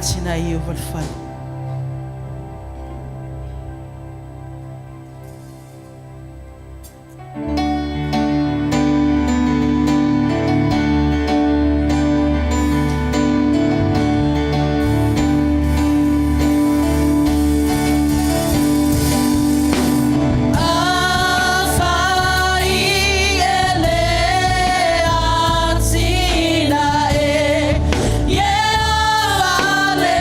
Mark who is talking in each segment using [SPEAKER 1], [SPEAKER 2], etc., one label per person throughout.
[SPEAKER 1] tinai o le. Afai e le atinae, ia le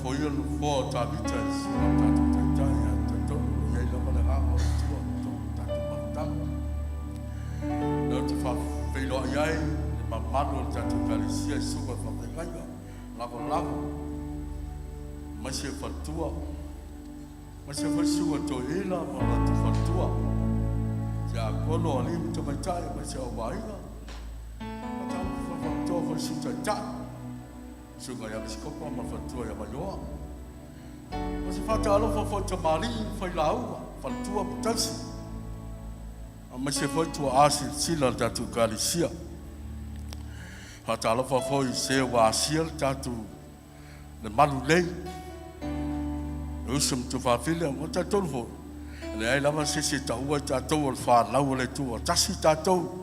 [SPEAKER 2] Faatalofa ia i le nofoa o Tavita le susuga i le tatou Taitai, ae talitonu o lo o i ai lava le agaga o le Atua i totonu o le tatou mafutaga. O lea ou te faafeiloai ai i le mamalu o le tatou Ekalesia i susuga i faafeagaiga lagolago aemaise faletua, aemaise foi le susuga i le toeaina ma le latou faletua, tiakono o alii ma tamaitai aemaise o le au aiga. E faatalofa foi i le Sui Taitai, le susuga ia Pisikopa ma le faletua ia Vaioa. Ou te faatalofa foi i tamalii ma failauga, faletua ma tausi, aemaise foi tuaa silasila o le tatou Ekalesia. E faatalofa foi i se ua asia le tatou le malu nei, le uso ma tuafafine. Ou te talitonu foi, e leai lava se isi e taua i tatou o le fanau a le Atua, e tasi tatou.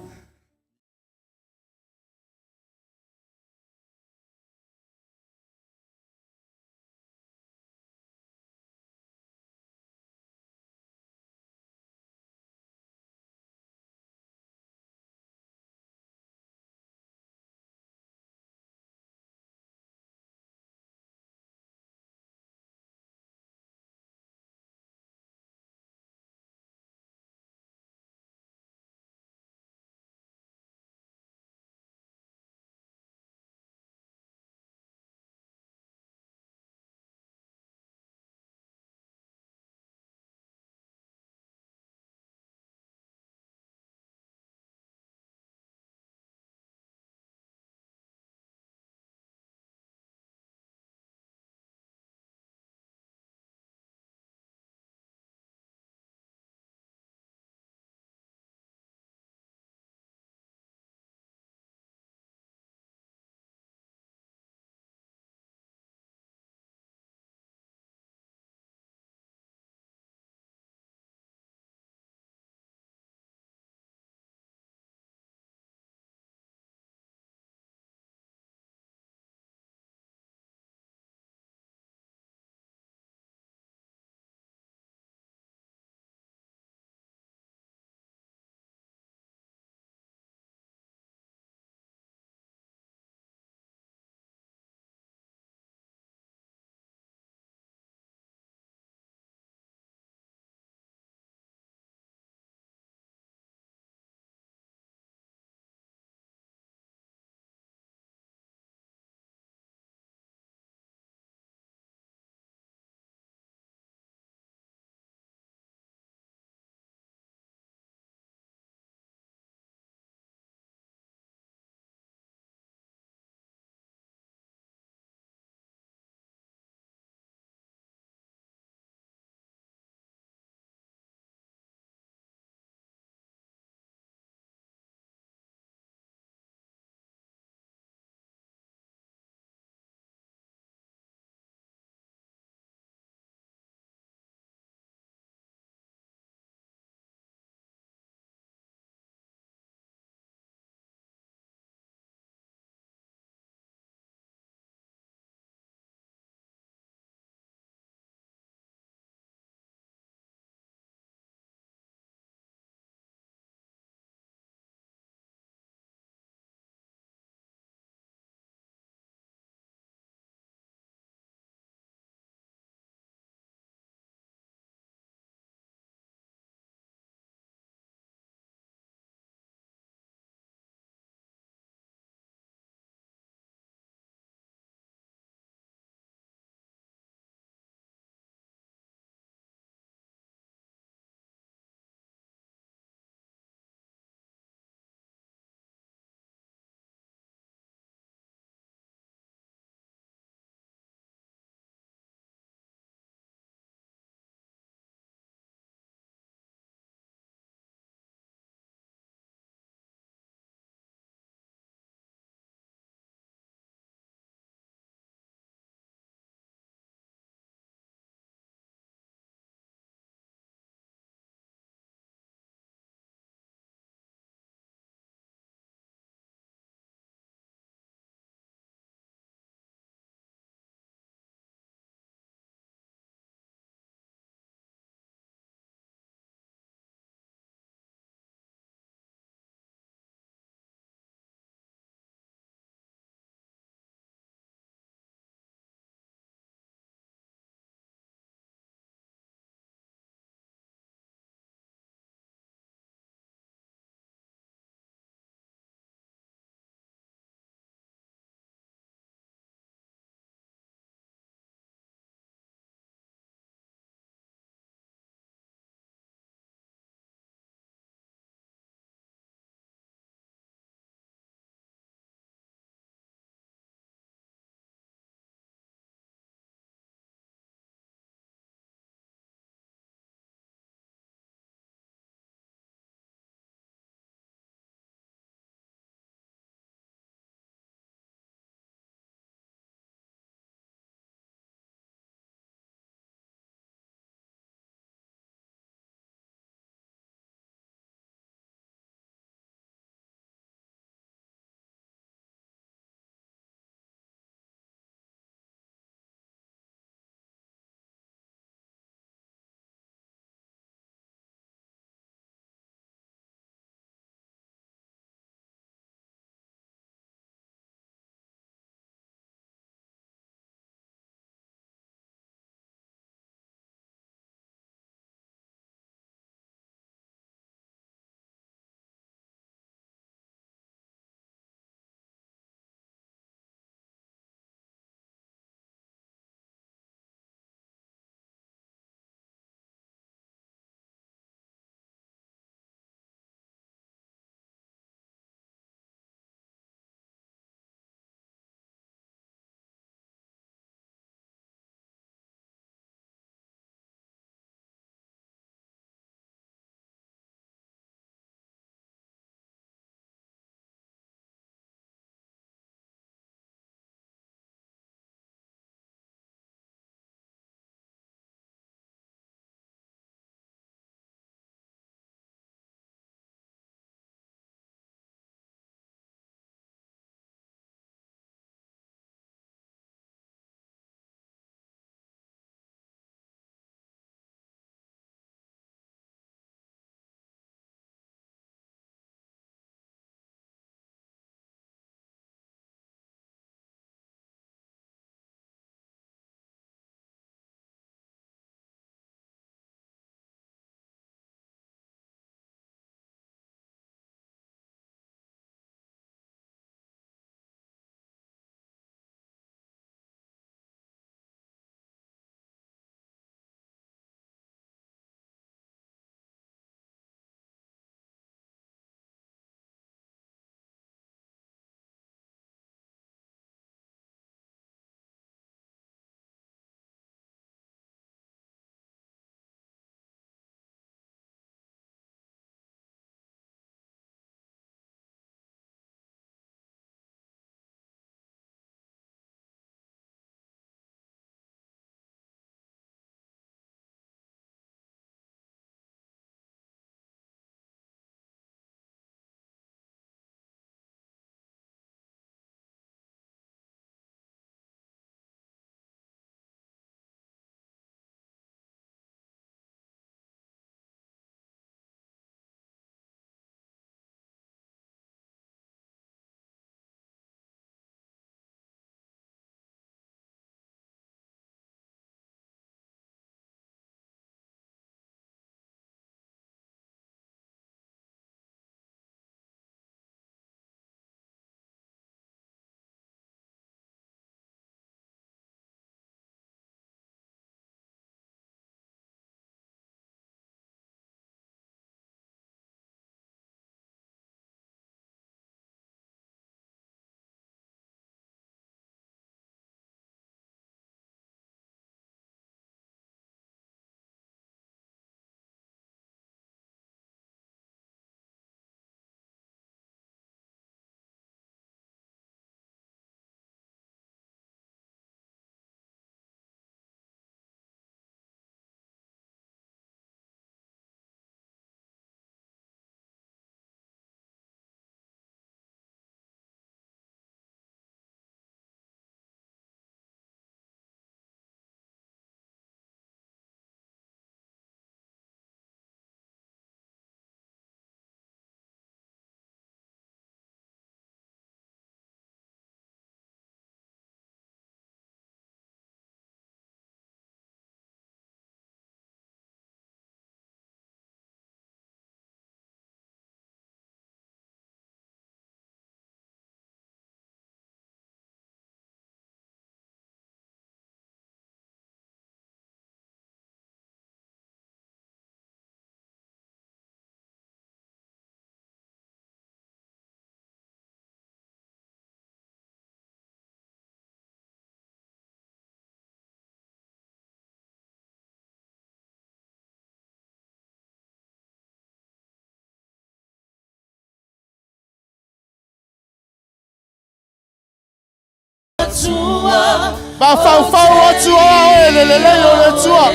[SPEAKER 1] Atua.
[SPEAKER 3] Mafaufau atu oa oe le lelei o le Atua.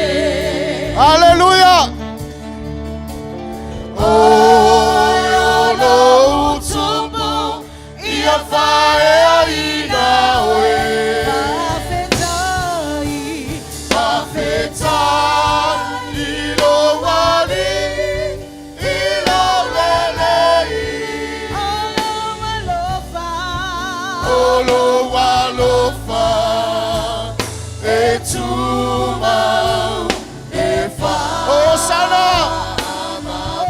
[SPEAKER 3] Haleluya. Oe o lou
[SPEAKER 1] Tupu
[SPEAKER 3] ia faeaina oe.
[SPEAKER 1] Fa'afetai.
[SPEAKER 3] Fa'afetai i lou alii i lou lelei.
[SPEAKER 1] O lou alofa.
[SPEAKER 3] O lou alofa e tumau e fa. Hosana!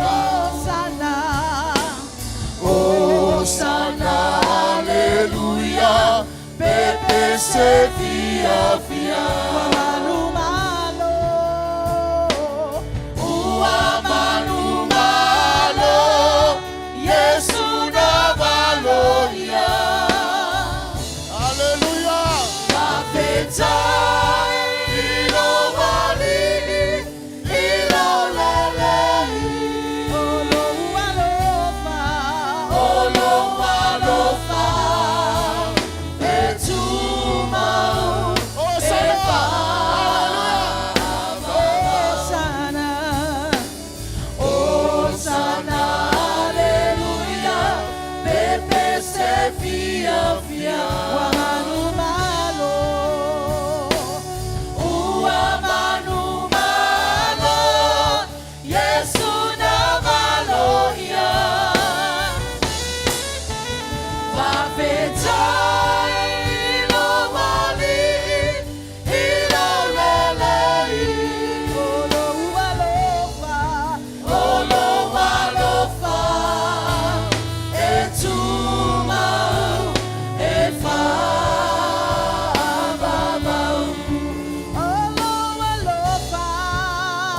[SPEAKER 1] Hosana.
[SPEAKER 3] Hosana, aleluia, pepe se fia fia.
[SPEAKER 1] Ua manumalo.
[SPEAKER 3] Ua manumalo, Iesu na valo ia. Aleluia. Fa'afetai i lou alii i lou lelei.
[SPEAKER 1] O lou alofa.
[SPEAKER 3] O lou alofa e tumau. Hosana.
[SPEAKER 1] Hosana. Hosana, aleluia, pepe se fia fia. Ua manumalo.
[SPEAKER 3] Ua manumalo, Iesu na valo ia. Fa'afetai i lou alii i lou lelei.
[SPEAKER 1] O lou alofa.
[SPEAKER 3] O lou alofa e tumau e fa'avavau.
[SPEAKER 1] O lou alofa.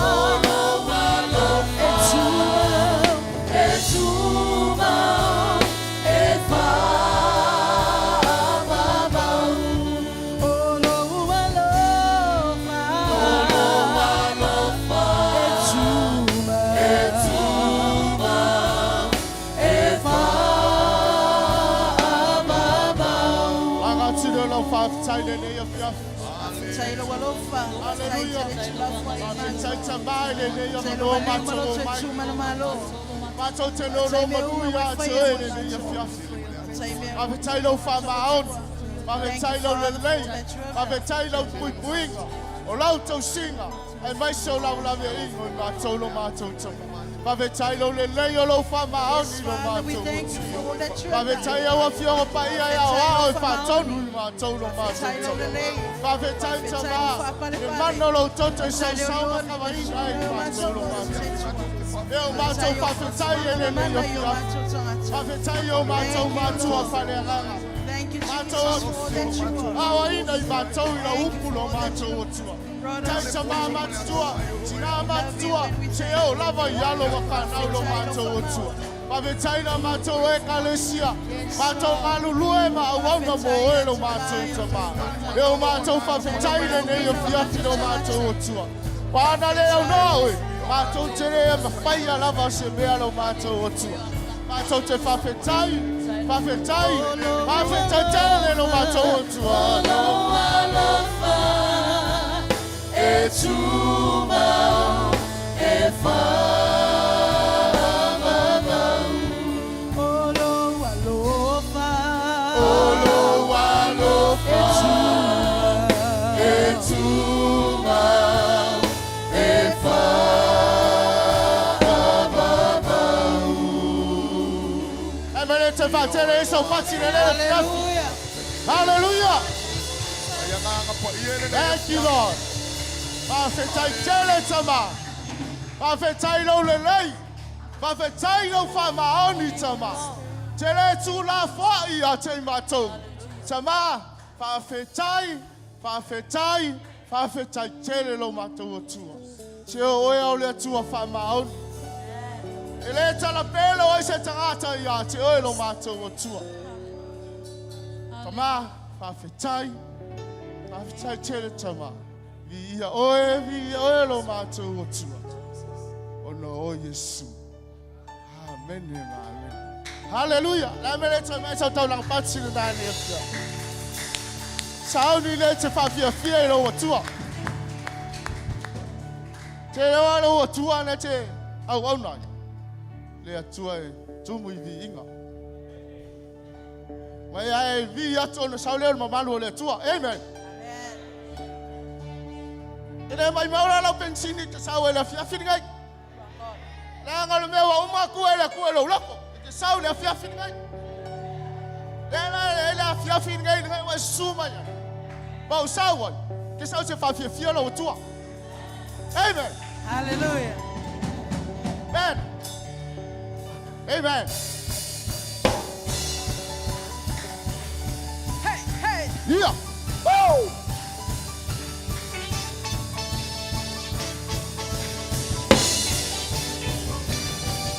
[SPEAKER 3] O lou alofa
[SPEAKER 1] E tumau.
[SPEAKER 3] e tumau e fa'avavau.
[SPEAKER 1] O lou alofa.
[SPEAKER 3] O lou alofa
[SPEAKER 1] E tumau.
[SPEAKER 3] e tumau e fa'avavau.
[SPEAKER 4] Laga lau fa'afetai lenei afiafi.
[SPEAKER 1] Tai lou alofa.
[SPEAKER 4] Hallelujah. Fa'afetai tamā i lenei avanoa matou o mai.
[SPEAKER 1] Malo.
[SPEAKER 4] Matou te nono manu ia te oe lenei afiafi. Fa'afetai lau fa'amaoni. Fa'afetai lau lelei. Fa'afetai lau puipuiga. O lau tausiga. Aemaise o lau laveaiga i matou lo matou tama. Fa'afetai lau lelei o lou fa'amaoni lo
[SPEAKER 1] Father, we
[SPEAKER 4] matou.
[SPEAKER 1] thank you for all that you have done.
[SPEAKER 4] Fa'afetai au afioga paia e aoao e fa'atonu i matou lo matou
[SPEAKER 1] Tai lau
[SPEAKER 4] tama.
[SPEAKER 1] lelei.
[SPEAKER 4] Fa'afetai tamā. Le mana o lou toto i sausau ma kavaina ai i matou lo matou. E o matou fa'afetai e lenei afiafi. Fa'afetai o matou matua fa'aleagaga.
[SPEAKER 1] Thank you,
[SPEAKER 4] Matou
[SPEAKER 1] Jesus, for all that you are.
[SPEAKER 4] aoaina i matou i lau upu lo matou Atua. Tai tamā matutua, tinā matutua, se o lava i alo ma whanau lo matou Atua. Fa'afetai na matou ekalesia, matou galulue ma auauna mo oe lo matou tamā. E o matou fa'afetai lenei afiafi lo matou Atua. Paana le au noa oe, matou te le e mafaia lava se mea lo matou Atua. Matou te fa'afetai, fa'afetai, fa'afetai tele lo matou Atua.
[SPEAKER 3] Lou alofa e tumau e fa'avavau.
[SPEAKER 1] O lou alofa.
[SPEAKER 3] O lou alofa e tumau e fa'avavau.
[SPEAKER 4] E mele te whātere e sau pati le lele.
[SPEAKER 1] Hallelujah.
[SPEAKER 4] Hallelujah. Thank you, Lord. Fa'afetai tele tamā. Fa'afetai lou lelei. Fa'afetai lou fa'amaoni tamā. Te le tū la fo'i a te matou. Tamā, fa'afetai, fa'afetai, fa'afetai tele lo matou Atua. Se o oe au le Atua fa'amaoni. E le tala pele o se tagata ia te oe lo matou Atua. Tamā, fa'afetai, fa'afetai tele tamā. Viia oe, viia oe lo matou Atua. Ona o Iesu. Amen, amen. Hallelujah. La mele te mai sau tau lang pati le nani afia. Sauni le te whawhiawhia i lau atua. Te rewa lau atua na te au au nai. Le atua e tumu i vi inga. Mai ai vi atu ona sau leo le mamalu o le atua. Amen. E le mai maura lau pensini te sau e le afiafi ni ngai. Le anga le mea wa uma ku e le ku e lau lako. E te sau le afiafi ni ngai. Le la le le afiafi ni ngai ngai wa su mai. Ma u sau ai. Te sau se whawhiawhia lau atua. Amen.
[SPEAKER 1] Hallelujah.
[SPEAKER 4] Amen. Amen.
[SPEAKER 1] Hey, hey.
[SPEAKER 4] Yeah. Woo!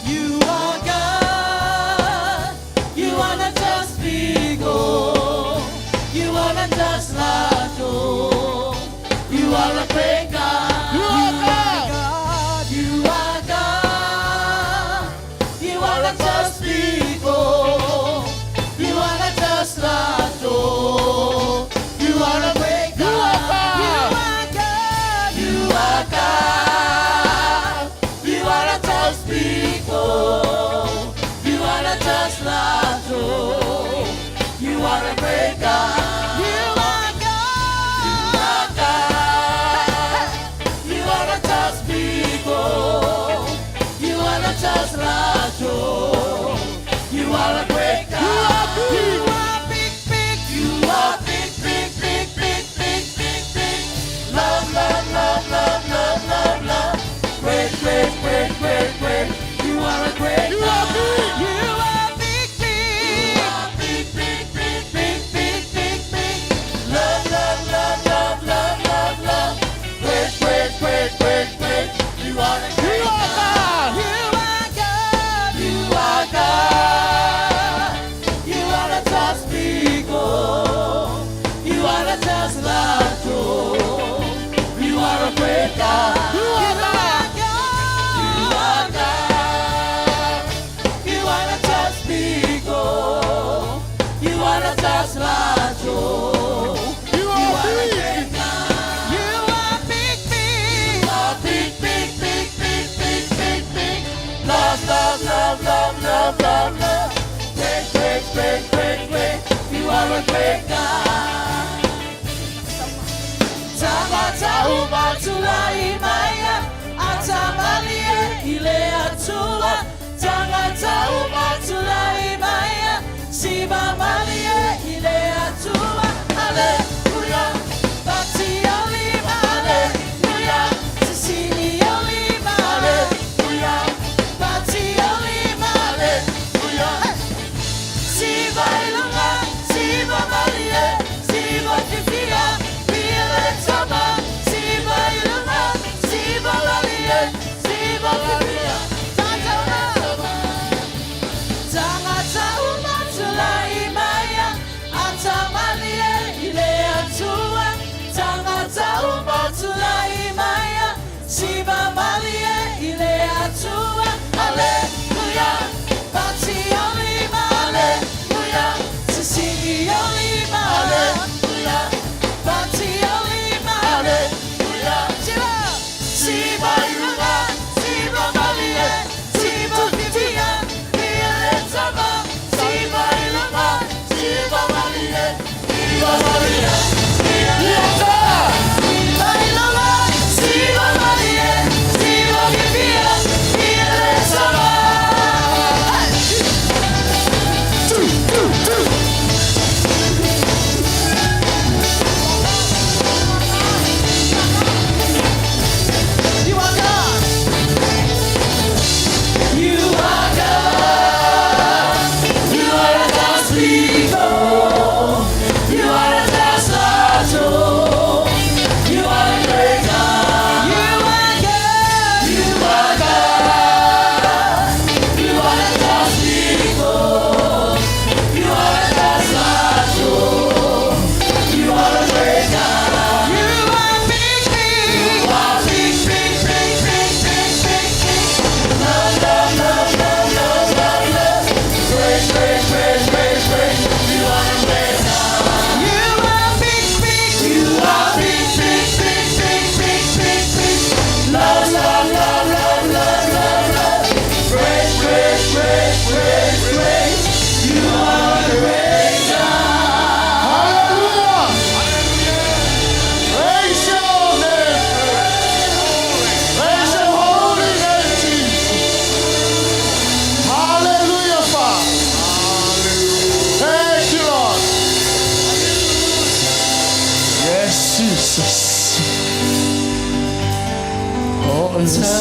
[SPEAKER 1] You are God. You are not just people. You are not just Lord. You are a great God.
[SPEAKER 4] You are God.
[SPEAKER 1] You are God. You are not just people. You are not just Lord. You are a great
[SPEAKER 4] You are
[SPEAKER 1] God.
[SPEAKER 4] God.
[SPEAKER 1] You are God. You are God. You are not just people. You are not just Lord. You are a great God. You are God. You are God. You are not just people. You are not just Lord. You are a great God.
[SPEAKER 4] You are big.
[SPEAKER 1] You are big, big. You are big, big, big, big, big, big, big. Love, love, love, love, love, love, love. Great, great, great, great, great. You are a great
[SPEAKER 4] You are
[SPEAKER 1] God.
[SPEAKER 4] big.
[SPEAKER 1] You are big, big. You are big, big, big, big, big, big, big. Love, love, love, love, love, love, love. Great, great, great, great, great. You are a
[SPEAKER 4] You
[SPEAKER 1] great
[SPEAKER 4] are God.
[SPEAKER 1] You are God. You are God. You are the just people. You are the just Lord. You are a great God.
[SPEAKER 4] You are God.
[SPEAKER 1] You are God. You are the just people. You are the just Lord.
[SPEAKER 4] You are
[SPEAKER 1] You are a
[SPEAKER 4] big.
[SPEAKER 1] great God. You are big, big. You are big, big, big, big,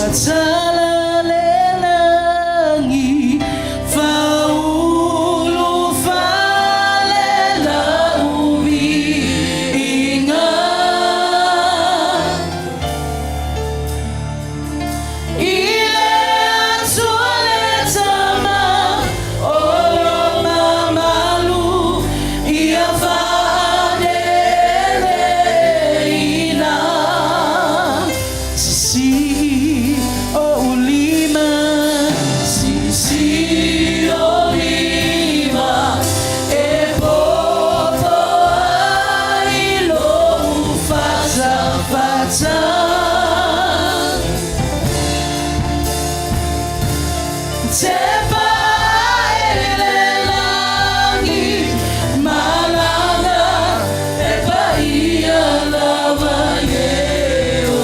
[SPEAKER 1] Tatala le lagi Faulu fale lau viiga I le Atua le Tama o lo mamalu Ia faaeleeleina Sisii ou lima Sisii ou lima E popo ai lou fatafata Tepa i le lagi Malaga e paia lava e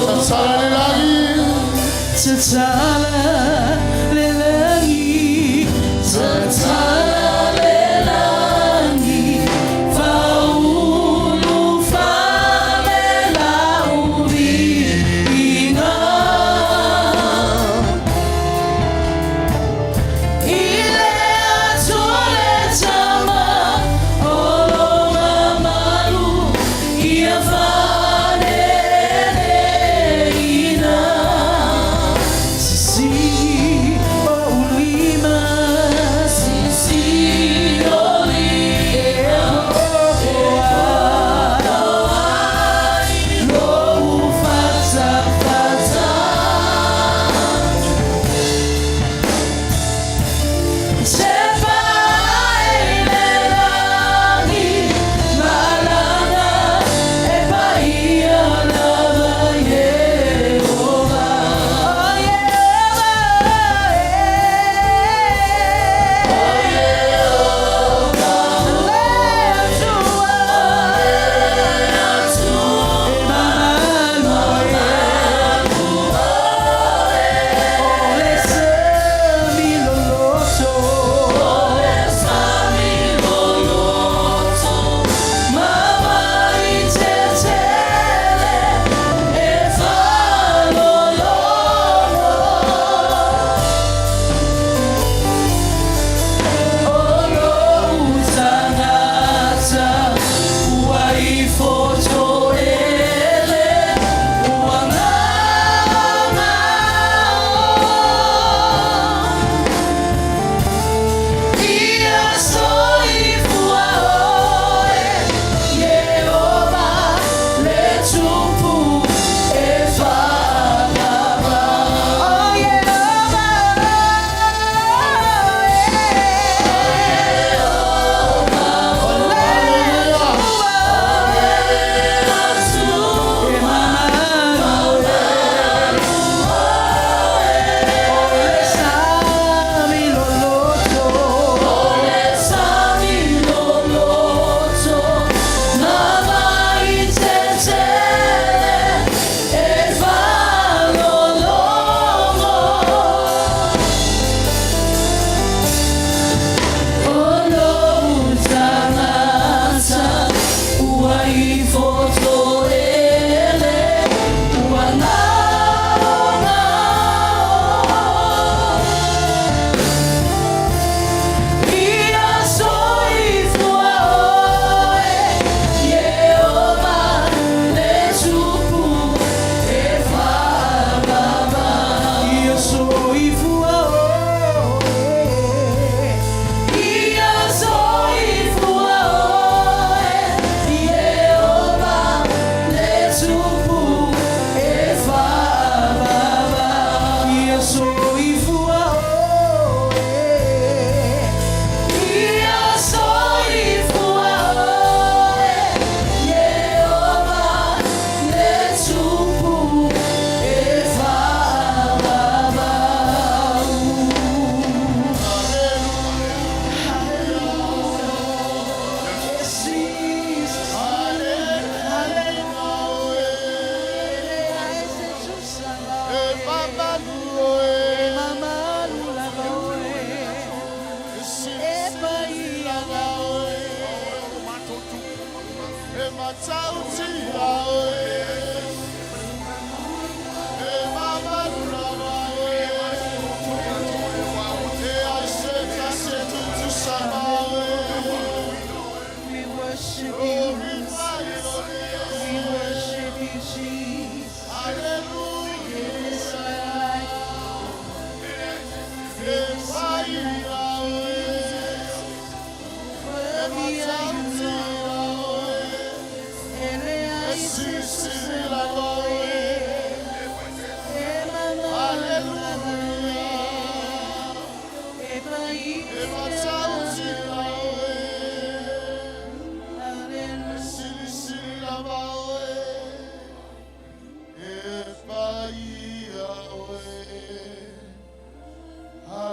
[SPEAKER 4] Tatala le lagi.
[SPEAKER 1] Tatala le lagi Tatala le lagi Faulu fale lau viiga I le Atua le Tama o lo mamalu Ia faaeleeleina Sisii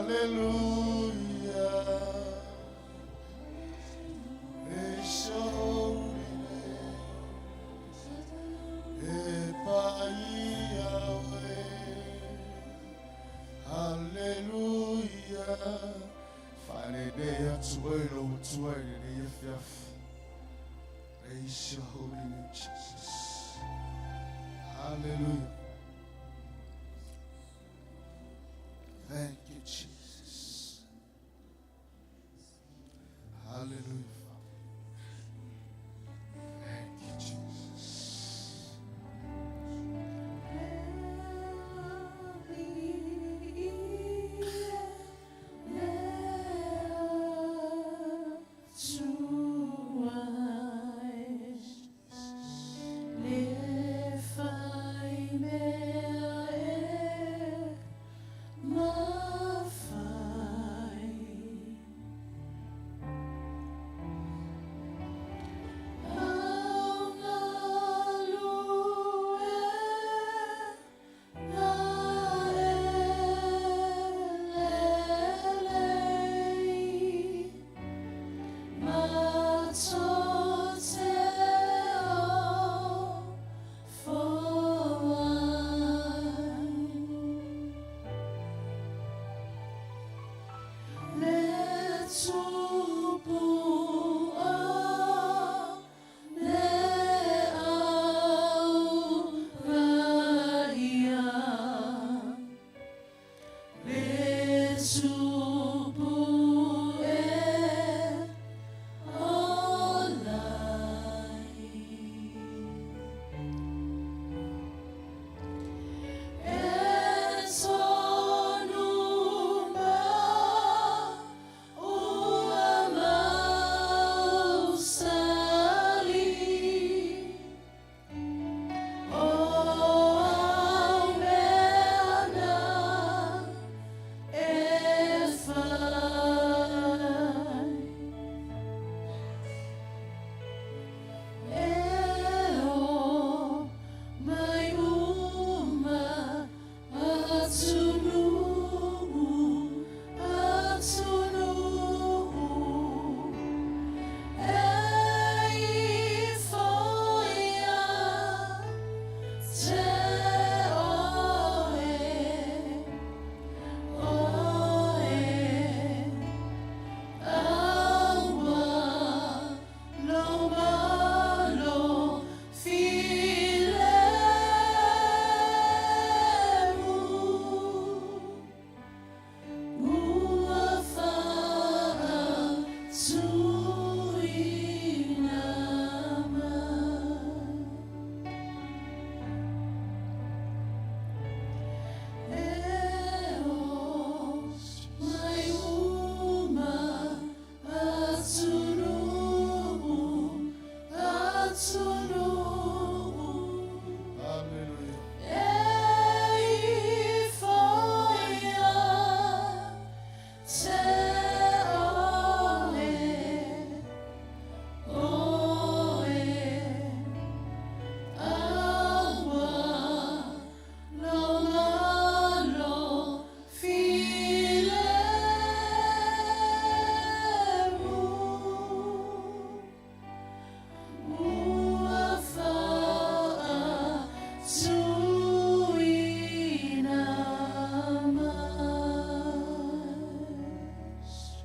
[SPEAKER 4] Hallelujah. Praise your holy name. E paia oe. Hallelujah. Fa'alelei atu oe lou Atua i lenei afiafi. Praise your holy name, Jesus. Hallelujah. Thank you, Jesus. Hallelujah, Father. Thank you, Jesus. Hallelujah.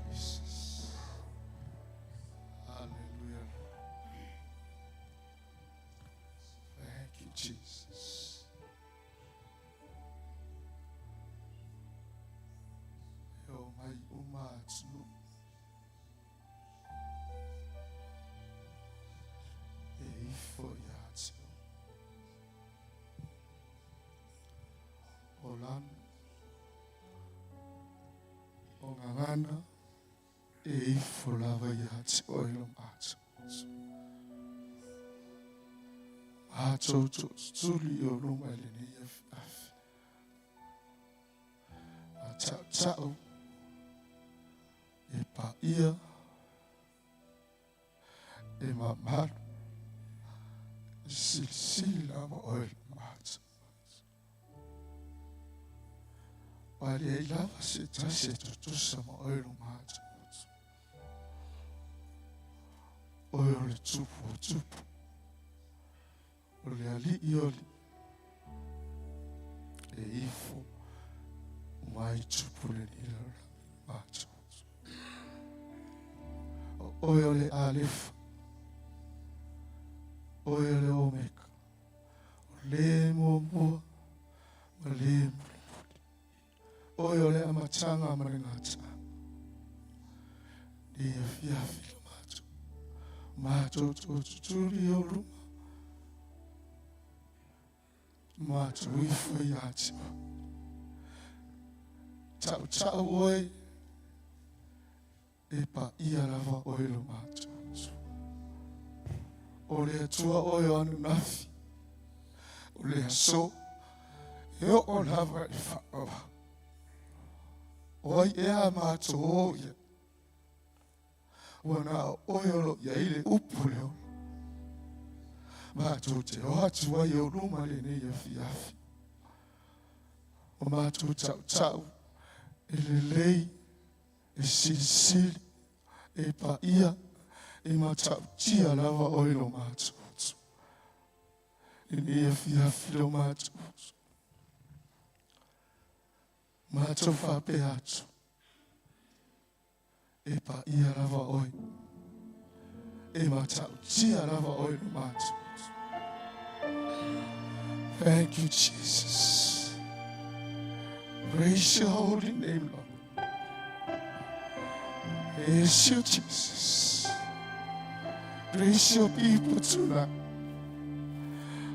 [SPEAKER 4] Jesus. Hallelujah. Thank you, Jesus. E o mai uma atunuu. E ifo ia te oe. O lanu, o gagana e ifo lava ia te oe lo matou. Matou tootutuli i ou luma i lenei afiafi. A tautau e paia e mamalu e silisili lava oe i lo matou. Aua e leai lava se tasi e tutusa ma oe lo matou Atua. Oe o le Tupu o tupu, o le Alii o alii, e ifo mai tupu lenei lalolagi matou Atua. O oe o le Alefa, oe o le Omeka, o le muamua ma le mulimuli. Oe o le amataga ma le gataaga. Nei afiafi le matou. Matou tutuli i ou luma. Matou ifo ia te oe. Tautau oe e paia lava oe lo matou Atua. O le Atua oe o ananafi, o le aso, e oo lava i le faavavau. O ai ea a matou o i ai? Ua na o oe o lo o i ai le upu o le ola. Matou te o atu ai i ou luma lenei afiafi. O matou tautau e lelei e silisili, e paia, e matautia lava oe lo matou Atua. Lenei afiafi lo matou Atua. Matou faapea atu, e paia lava oe, e matautia lava oe lo matou Atua. Thank you, Jesus. Praise your holy name, Lord. Praise you, Jesus. Praise your people tonight.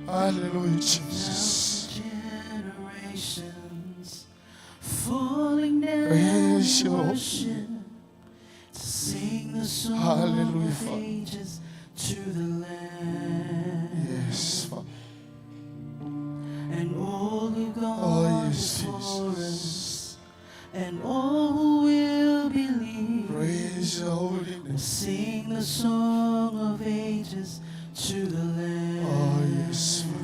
[SPEAKER 4] Hallelujah, Jesus.
[SPEAKER 1] Generations falling down
[SPEAKER 4] Praise
[SPEAKER 1] in
[SPEAKER 4] your holy
[SPEAKER 1] worship to sing the song
[SPEAKER 4] Hallelujah,
[SPEAKER 1] of
[SPEAKER 4] Father.
[SPEAKER 1] ages to the Lamb.
[SPEAKER 4] Yes, Father.
[SPEAKER 1] And all who've
[SPEAKER 4] Oh,
[SPEAKER 1] gone
[SPEAKER 4] yes,
[SPEAKER 1] before
[SPEAKER 4] Jesus.
[SPEAKER 1] us, and all who will believe,
[SPEAKER 4] Praise your holy name.
[SPEAKER 1] will sing the song of ages to the Lamb.
[SPEAKER 4] Oh, yes, Father.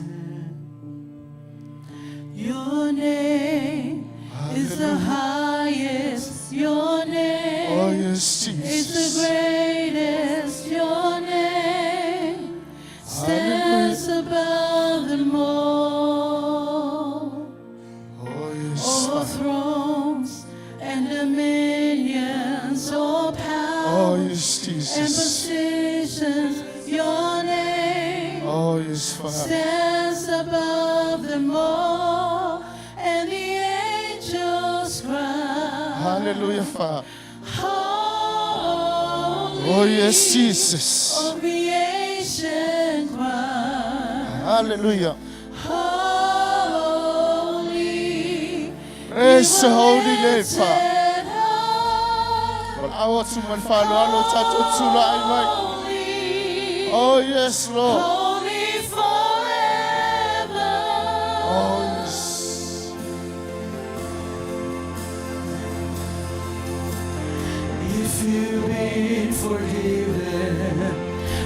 [SPEAKER 1] Your name is the
[SPEAKER 4] Hallelujah.
[SPEAKER 1] highest. Your name
[SPEAKER 4] Oh, yes,
[SPEAKER 1] is the
[SPEAKER 4] Jesus.
[SPEAKER 1] greatest. Your name stands above them all.
[SPEAKER 4] Oh, yes,
[SPEAKER 1] All
[SPEAKER 4] Father.
[SPEAKER 1] thrones and dominions, all
[SPEAKER 4] Oh,
[SPEAKER 1] powers
[SPEAKER 4] yes,
[SPEAKER 1] and
[SPEAKER 4] Jesus.
[SPEAKER 1] positions, your name
[SPEAKER 4] Oh, yes, Father.
[SPEAKER 1] stands above them all, and the angels cry,
[SPEAKER 4] Hallelujah, Father.
[SPEAKER 1] Holy,
[SPEAKER 4] Oh, yes, Jesus.
[SPEAKER 1] all creation cry,
[SPEAKER 4] Hallelujah.
[SPEAKER 1] Holy,
[SPEAKER 4] Praise
[SPEAKER 1] you
[SPEAKER 4] the
[SPEAKER 1] are
[SPEAKER 4] holy name, Father.
[SPEAKER 1] lifted high.
[SPEAKER 4] Awa tu man fa'aloalo tatou tulai mai.
[SPEAKER 1] Holy,
[SPEAKER 4] Oh, yes, Lord.
[SPEAKER 1] holy forever.
[SPEAKER 4] Oh, yes.
[SPEAKER 1] If you've been forgiven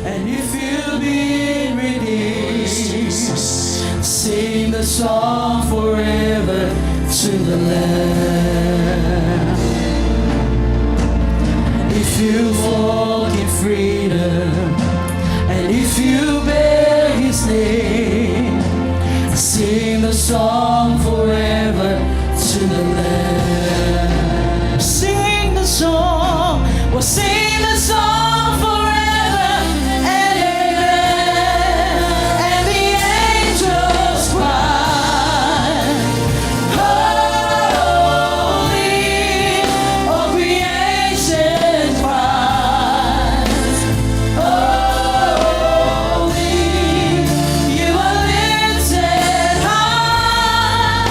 [SPEAKER 1] and if you've been redeemed,
[SPEAKER 4] Jesus.
[SPEAKER 1] sing the song forever to the Lamb. If you walk in freedom and if you bear His name, sing the song forever to the Lamb. Sing the song, well, sing the song forever and amen. And the angels cry, Holy, all creation cries. Holy, you are lifted high.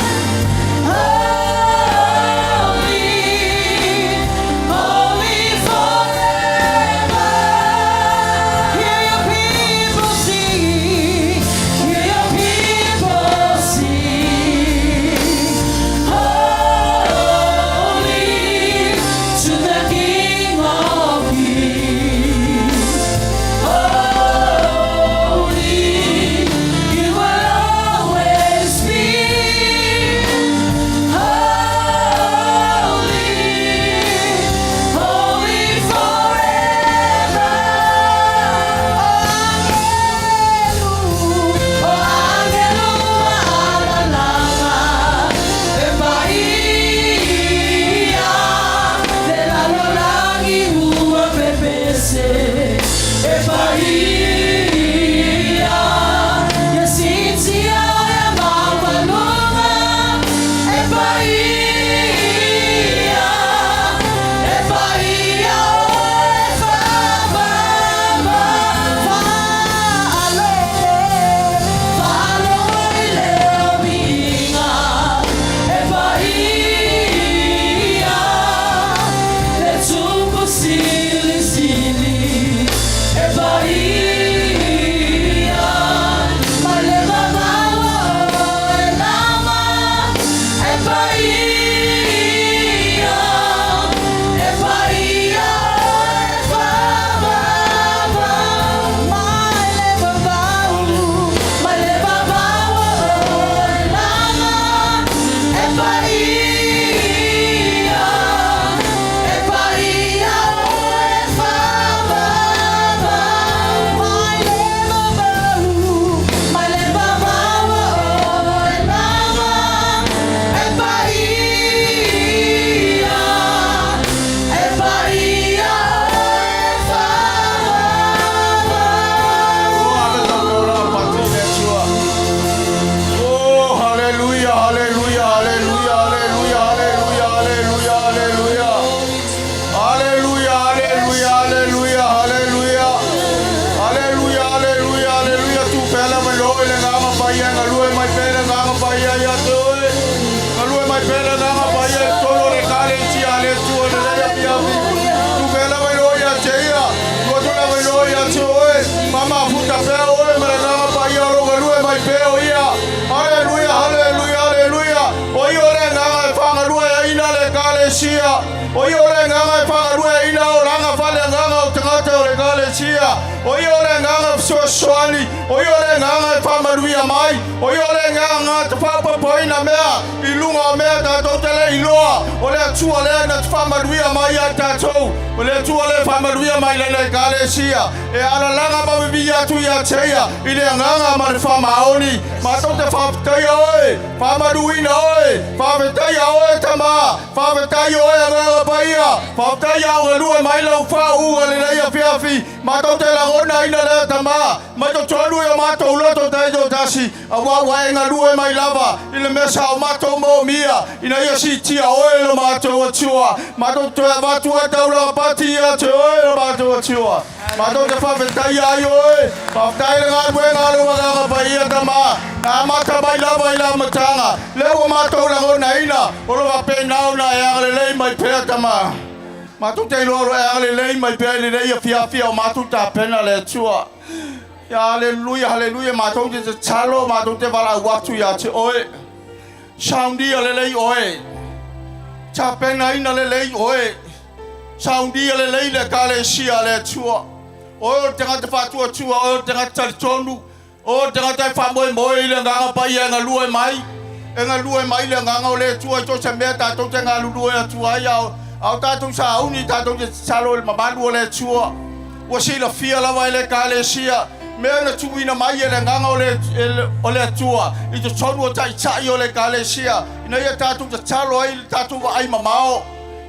[SPEAKER 5] Ekalesia. O ia o le Agaga e faagalueaiina olaga faaleagaga o tagata o le Ekalesia. O ia o le Agaga fesoasoani. O ia o le Agaga e faamanuia mai. O ia o le Agaga te faaopoopoina mea i luga o mea tatou te le iloa. O le Atua lea na te faamanuia mai ia i tatou. O le Atua lea e faamanuia mai i Lana Ekalesia. E alalaga ma vivii atu ia te Ia i le agaga ma le faamaoni. Matou te faafetaia Oe, faamanuina Oe, faafetaia Oe Tama, faafetai Oe Agaga Paia, faafetai a o galue mai Lau faauuga lenei afiafi. Matou te lagonaina lea Tama, mai totonu i o matou loto taitoatasi, Aua ua e galue mai lava i le mea sa o matou moomia, ina ia siitia oe lo matou Atua. Matou te toe avatu ai taulaga pati ia te oe lo matou Atua. Matou te faafetaia ai oe. Faafetai le galuega a lou Agaga Paia, Tama, na amata mai lava i le amataga, lea ua matou lagonaina, o lo faapena ona e agalelei mai pea, Tama. Matou te iloa o lo e agalelei mai pea i lenei afiafi a o matou tapena le Atua. Ia haleluia, haleluia, matou te tatalo, matou te valaau atu ia te oe. Saunia lelei oe. Tapenaina lelei oe. Saunia lelei le Ekalesia a le Atua. Oe o le tagata faatuatua, oe o le tagata talitonu, oe o le tagata e faamoemoe i le Agaga Paia e galue mai. E galue mai le Agaga o le Atua i so o se mea tatou te galulue atu ai, a o tatou sauni tatou te tatalo i le mamalu o le Atua. Ua silafia lava e le Ekalesia mea na tuuina mai e le Agaga o le Atua i totonu o taitai o le Ekalesia, ina ia tatou tatalo ai i le tatou vaai mamao,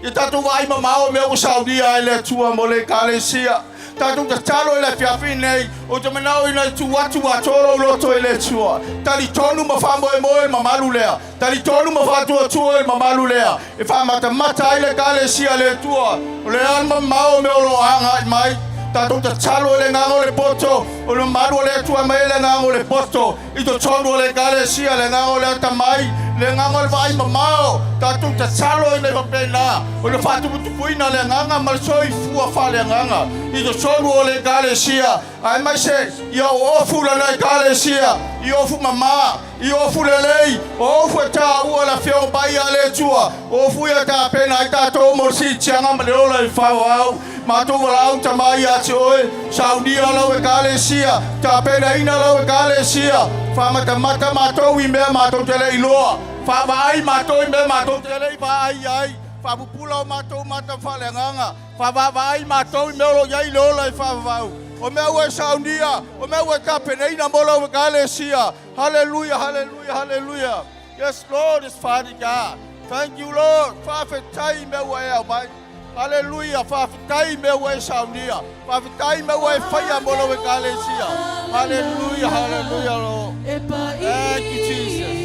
[SPEAKER 5] ia tatou vaai mamao i mea ua saunia ai le Atua mo le Ekalesia. Tatou tatalo i le afiafi nei, ou te manao ina ia tuu atu atoa lou loto i le Atua. Talitonu ma faamoemoe i le mamalu lea. Talitonu ma faatuatua i le mamalu lea e faamatamata ai le Ekalesia a le Atua. O le a le mamao o mea o lo o agai mai? Tatou tatalo i le agaga o le poto, o le mamalu o le Atua mai le agaga o le poto i totonu o le Ekalesia, le agaga o le atamai, le agaga o le vaai mamao. Tatou tatalo ina ia faapena ona faatuputupuina le agaga ma le soifua faaleagaga i totonu o le Ekalesia, aemaise ia oofu lana Ekalesia i ofu mama, I ofu lelei, o ofu e taua le Afioga Paia a le Atua, o ofu ia tapena ai tatou mo le siitiaga ma le ola i le faaauau. Matou valaau Tama ia te Oe, saunia lau Ekalesia, tapenaina lau Ekalesia, faamatamata matou i mea matou te le iloa, faavaai matou i mea matou te le i vaai ai, faapupula o matou mata faaleagaga, Faavaavaai matou i mea o lo o i ai le ola e faavavau, o mea ua e saunia, o mea ua e tapenaina mo lau Ekalesia. Haleluia, haleluia, haleluia. Yes, Lord is Father God. Thank you, Lord. Faafetai i mea ua e aumai. Haleluia, faafetai i mea ua e saunia. Faafetai i mea ua e faia mo lau Ekalesia. Haleluia, haleluia, Lord. Thank you, Jesus.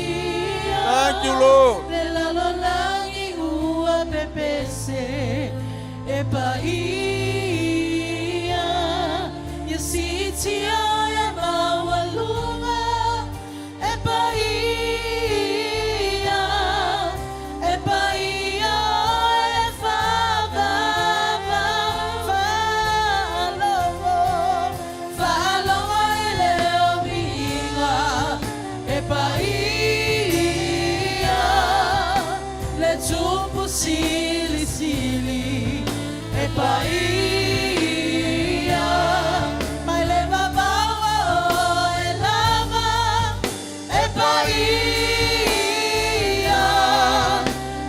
[SPEAKER 5] Thank you, Lord.
[SPEAKER 1] Se e paia, ia siitia e maualuga, e paia, e paia e faavavau, faalogo, faalogo i le omiga, e paia. Le tupu silisili e paia mai le vavau a oe lava e paia,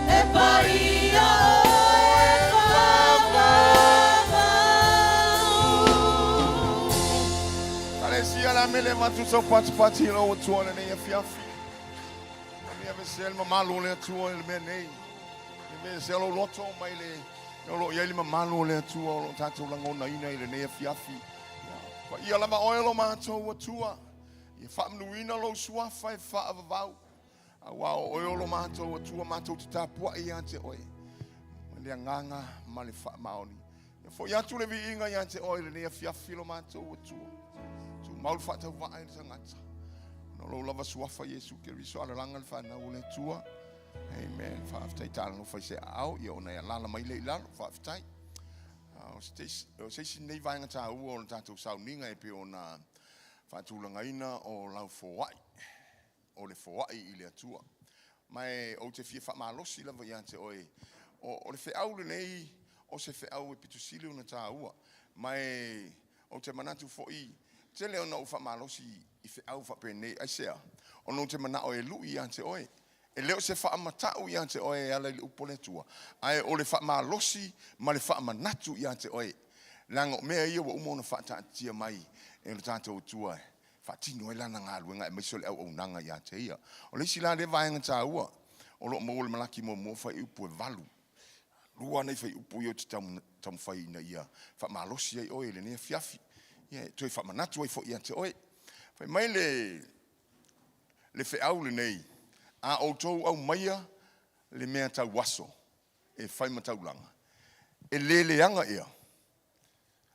[SPEAKER 1] e paia oe faavavau.
[SPEAKER 6] Kalesia la mele matusa o patipati i lou Atua lenei afiafi. Ia aveesea le mamalu o le Atua i le mea nei. Ia aveesea lou loto mai le mea o lo o i ai le mamalu o le Atua o lo o tatou lagonaina i lenei afiafi. Ia paia lava oe lo matou Atua. Ia faamanuina lou suafa e faavavau. Aua o oe o lo matou Atua matou te tapuai ia te oe. Ma le agaga ma le faamaoni. Ia foi atu le viiga ia te oe i lenei afiafi lo matou Atua. Tumau le faatauvaa i le tagata. Ona o lou lava suafa Iesu Keriso alalaga le fanau o le Atua. Amen. Faafetai talofa i se aao ia ona e alala mai lea i lalo. Faafetai. O se isi nei vaega taua o le tatou sauniga e pei ona faatulagaina o lau foai, o le foai i le Atua. Ma e ou te fia faamalosi lava ia te oe. O, o le feau lenei, o se feau e pito sili ona tāua. Ma e, ou te manatu foi, tele ona ou faamalosi i feau faapenei, aisea? Ona ou te manao e lui ia te oe. E le o se faamata'u ia te oe e ala i le upu a le Atua, ae o le faamalosi ma le faamanatu ia te oe, leaga o mea ia ua uma ona faataatitia mai e lo tatou Atua e faatino ai Lana galuega aemaise o le auaunaga ia te Ia. O le isi la lea vaega taua o lo o maua i le Malaki muamua fuaiupu e 8, lua nai fuaiupu ia ou te taumafai ina ia faamalosi ai oe i lenei afiafi, ia e toe faamanatu ai foi ia te oe. Fai mai le le feau lenei, A outou aumaia le mea tauaso e fai ma taulaga, e le leaga ea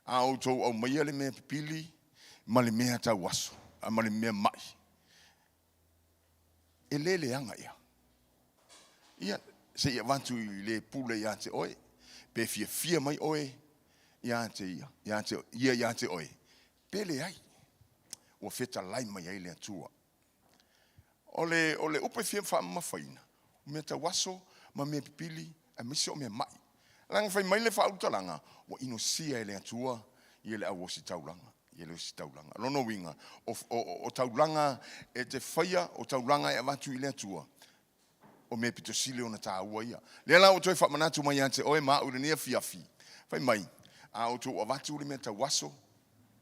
[SPEAKER 6] a outou aumaia le mea pipili ma le mea tauaso ma le mea ma'i? E le leaga ea? Ia, se i avatu i le pule ia te oe, pe fiafia mai oe ia te ia, ia te, ia ia te oe, pe leai. Ua fetalai mai ai le Atua. O le, o le upu e fia faamamafaina, o mea tauaso ma mea pipili, aemaise o mea ma'i. Leaga fai mai le faaulutalaga, ua inosia e le Atua ia le au ositaulaga, ia le ositaulaga. O lona uiga, o, o, o taulaga e te faia, o taulaga e avatu i le Atua, o mea pito sili ona tāua ia. Lea la ua toe faamanatu mai ia te oe ma au i lenei afiafi, fai mai, a outou avatu le mea tauaso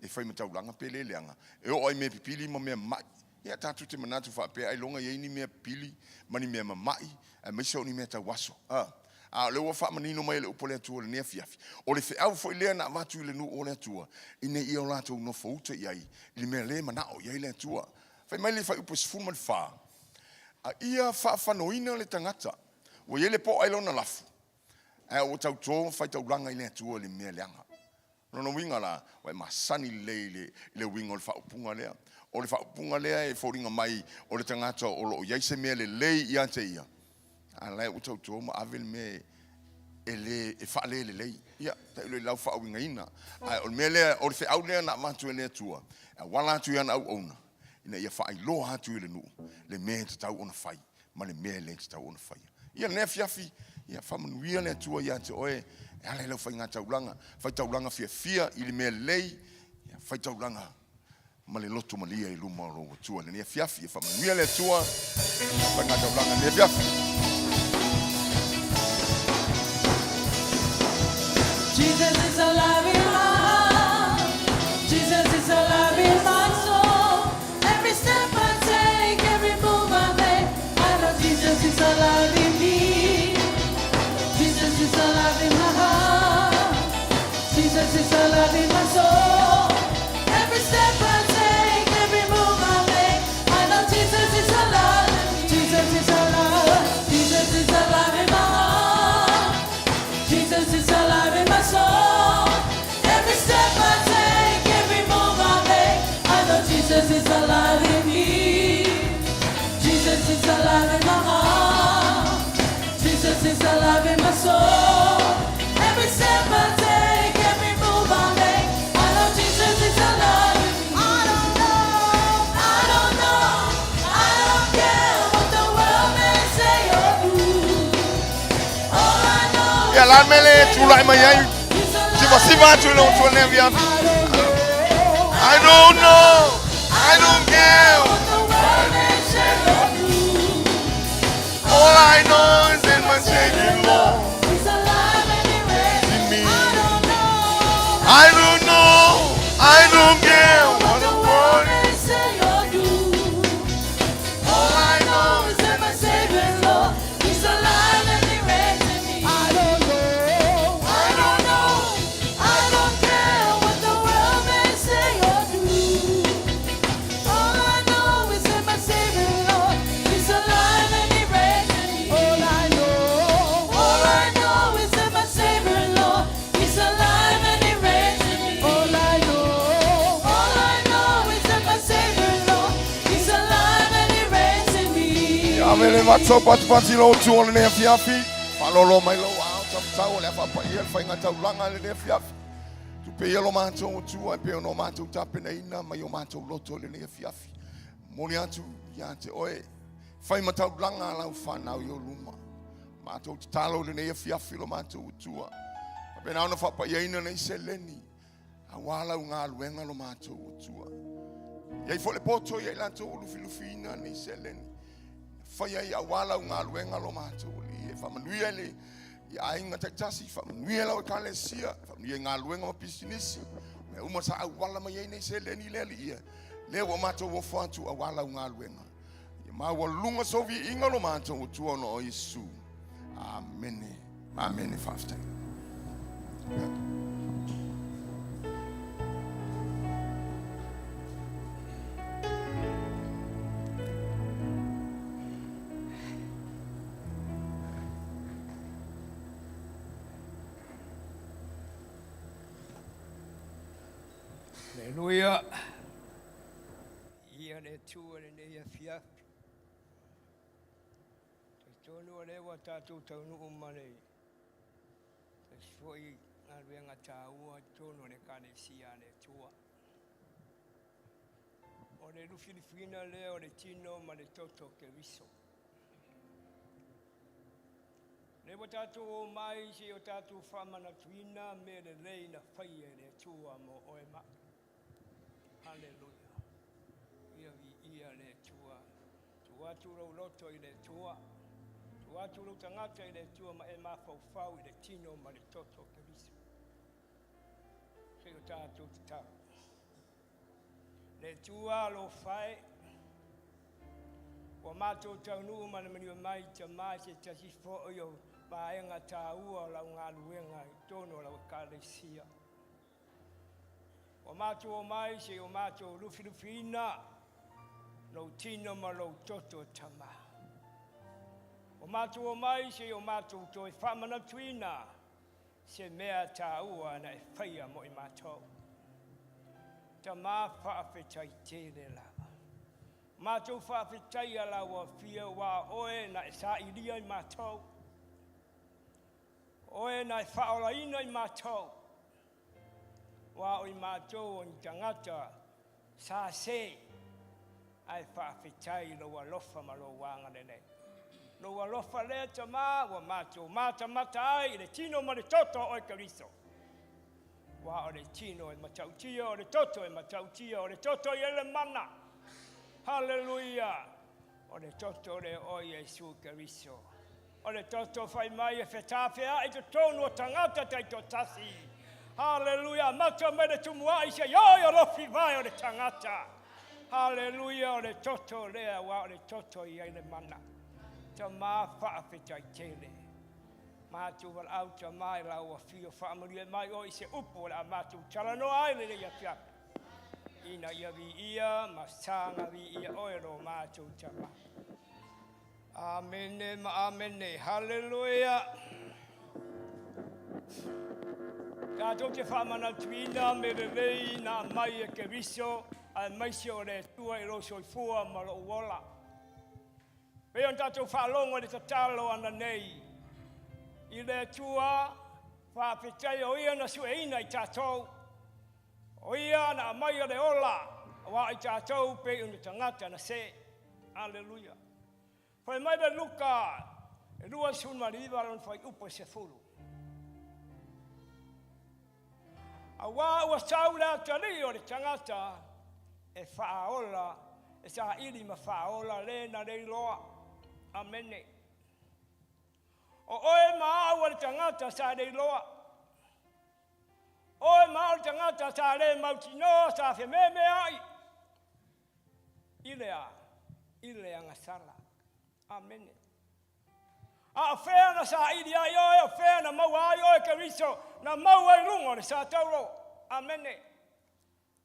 [SPEAKER 6] e fai ma taulaga pe le leaga, e oo ai mea pipili ma mea mama'i. Ia, tatou te manatu faapea ailoga e i ai ni mea pipili ma ni mea mama'i, aemaise o ni mea tauaso. A, a o lea ua faamanino mai e le upu a le Atua i lenei afiafi, o le feau foi lea na avatu i le nuu o le Atua, ina ia o latou nofouta i ai i le mea le manao i ai le Atua. Fai mai le fuaiupu e 14, A ia faafanoina le tagata ua i ai le po'a i lona lafu, ae ua tautō ma faitaulaga i le Atua i le mea leaga. O lona uiga la, ua e masani lelei i le, i le uiga o le faaupuga lea. O le faaupuga lea e foliga mai o le tagata o lo o i ai se mea lelei ia te ia, a la e ua tautō ma ave le mea e le, e faalelelei. Ia, tailo i lau faauigaina. Ae o le mea lea, o le feau lea na avatu e le Atua, e auala atu i ana auauna, ina ia faailoa atu i le nuu le mea e tatau ona fai ma le mea e le tatau ona faia. Ia lenei afiafi, ia faamanuia le Atua ia te oe e ala i lau faiga taulaga, fai taulaga fiafia i le mea lelei, ia fai taulaga ma le loto malie i luma o lou Atua i lenei afiafi. Ia faamanuia le Atua i lau faiga taulaga i lenei afiafi.
[SPEAKER 1] Jesus is alive in my heart. Jesus is alive in my soul. Every step I take, every move I make, I know Jesus is alive in me. Jesus is alive in my heart. Jesus is alive in my soul. Every step I take, every move I make, I know Jesus is alive. Jesus is alive. Jesus is alive in my heart. Jesus is alive in my soul. Every step I take, every move I make, I know Jesus is alive in me. Jesus is alive in my heart. Jesus is alive in my soul. Every step I take, every move I make, I know Jesus is alive in me. I don't know, I don't know, I don't care what the world may say or do. All I know
[SPEAKER 6] Ia
[SPEAKER 1] is
[SPEAKER 6] la
[SPEAKER 1] that my
[SPEAKER 6] mele e tulai mai ai,
[SPEAKER 1] He's alive
[SPEAKER 6] sivasiva atu i lou Atua i lenei afiafi. I don't know, I don't care.
[SPEAKER 1] what the world may say or do.
[SPEAKER 6] All I know is that my Savior Lord
[SPEAKER 1] He's alive and he reigns
[SPEAKER 6] in me.
[SPEAKER 1] I don't know
[SPEAKER 6] I don't know, I don't care
[SPEAKER 1] what
[SPEAKER 6] what
[SPEAKER 1] the
[SPEAKER 6] the
[SPEAKER 1] world
[SPEAKER 6] world
[SPEAKER 1] may say or do. All I know is that my Savior Lord, He's alive and He reigns in me. I don't know, I don't know, I don't care what the world may say or do. All I know is that my Savior Lord, He's alive and He reigns in me. All I know, all I know is that my Savior Lord, He's alive and He reigns in me. All I know, all I know is that my Savior Lord, He's alive and He reigns in me.
[SPEAKER 6] Ia ave le matou patipati i lou Atua i lenei afiafi. Faalolo mai lou ao taumatau o le a faapaia le faiga taulaga i lenei afiafi. Tupe ia lo matou Atua e pei ona o matou tapenaina mai o matou loto i lenei afiafi. Momoli atu ia te oe, fai ma taulaga a lau fanau i ou luma. Matou tatalo i lenei afiafi lo matou Atua. Faapena ona faapaiaina nei seleni aua lau galuega lo matou Atua. E i ai foi le poto ia i latou o lufilufiina nei seleni. Fai ai aua lau galuega lo matou Alii. E faamanuia i le i aiga taitasi, faamanuia lau ekalesia, faamanuia i galuega ma pisinisi. Mea uma sa auala mai ai nei seleni le Alii e. Lea ua matou ofo atu aua lau galuega. Ia maualuga sou viiga lo matou Atua ona o Iesu. Amene. Amene. Faafetai.
[SPEAKER 7] Aleluia. Ia le Atua lenei afiafi. Talitonu o lea ua tatou taunuu ma le tasi foi galuega taua i totonu o le Ekalesia a le Atua. O le lufilufiina lea o le tino ma le toto o Keriso. O lea ua tatou omai se i o tatou faamanatuina mea lelei na faia e le Atua mo oe ma au. Haleluia. Ia viia le Atua. Tuu atu lou loto i le Atua. Tuu atu lou tagata i le Atua ma e mafaufau i le tino ma le toto o Keriso. Se i o tatou tatalo. Le Atua alofa e, ua matou taunuu ma le manuia mai Tama i se tasi foi o vaega taua o lau galuega i totonu o lau Ekalesia. Ua matou omai se i o matou lufilufiina lou tino ma lou toto e Tama. Ua matou omai se i o matou toe faamanatuina se mea taua na e faia mo i matou. Tama faafetai tele lava. Matou faafetaia lau afio aua o oe na e sailia i matou. O oe na e faaolaina i matou, aua o i matou o ni tagata sa se, ae faafetai i lou alofa ma lou agalelei. Lou alofa lea, Tama, ua matou matamata ai i le tino ma le toto o oe Keriso. Aua o le tino e matautia, o le toto e matautia, o le toto e i ai le mana. Haleluia! O le toto lea o Iesu Keriso. O le toto fai mai e fetafea'i i totonu o tagata taitoatasi. Haleluia! Amata mai le tumua'i seia oo i alofi vae o le tagata. Haleluia! O le toto lea aua o le toto e i ai le mana. Tama faafetai tele. Matou valaau Tama i lau afio faamanuia mai oe i se upu o le a matou talanoa ai lenei afiafi. Ina ia viia ma saga viia oe lo matou Tama. Amene ma amene. Haleluia. Tatou te faamanatuina me lelei na aumai e Keriso aemaise o le Atua i lou soifua ma lou ola. Pei ona tatou faalogo i le tatalo ananei i le Atua, faafetai o Ia na sueina i tatou, o Ia na aumaia le ola aua i tatou pei o ni tagata na se. Aleluia. Fai mai le Luka e 29 lona fuaiupu e 10. Aua ua sau le atalii o le tagata e faaola, e saili ma faaola le na le iloa. Amene. O oe ma au o le tagata sa le iloa. Oe ma au le tagata sa le mautinoa, sa fememeai i le a? I le agasala. Amene. A o fea na saili ai oe, o fea na maua ai oe Keriso, na maua i luga o le sa taulo. Amene.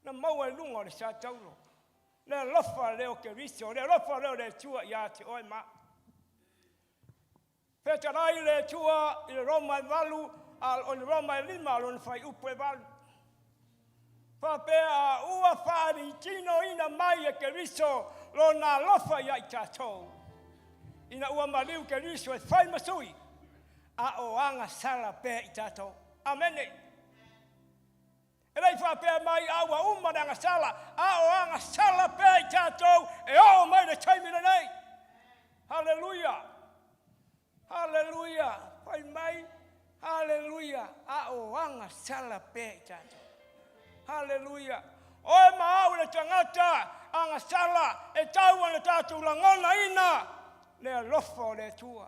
[SPEAKER 7] Na maua i luga o le sa taulo. Le alofa lea o Keriso, le alofa lea o le Atua ia te oe ma au. Fetalai le Atua i le Roma e 8, a o le Roma e 5 lona fuaiupu e 8. Faapea a ua faalitinoina mai e Keriso lona alofa ia i tatou, ina ua maliu Keriso e fai ma sui, a o agasala pea i tatou. Amene. E le i faapea mai a ua uma le agasala, a o agasala pea i tatou e oo mai le taimi lenei. Haleluia! Haleluia! Fai mai, Haleluia! A o agasala pea i tatou. Haleluia! Oe ma au le tagata agasala e tau ona tatou lagonaina le alofa o le Atua.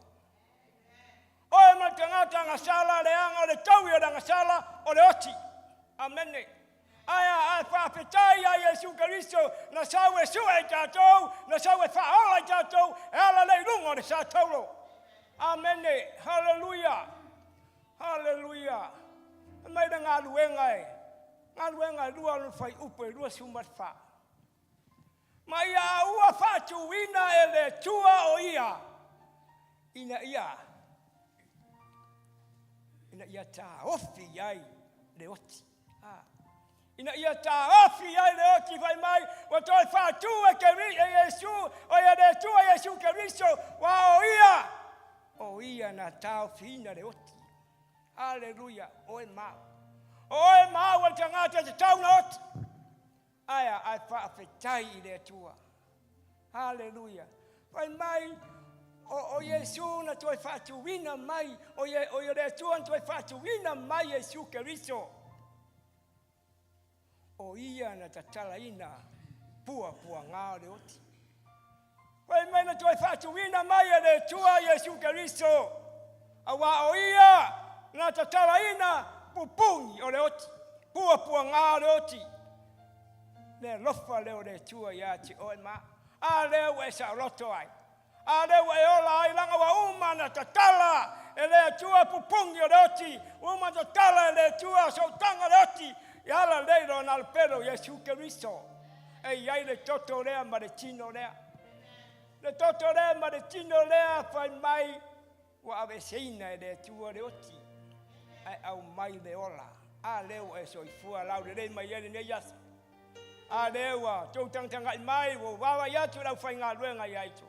[SPEAKER 7] Oe ma le tagata agasala, leaga o le taui o le agasala o le oti. Amene. Ae a, ae faafetai ia Iesu Keriso na sau e sue i tatou, na sau e faaola i tatou, e ala lea i luga o le sa taulo. Amene. Haleluia. Haleluia. Fai mai le galuega e, galuega e lua lona fuaiupu e 24. Ma ia ua faatuina e le Atua o ia, ina ia, ina ia taofi i ai le oti. A. Ina ia taofi ai le oti fai mai, ua toe faatu e, Keri, e Iesu, o ia le Atua Iesu Keriso, ua o ia, o ia na taofiina le oti. Aleluia, oe mau. O oe mau o le tagata e tatau na oti. Ae a, ae faafetai i le Atua. Haleluia. Fai mai, o, o Iesu na toe faatuina mai, o, Ie, o le Atua na toe faatuina mai Iesu Keriso. O ia na tatalaina pua puagā o le oti. Fai mai na toe faatuina mai e le Atua Iesu Keriso, auā o ia na tatalaina pupuni o le oti, puapuagā o le oti. Le alofa lea o le Atua iā te oe ma au. A lea ua e saoloto ai. A lea ua e ola ai, laga ua uma ona tatala e le Atua pupuni o le oti, ua uma ona tatala e le Atua sootaga o le oti, i ala lea i lona alopelo o Iesu Keriso. E i ai le toto lea ma le tino lea. Le toto lea ma le tino lea fai mai ua aveeseina e le Atua le oti ae aumai le ola. A lea ua e soifua laulelei mai ai lenei aso. A lea ua tou tagatagai mai ua vaavaai atu i le aufaigaluega ia ito.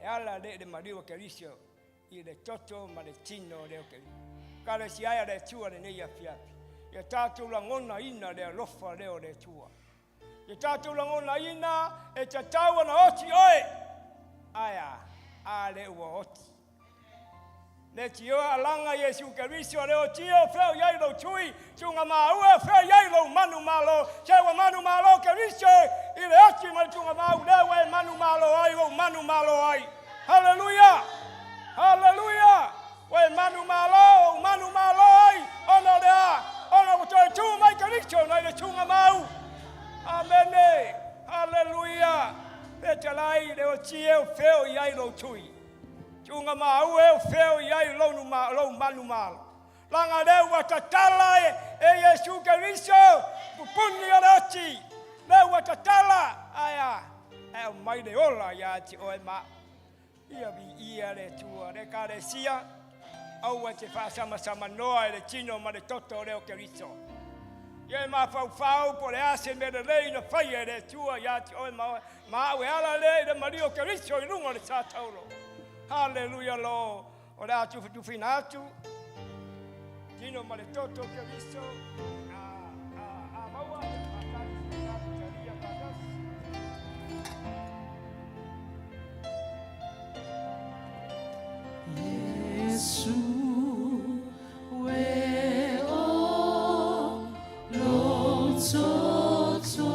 [SPEAKER 7] E ala lea i le maliu a Keriso i le toto ma le tino o le Ekalesia ae a le Atua lenei afiafi. Ia tatou lagonaina le alofa lea o le Atua. Ia tatou lagonaina e tatau ona oti oe. Ae a? A lea ua oti. Le tioa alaga Iesu Keriso le otio feo i ai lou tui, tunga maua feo i ai lou manu malo, se ua manu malo Keriso i le oti ma le tunga mau lea ua e manu malo ai, ua ou manu malo ai. Haleluia! Haleluia! Ua e manu malo, ou manu malo ai, ona o le a? Ona ua toe tū mai Keriso nai le tunga mau. Amene! Haleluia! Fetalai, le oti e o feo i ai lou tui. Tunga maua e o feo i ai lou, lou manu malo. Laga lea ua tatala e, e Iesu Keriso, pupuni o le oti. Lea ua tatala, ae a, ae aumai le ola ia te oe ma. Ia viia le Atua, le Ekalesia, aua e te faasamasama noa e le tino ma le toto o leo Keriso. Ia e mafaufau po o le a se mea lelei na faia e le Atua ia te oe ma oe, ma au e ala lea i le maliu o Keriso i luga o le sa taulo. Haleluia lo, o le a tufitufiina atu, tino ma le toto o Keriso, a, a, a maua, a tatou talia faatasi.
[SPEAKER 1] Iesu we o lo toto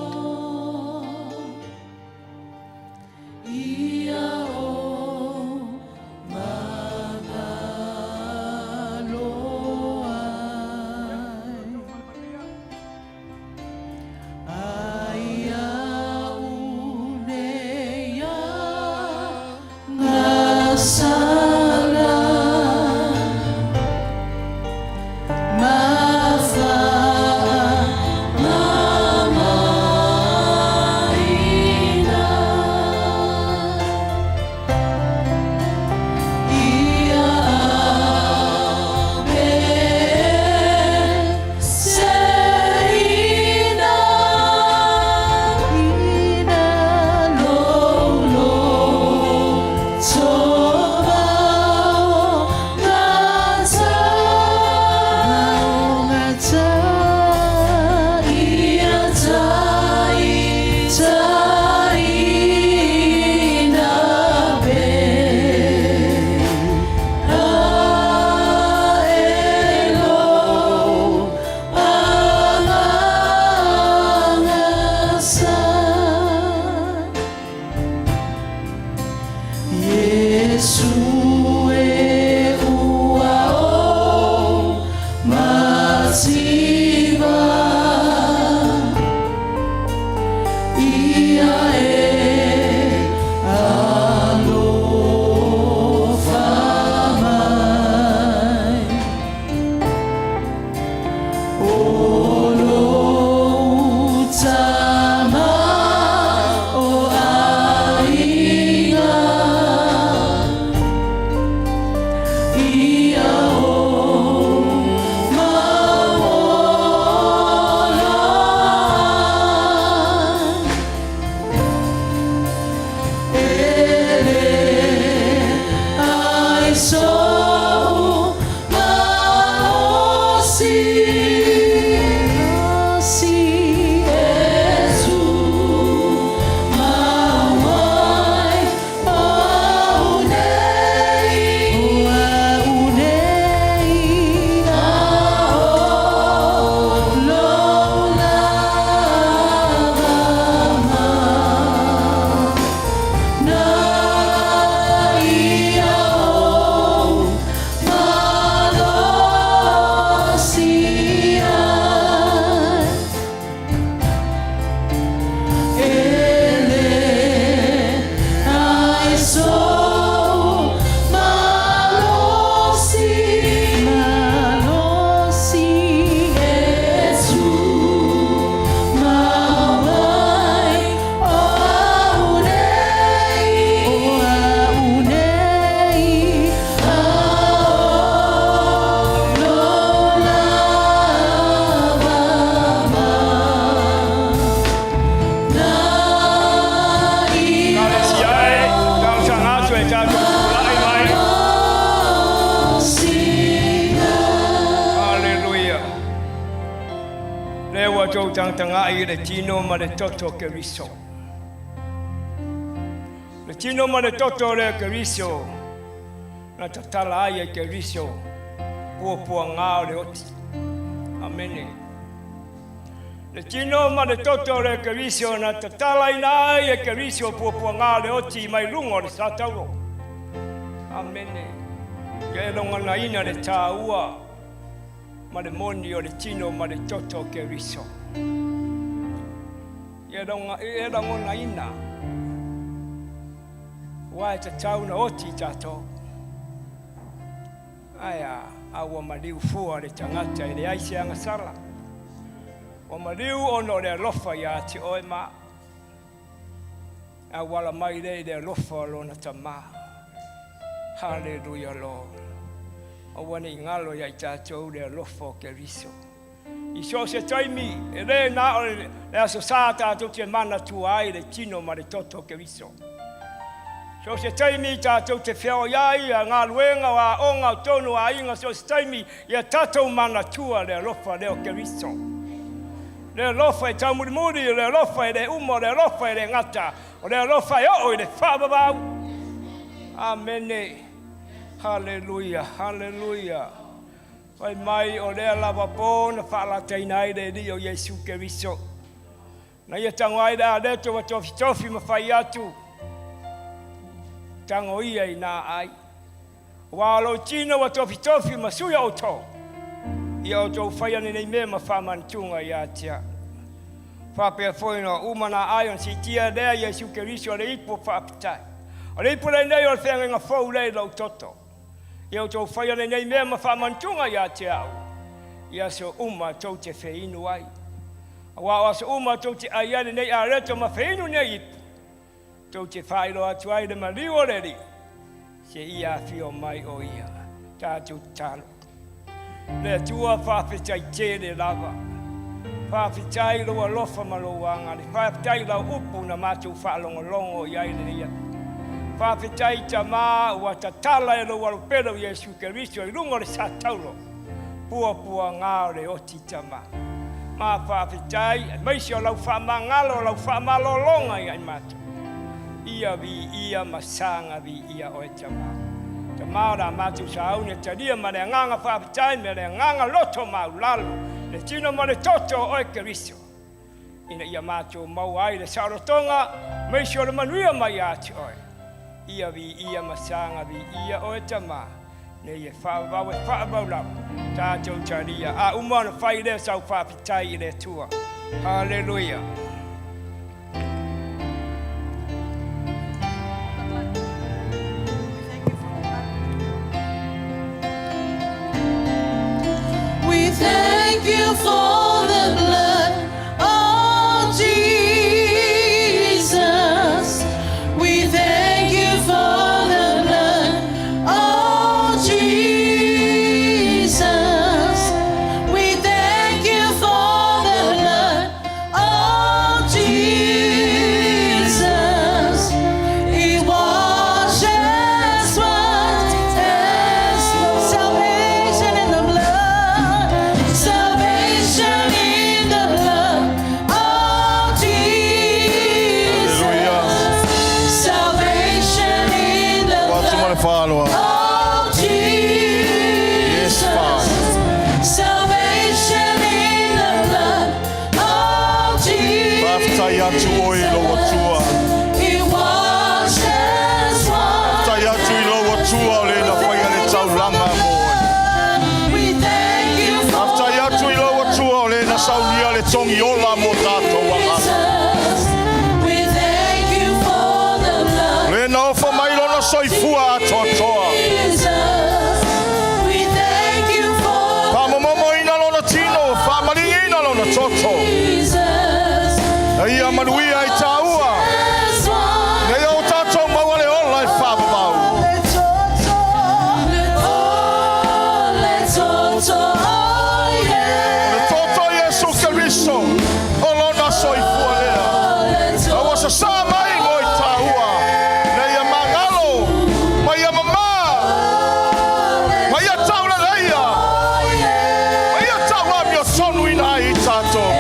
[SPEAKER 1] ia o magalo ai.
[SPEAKER 7] matou tagatagai i le tino ma le toto o Keriso. Le tino ma le toto o le Keriso na tatala ai e Keriso puapuaga o le oti. Amene. Le tino ma le toto o le Keriso na tatalaina ai e Keriso puapuaga o le oti mai luga o le satauro. Amene. Ia e loganaina le tāua ma le moni o le tino ma le toto o Keriso. Ia e lagonaina aua e tatau na oti tatou. Ae a ua maliu fua le tagata e leai se agasala. Ua maliu ona o le alofa ia te oe ma e auala mai lea i le alofa o lona Tama. Haleluia Lord. Aua ne i galo ia i tatou le alofa o Keriso. I so o se taimi, e le na o le aso sa tatou te manatua ai le tino ma le toto o Keriso. So o se taimi tatou te feaoai ai a galuega o aoga o tonu aiga, so o se taimi ia tatou manatua le alofa lea o Keriso. Le alofa e taumulimuli, o le alofa e le uma, o le alofa e le gata, o le alofa e oo i le faavavau. Amene. Haleluia, haleluia. Fai mai o lea lava po na faalataina ai le Alii o Iesu Keriso. Na ia tago ai le aleto ua tofitofi ma fai atu, tago ia i nā ai. Aua o lou tino ua tofitofi ma sui o outou, ia outou faia lenei mea ma faamanatuga ia te au. Faapea foi ona uma nā ai ona siitia lea Iesu Keriso le ipu o faafetai. O le ipu lenei o le feagaiga fou lea i lou toto. Ia outou faia lenei mea ma faamanatuga ia te au, i aso uma tou te feinu ai. Aua o aso uma tou te ai ai lenei areto ma feinu nei ipu, tou te faailoa atu ai le maliu o le Alii, seia afio mai o ia. Tatou tatalo. Le Atua, faafetai tele lava. Faafetai i lou alofa ma lou agalelei. Faafetai i lau upu na matou faalogologo i ai lenei aso. Faafetai Tama ua tatala e lou alopele o Iesu Keriso i luga o le sataulo, puapuaga o le oti Tama. Ma faafetai aemaise o lau faamagalo, o lau faamalologa ia i matou. Ia viia ma saga viia oe Tama. Tama o le a matou sauni e talia ma le agaga faafetai me le agaga loto maulalo, le tino ma le toto o oe Keriso, ina ia matou maua ai le saolotoga aemaise o le manuia mai ia te oe. Ia viia ma saga viia oe Tama, nei e faavavau e faavavau lava, tatou talia a uma ona fai lea sau faafetai i le Atua. Haleluia.
[SPEAKER 1] We thank you for the blood of Jesus. We thank you for the blood of Jesus. We thank you for the blood of Jesus. It washes white as snow. Salvation in the blood. Salvation in the blood of Jesus. Salvation in the
[SPEAKER 5] Atu ma le
[SPEAKER 1] blood
[SPEAKER 5] fa'aloa.
[SPEAKER 1] of
[SPEAKER 5] Yes,
[SPEAKER 1] Jesus.
[SPEAKER 5] Father.
[SPEAKER 1] Salvation in the blood of
[SPEAKER 5] Faafetai atu oe i lou Atua.
[SPEAKER 1] It washes white.
[SPEAKER 5] Faafetai atu i lou Atua o le na faia le taulaga mo oe.
[SPEAKER 1] We thank you for
[SPEAKER 5] Faafetai atu i lou Atua o le na saunia le togi ola mo tatou agaga.
[SPEAKER 1] Jesus. We thank you for the blood.
[SPEAKER 5] Le na ofa mai lona soifua atoatoa.
[SPEAKER 1] Jesus. We thank you for
[SPEAKER 5] Faamomomoina lona tino, faamaligiina lona toto.
[SPEAKER 1] Jesus.
[SPEAKER 5] Na ia manuia i tāua.
[SPEAKER 1] As one.
[SPEAKER 5] Na ia o tātou maua le ola e faavavau.
[SPEAKER 1] Le toto, oh, le toto, oh, yeah.
[SPEAKER 5] Le toto Iesu Keriso, o lona soifua lea.
[SPEAKER 1] Le
[SPEAKER 5] A ua sasā mai mo i tāua. Na ia magalo, ma ia mamā, ma ia tauleleia, ma ia tauamiotonu ina ai i tātou.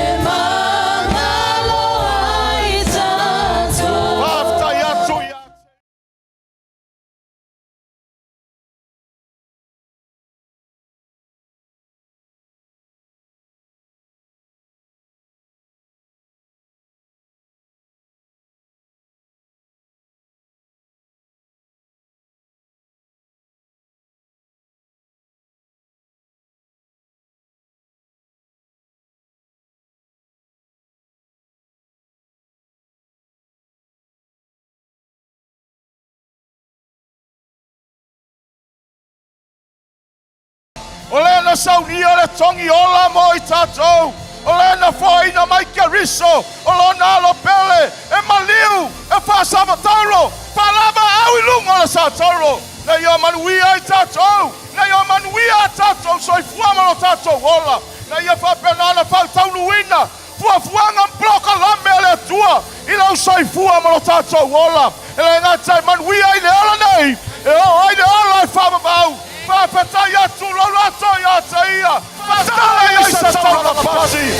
[SPEAKER 5] O lea na saunia le togi ola mo i tatou. O lea na foaiina mai Keriso, o lona Alo pele, e maliu, e faasavatauro, faalavaau i luga o le satauro, na ia manuia ai tatou, na ia manuia a tatou soifua ma lo tatou ola, na ia faapena ona faataunuuina fuafuaga ma polokalame a le Atua i lou soifua ma lo tatou ola. E le gata e manuia i le ola nei, e oo ai le ola e faavavau. Faafetai atu lou loto ia te ia, faatala i ai se taulaga pasi.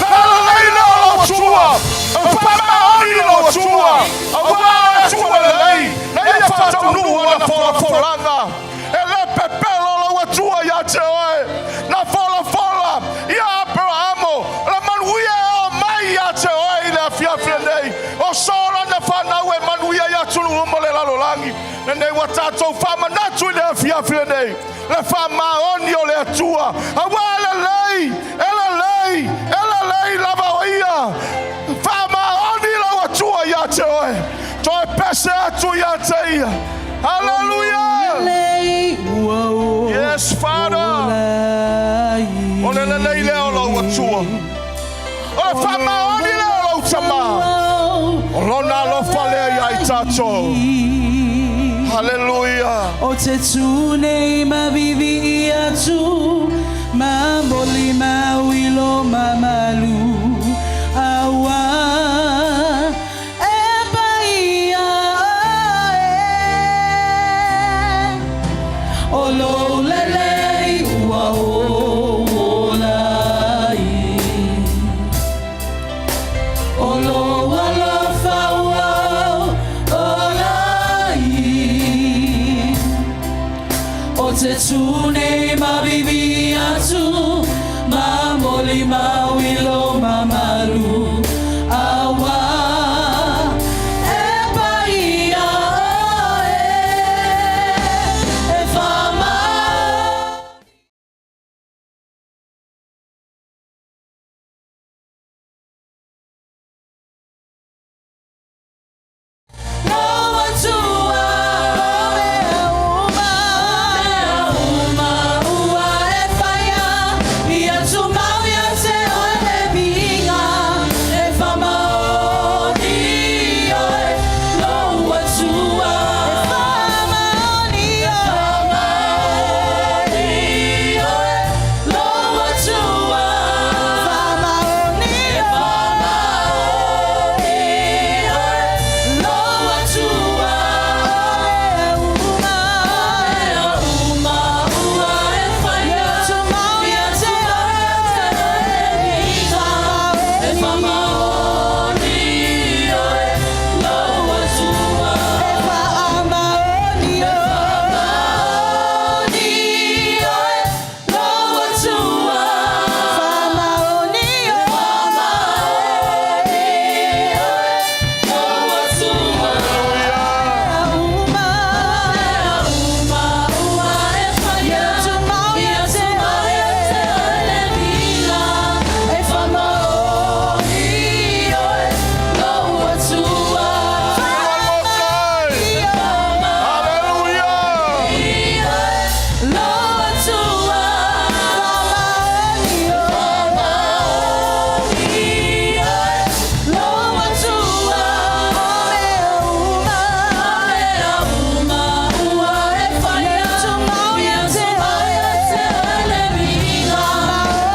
[SPEAKER 5] Felelei lea o lou Atua, e faamaoni lou Atua, aua o le Atua lelei, na ia faataunuu ana folafolaga. E le pepelo lou Atua ia te oe, na folafola ia Aperaamo, o le manuia e oo mai ia te oe i le afiafi lenei, o so lana fanau e manuia i atunuu uma o le lalolagi. Lenei ua tatou faamanatu i le afiafi lenei, le faamaoni o le Atua, aua e lelei, e lelei, e lelei lava o ia. Faamaoni lou Atua ia te oe, toe pese atu ia te ia. Hallelujah! Yes, Father. O le lelei lea o lou Atua. O le faamaoni lea o lou Tama. O lona alofa lea ia i tatou. Hallelujah.
[SPEAKER 1] O te tū nei mavivi atu ma moli mauilo mamalu aua e paia e o lou lelei ua ou ola ai o lou alofa ua ou ola ai O te tū nei mavivi atu ma moli mau i lo mamalu aua e paia oe e whama. Lou Atua o mea uma, mea uma ua e whaia, ia tumau ia te oe le viiga, e whamaoni oe, lou Atua. E whamaoni oe, whamaoni oe, lou Atua. Whamaoni oe, whamaoni oe, lou Atua. O mea uma, ua e whaia, ia tumau ia te oe le viiga, e whamaoni oe, lou Atua. E whamaoni oe, whamaoni oe, lou Atua. Whamaoni oe, whamaoni oe, lou Atua. Uma, uma, ua e whaia, ia tumau ia te oe le viiga, e whamaoni oe, lou Atua.
[SPEAKER 5] One more time. Hallelujah.
[SPEAKER 1] Lou Atua. Whamaoni oe, lou Atua. O mea uma, ua e whaia, ia tumau ia te oe le viiga,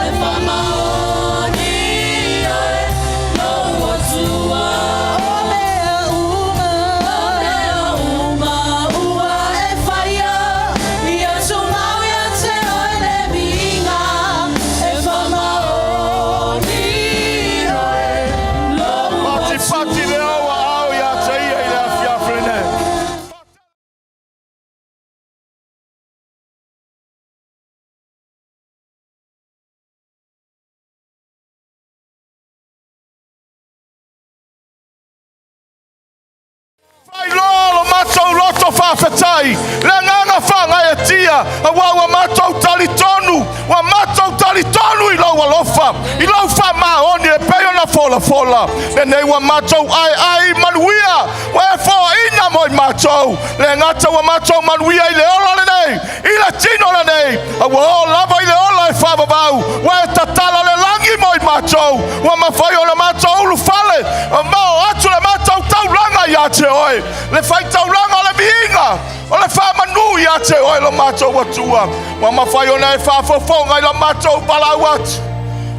[SPEAKER 1] e whamaoni oe, lou Atua. O mea uma, ua e whaia, ia tumau ia te oe le viiga, e whamaoni oe, lou
[SPEAKER 5] Pati pati
[SPEAKER 1] Atua.
[SPEAKER 5] le aua au ia te ia i le afiafi lenei. Failoa lo matou loto faafetai, le agaga faagaeatia, aua ua matou talitonu, ua matou talitonu i lou alofa. Atua i lau faamaoni e pei ona folafola. Lenei ua matou aeae i manuia, ua e foaina mo i matou. Le gata ua matou manuia i le ola lenei, i le tino lenei, a ua oo lava i le ola e faavavau, ua e tatala le lagi mo i matou, ua mafai ona matou ulufale, ma oo atu le matou taulaga ia te oe, le faitaulaga o le viiga, o le faamanu ia te oe lo matou Atua, ua mafai ona e faafofoga i la matou valaau atu,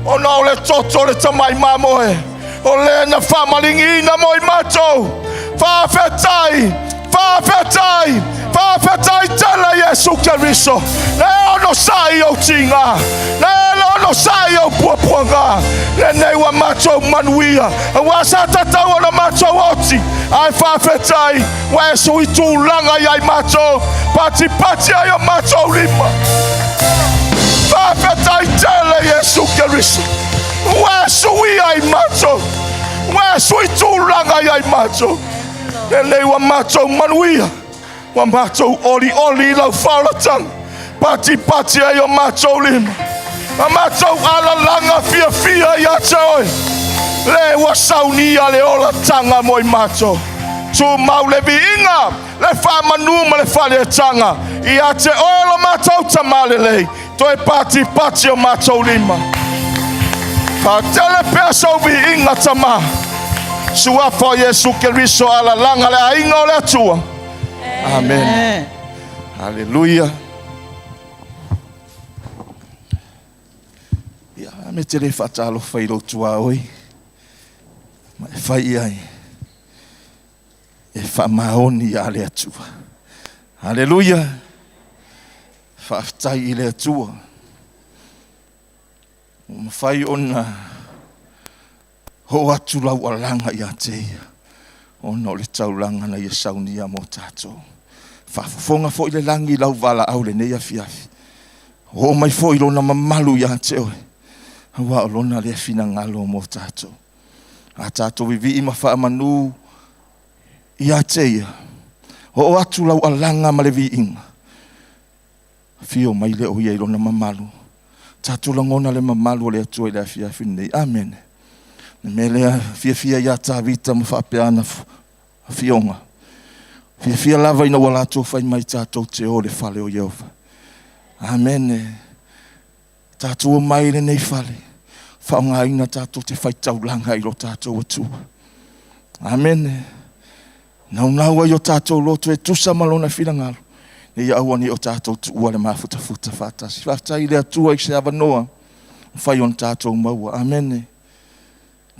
[SPEAKER 5] ona o le toto o le tamai mamoe, o lea na faamaligiina mo i matou. Faafetai, faafetai, faafetai tele Iesu Keriso. Na e onosai i ou tiga, na e onosai i ou puapuaga, lenei ua matou manuia, aua sa tatau ona matou oti, ae faafetai ua e sui tulaga ia i matou, patipati ai o matou lima. Faafetai tele Iesu Keriso, ua e suia i matou, ua e sui tulaga ia i matou, lenei ua matou manuia, ua matou olioli i lau faaolataga, patipati ai o matou lima, a matou alalaga fiafia ia te oe, le ua saunia le olataga mo i matou. Tumau le viiga, le faamanu ma le faaletaga ia te oe lo matou Tama lelei, toe patipati o matou lima. Faatele pea sou viiga Tama, suafa o Iesu Keriso, alalaga le aiga o le Atua. Amen. Haleluia. Ia, me te le faatalofa i lou tuaoi, ma e fai i ai e faamaoni ia le Atua. Haleluia. Faafetai i le Atua. Ua mafai ona oo atu lau alaga ia te ia, ona o le taulaga na ia saunia mo tatou. Faafofoga foi le lagi i lau valaau lenei afiafi. Oo mai foi lona mamalu ia te oe, aua o lona lea finagalo mo tatou. A tatou vivii ma faamanu ia te ia, oo atu lau alaga ma le viiga, afio mai le o ia i lona mamalu. Tatou lagona le mamalu o le Atua i le afiafi lenei. Amene. Le mea lea fiafia ia Tavita ma faapea ana afioga. Fiafia lava ina ua latou fai mai tatou te o le fale o Ieova. Amene. Tatou omai i lenei fale, faaaogaina tatou te faitaulaga i lo tatou Atua. Amene. Naunau ai o tatou loto e tusa ma lona finagalo, ne i aua ne i o tatou tuua le mafutafuta faatasi. Faafetai i le Atua i se avanoa mafai ona tatou maua. Amene.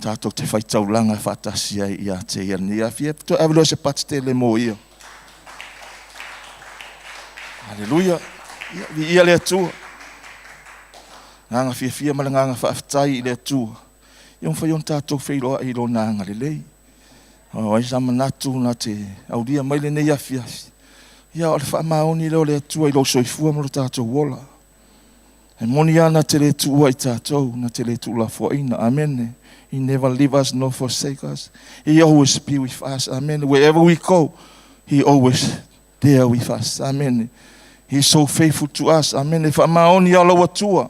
[SPEAKER 5] Tatou te faitaulaga faatasi ai ia te ia lenei afia. Toe ave loa se pati tele mo ia. Haleluia. Ia, viia le Atua. Nganga fiafia ma le nganga faafetai i le Atua. Ia mafai ona tatou feiloai i lona agalelei. O ai sa manatu na te aulia mai lenei afiafi. Ia, o le faamaoni lea o le Atua i lou soifua ma lo tatou ola. E moni lava na te le tuua i tatou, na te le tuulafoaina. Amene. He never leave us nor forsake us. He always be with us. Amen. Wherever we go, He always there with us. Amen. He is so faithful to us. Amen. E faamaoni lava lou Atua,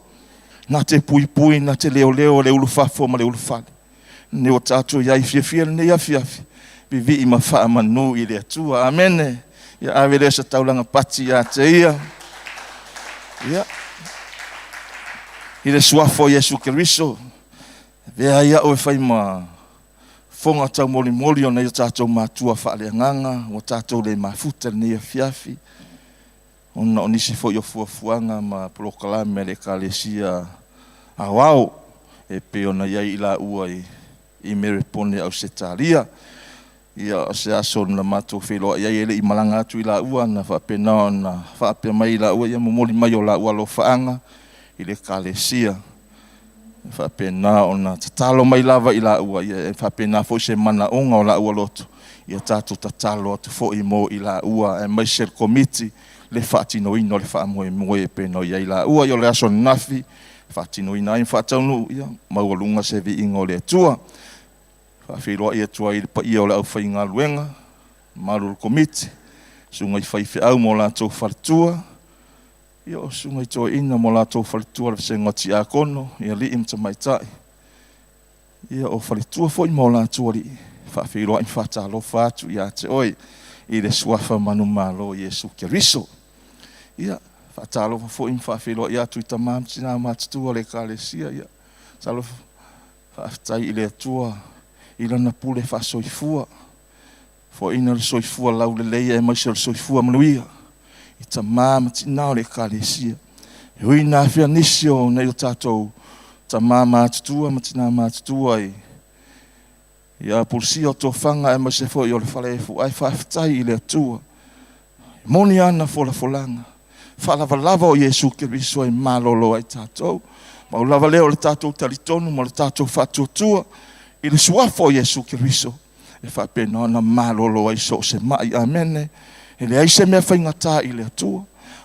[SPEAKER 5] na te puipui, na te leoleo le ulufafo ma le ulufale. Lenei ua tatou i ai fiafia lenei afiafi, vivii ma faamanu i le Atua. Amene. Ia ave lea se taulaga pati ia te ia. Ia. I le suafa o Iesu Keriso, avea ai au e fai ma fofoga taumolimoli o nai o tatou matua faaleagaga, ua tatou le mafuta lenei afiafi, ona o nisi foi o fuafuaga ma polokalame a le Ekalesia Aoao e pei ona i ai i laua i Merepone, Ausetalia. Ia, o se aso na matou feiloai ai e le i malaga atu i laua, na faapena ona faapea mai i laua, ia momoli mai o laua alofaaga i le Ekalesia. E faapena ona tatalo mai lava i laua, ia e faapena foi se manaoga o laua loto, ia tatou tatalo atu foi mo i laua, aemaise le komiti le faatinoina o le faamoemoe e pei ona i ai laua. Ia o le aso ananafi faatinoina ai ma faataunuu, ia maualuga se viiga o le Atua. Faafeiloai atu ai i le paia o le aufaigaluega, mamalu o le komiti, susuga i faifeau ma o latou faletua. Ia, o susuga i toeaiina ma o latou faletua le vasega o tiakono, i alii ma tamaitai. Ia, o faletua foi ma o latou alii, faafeiloai ma faatalofa atu ia te oe i le suafa manumalo o Iesu Keriso. Ia, faatalofa foi ma faafeiloai atu i tama ma tina matutua o le Ekalesia. Ia, talofa, faafetai i le Atua i Lana pule faasoifua, foaiina le soifua laulelei aemaise o le soifua manuia i tama ma tina o le Ekalesia. E ui ina afea nisi o nai o tatou tama matutua ma tina matutua i ia pulisia o tofaga aemaise foi o le falaefu, ae faafetai i le Atua. E moni ana folafolaga faalavalava o Iesu Keriso e malolo ai tatou. Pau lava lea o le tatou talitonu ma le tatou faatuatua i le suafa o Iesu Keriso e faapena ona malolo ai so o se mai. Amene. E leai se mea faigata i le Atua.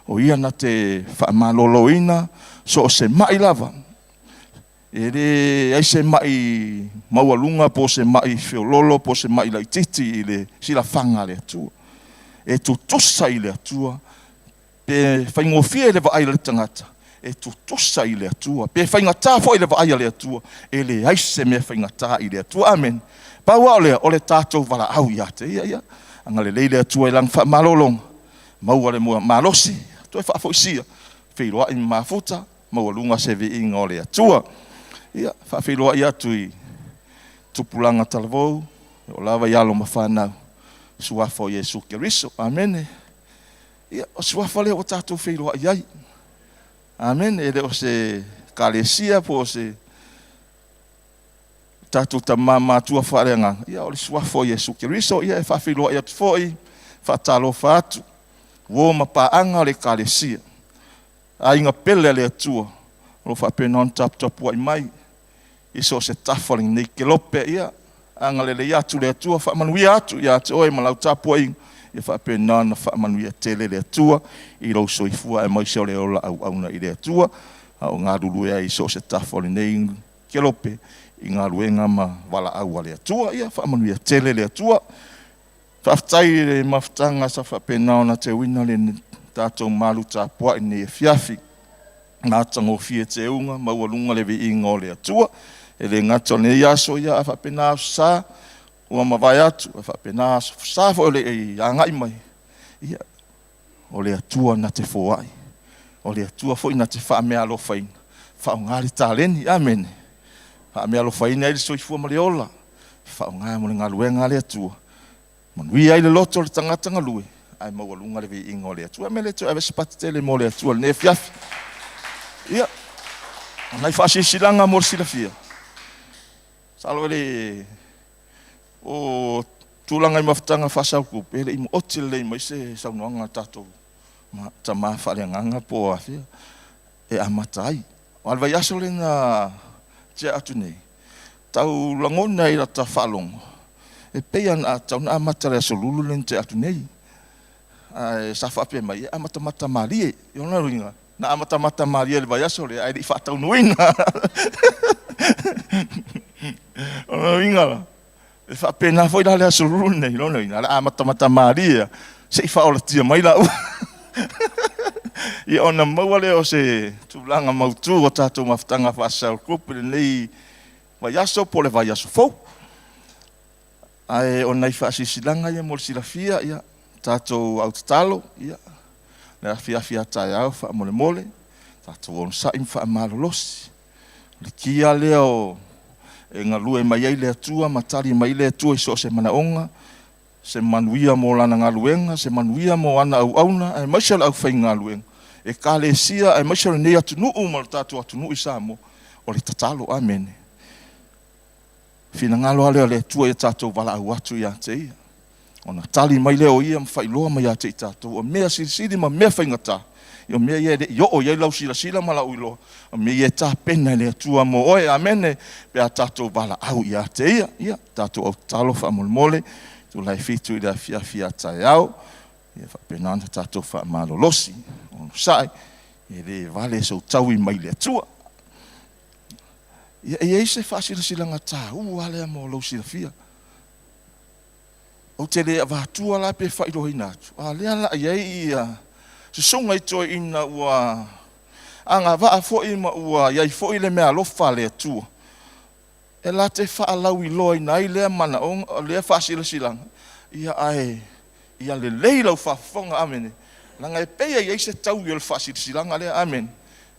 [SPEAKER 5] O Ia na te faamaloloina so o se mai lava. E leai se mai maualuga po o se mai feololo po o se mai laitiiti i le silafaga a le Atua. E tutusa i le Atua pe faigofie i le vaai a le tagata, e tutusa i le Atua. Pe faigata foi i le vaai a le Atua, e leai se mea faigata i le Atua. Amene. Pau lava o lea, o le tatou valaau ia te Ia. Ia agalelei le Atua i Lana faamalologa, maua le malosi, toe faafoisia, feiloai ma mafuta, maualuga se viiga o le Atua. Ia, faafeiloai atu i tupulaga talavou, e oo lava i alo ma fanau, suafa o Iesu Keriso. Amene. Ia, o suafa lea ua tatou feiloai ai. Amene. E le o se ekalesia po o se tatou tama matua faaleagaga, ia o le suafa o Iesu Keriso. Ia e faafeiloai atu foi, faatalofa atu, uo ma paaga o le ekalesia, aiga pele a le Atua, o lo o faapena ona taputapuai mai i so o se tafa o lenei kelope. Ia, agalelei atu le Atua, faamanuia atu ia te oe ma lau tapuaiga, ia faapena ona faamanuia tele le Atua i lou soifua aemaise o le ola auauna i le Atua, a o galulue ai i so o se tafa o lenei kelope i galuega ma valaau a le Atua. Ia faamanuia tele le Atua. Faafetai i le mafutaga sa faapena ona teuina le tatou malu tapuai i lenei afiafi. Matagofie teuga, maualuga le viiga o le Atua. E le gata o lenei aso, ia a faapena aso sa ua mavae atu, a faapena aso sa foi o le i agai mai, ia, o le Atua na te foai, o le Atua foi na te faameaalofaina, faaaoga le taleni, amene, faameaalofaina ai le soifua ma le ola, faaaoga mo le galuega a le Atua, manuia ai le loto o le tagata galue, ae maualuga le viiga o le Atua. Mea le toe ave se pati tele mo le Atua i lenei afiafi. Ia, o nai faasilasilaga mo le silafia. Masalo e le o tulaga i mafutaga faasaukupu, e le i maoti lelei mai se saunoaga a tatou tama faaleagaga po o afea e amata ai. O le vaiaso lena tea atu nei, tau lagona i lata faalogo, e pei lava na tatau ona amata i le Aso Lulu lea na tea atu nei. Ae sa faapea mai, e amatamata malie. O lona uiga, na amatamata malie i le vaiaso lea, ae le i faataunuuina. O lona uiga la, e faapena foi la le Aso Lulu lenei, lona uiga, o le a amatamata malie lava, se i faaolatia mai laua. Ia ona maua lea o se tulaga mautu o tatou mafutaga faa-cell group i lenei vaiaso po o le vaiaso fou. Ae o nai faasilasilaga ia mo le silafia, ia, tatou au tatalo, ia, le afiafi a taeao faamolemole, tatou onosai ma faamalolosi. O le kia lea o e galue mai ai le Atua ma tali mai le Atua i so o se manaoga, se manuia mo lana galuega, se manuia mo ana auauna, aemaise o le aufaigaluega, Ekalesia, aemaise o lenei atunuu ma le tatou atunuu i Samoa, o le tatalo. Amene. Finagalo lava lea o le Atua ia tatou valaau atu ia te Ia, ona tali mai lea o Ia ma faailoa mai ia te i tatou o mea silisili ma mea faigata, o mea ia e le i oo i ai lau silasila ma lau iloa, o mea ia e tapena e le Atua mo oe. Amene. Pe a tatou valaau ia te Ia. Ia, tatou au tatalo faamolemole, itula e 7 i le afiafi a taeao, ia faapena ona tatou faamalolosi, onosai, e le vale sou taui mai le Atua. Ia, e i ai se faasilasilaga taua lea mo lou silafia. Ou te le avatua la pe faailoaina atu, a o lea o le a i ai ia Susuga i toeaina ua agavaa foi ma ua i ai foi le meaalofa a le Atua e latou te faalauiloaina ai lea manaoga, lea faasilasilaga, ia ae ia lelei lau faafofoga, amene, leaga e pei e i ai se taui o le faasilasilaga lea, amene.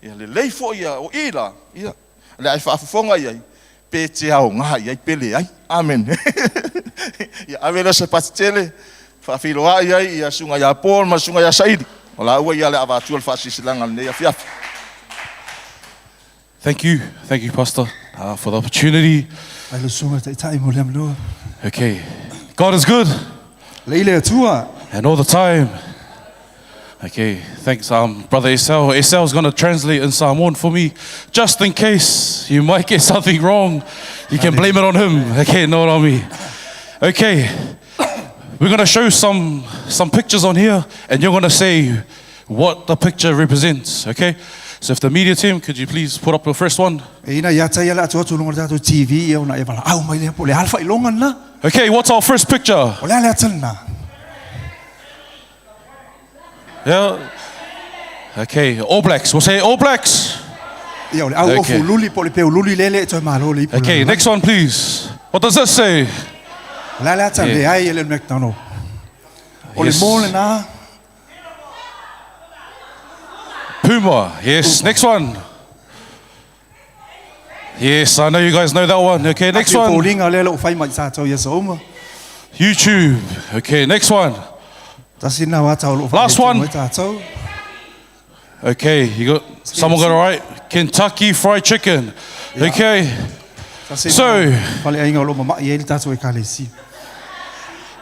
[SPEAKER 5] Ia lelei foi ia, o i la, ia, o le a e faafofoga i ai, pe te aoga i ai pe leai, amene. Ia ave lea o se pati tele, faafeiloai ai ia Susuga ia Paul ma le Susuga ia Saili, o laua ia o le a avatua le faasilasilaga i lenei afiafi.
[SPEAKER 8] Thank you, Pastor, for the opportunity.
[SPEAKER 9] Mai le susuga taitai mo le avanoa.
[SPEAKER 8] Okay, God is good
[SPEAKER 9] Le ile Atua.
[SPEAKER 8] and all the time. Okay, thanks, Brother Esau. Esau is going to translate in Samoan for me, just in case you might get something wrong. You can blame it on him. Okay, not on me. Okay, we're going to show some pictures on here, and you're going to say what the picture represents. Okay, so if the media team, could you please put up the first one?
[SPEAKER 9] E ina ia tai ala atu atu lunga le tātou TV ia ona e wala au mai lea po le alfa i longa na.
[SPEAKER 8] Okay, what's our first picture?
[SPEAKER 9] O le ale ata na.
[SPEAKER 8] Yeah. Okay, All Blacks. We'll say All Blacks.
[SPEAKER 9] Ia o le au ofu luli po le peu luli lele e toi malo le ipu.
[SPEAKER 8] Okay, next one, please. What does this say?
[SPEAKER 9] O le ale ata le ai e le McDonald. O le mō le na.
[SPEAKER 8] Puma. Yes. Next one. Yes, I know you guys know that one. Okay, next one.
[SPEAKER 9] Pōlinga le lo whai mai tātou ia sa uma.
[SPEAKER 8] YouTube. Okay, next one.
[SPEAKER 9] Tasi na wata o lo whai
[SPEAKER 8] Last one.
[SPEAKER 9] mai tātou.
[SPEAKER 8] Okay, you got someone got it right. Kentucky Fried Chicken. Okay.
[SPEAKER 9] Tasi
[SPEAKER 8] So-
[SPEAKER 9] na whale ainga o lo mama'i e le tātou e kalesi.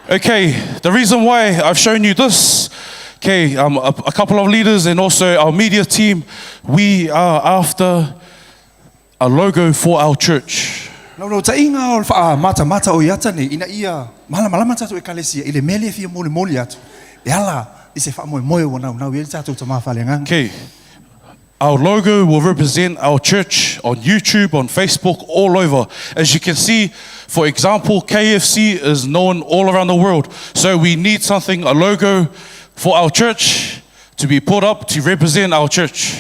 [SPEAKER 8] Okay, the reason why I've shown you this, okay, a couple of leaders and also our media team, we are after a logo for our church.
[SPEAKER 9] Lau lau tainga o le wha mata mata o iata nei, ina ia mala malama tātou e kalesia, i le mele fia moli moli atu. E ala, i se wha moe moe o nau nau i le tātou ta mawhale nganga.
[SPEAKER 8] Okay, our logo will represent our church on YouTube, on Facebook, all over. As you can see, for example, KFC is known all around the world. So we need something, a logo for our church to be put up to represent our church.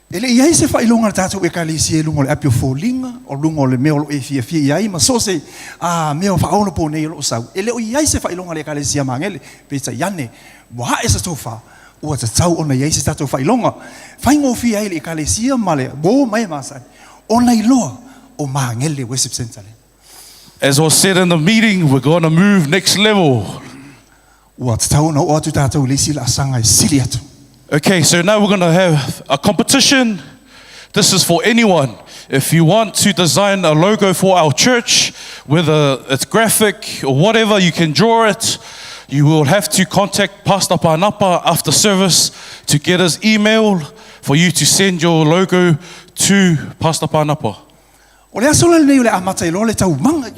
[SPEAKER 9] E le iai se whailonga le tātou e kalesia e lunga o le api o fōlinga, o lunga o le mea o lo e fia fia iai, ma so se a mea o whaono pō nei o lo sau. E le o iai se whailonga le kalesia mangele, pe ta iane, wa e sa tōwha, ua ta tau ona iai se tātou whailonga. Whaingo fia ai le kalesia ma le wō mai masani, ona iloa o mangele worship center le.
[SPEAKER 8] As was said in the meeting, we're going to move next level.
[SPEAKER 9] Ua ta tau ona o atu tātou le isi la asanga e sili atu.
[SPEAKER 8] Okay, so now we're going to have a competition. This is for anyone. If you want to design a logo for our church, whether it's graphic or whatever, you can draw it. You will have to contact Pastor Panapa after service to get his email for you to send your logo to Pastor Panapa.
[SPEAKER 9] O le aso le nei o le amata i loa le tau manga.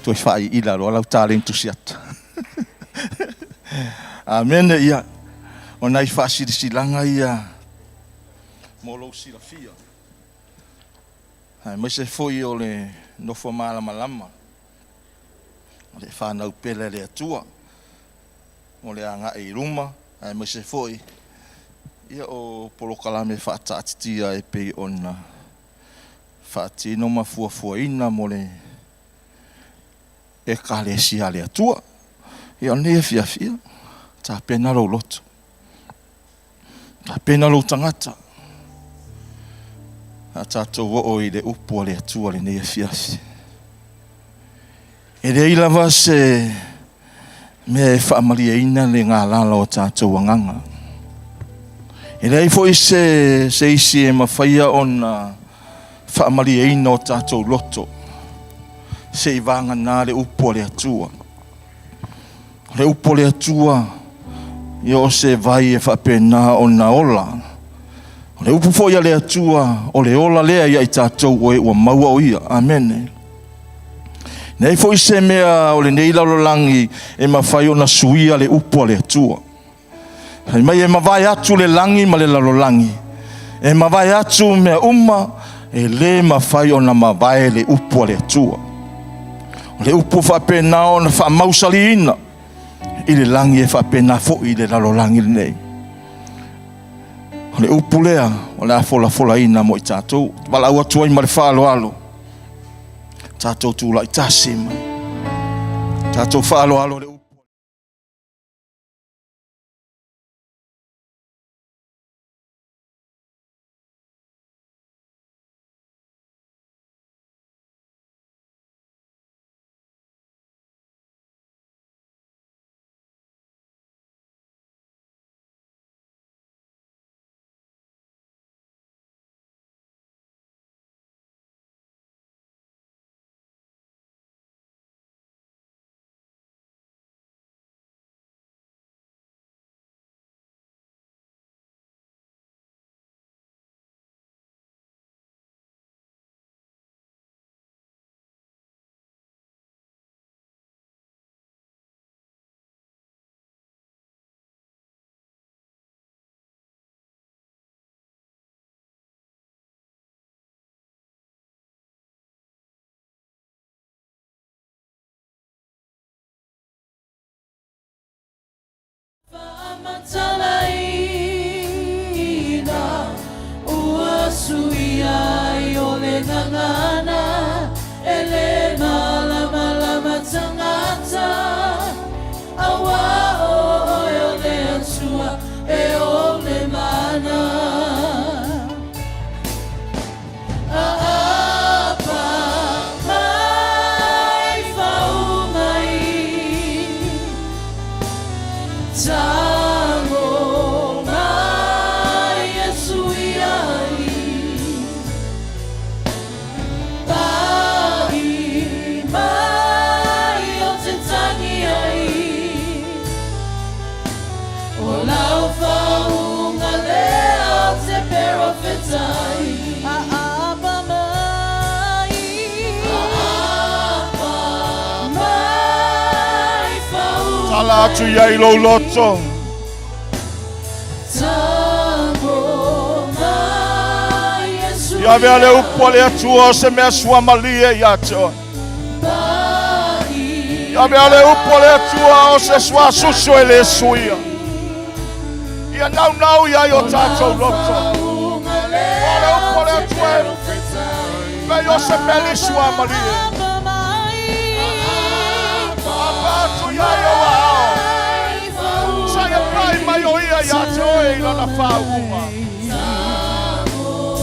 [SPEAKER 5] Toe faaiiila loa lau taleni tusi atu. Amene. Ia, o nai faasilasilaga ia mo lou silafia, aemaise foi o le nofo malamalama o le fanau pele a le Atua mo le agai i luma, aemaise foi ia o polokalame faataatitia e pei ona faatino ma fuafuaina mo le Ekalesia a le Atua. Ia o lenei afiafi, ia, tapena lou loto, tapena lou tagata, a tatou oo i le upu a le Atua lenei afiafi. E leai lava se mea e faamalieina le galala o tatou agaga. E leai foi se, se isi e mafaia ona faamalieina o tatou loto se i vagana le upu a le Atua. O le upu a le Atua, ia o se vai e faapena ona ola. O le upu foi a le Atua, o le ola lea ia i tatou o e ua maua o ia. Amene. Leai foi se mea o lenei lalolagi e mafai ona suia le upu a le Atua. Fai mai e mavae atu le lagi ma le lalolagi, e mavae atu mea uma, e le mafai ona mavae le upu a le Atua. O le upu faapena ona faamausaliina i le lagi e faapena foi i le lalolagi lenei. O le upu lea o le a folafolaina mo i tatou. Valaau atu ai ma le faaaloalo. Tatou tulai tasi mai. Tatou faaaloalo le upu.
[SPEAKER 1] Faamatalaina ua suia ai o le gagana e le malamalama tagata auā o oe o le Atua e o le mana. Aapa mai faauuga i Tango mai e suia ai Pahi mai o te tangi ai O lau faauuga lea o te perofetai. Aapa mai. Aapa mai faauuga
[SPEAKER 5] Tala atu i ai lou loto.
[SPEAKER 1] Tango mai e
[SPEAKER 5] Ia avea le
[SPEAKER 1] suia
[SPEAKER 5] upu a le Atua o se mea suamalie ia te oe.
[SPEAKER 1] Pahi
[SPEAKER 5] Ia avea le upu a le Atua o se suasusu e le suia. Ia naunau i ai o tatou loto.
[SPEAKER 1] faauuga
[SPEAKER 5] O le
[SPEAKER 1] lea
[SPEAKER 5] upu a
[SPEAKER 1] o
[SPEAKER 5] le
[SPEAKER 1] te
[SPEAKER 5] Atua e
[SPEAKER 1] perofetai.
[SPEAKER 5] pei o se meli suamalie.
[SPEAKER 1] Aapa mai.
[SPEAKER 5] Apa atu i ai o aao.
[SPEAKER 1] Mai faauuga
[SPEAKER 5] Sa ia pai mai o ia ia te oe i lana faauuga.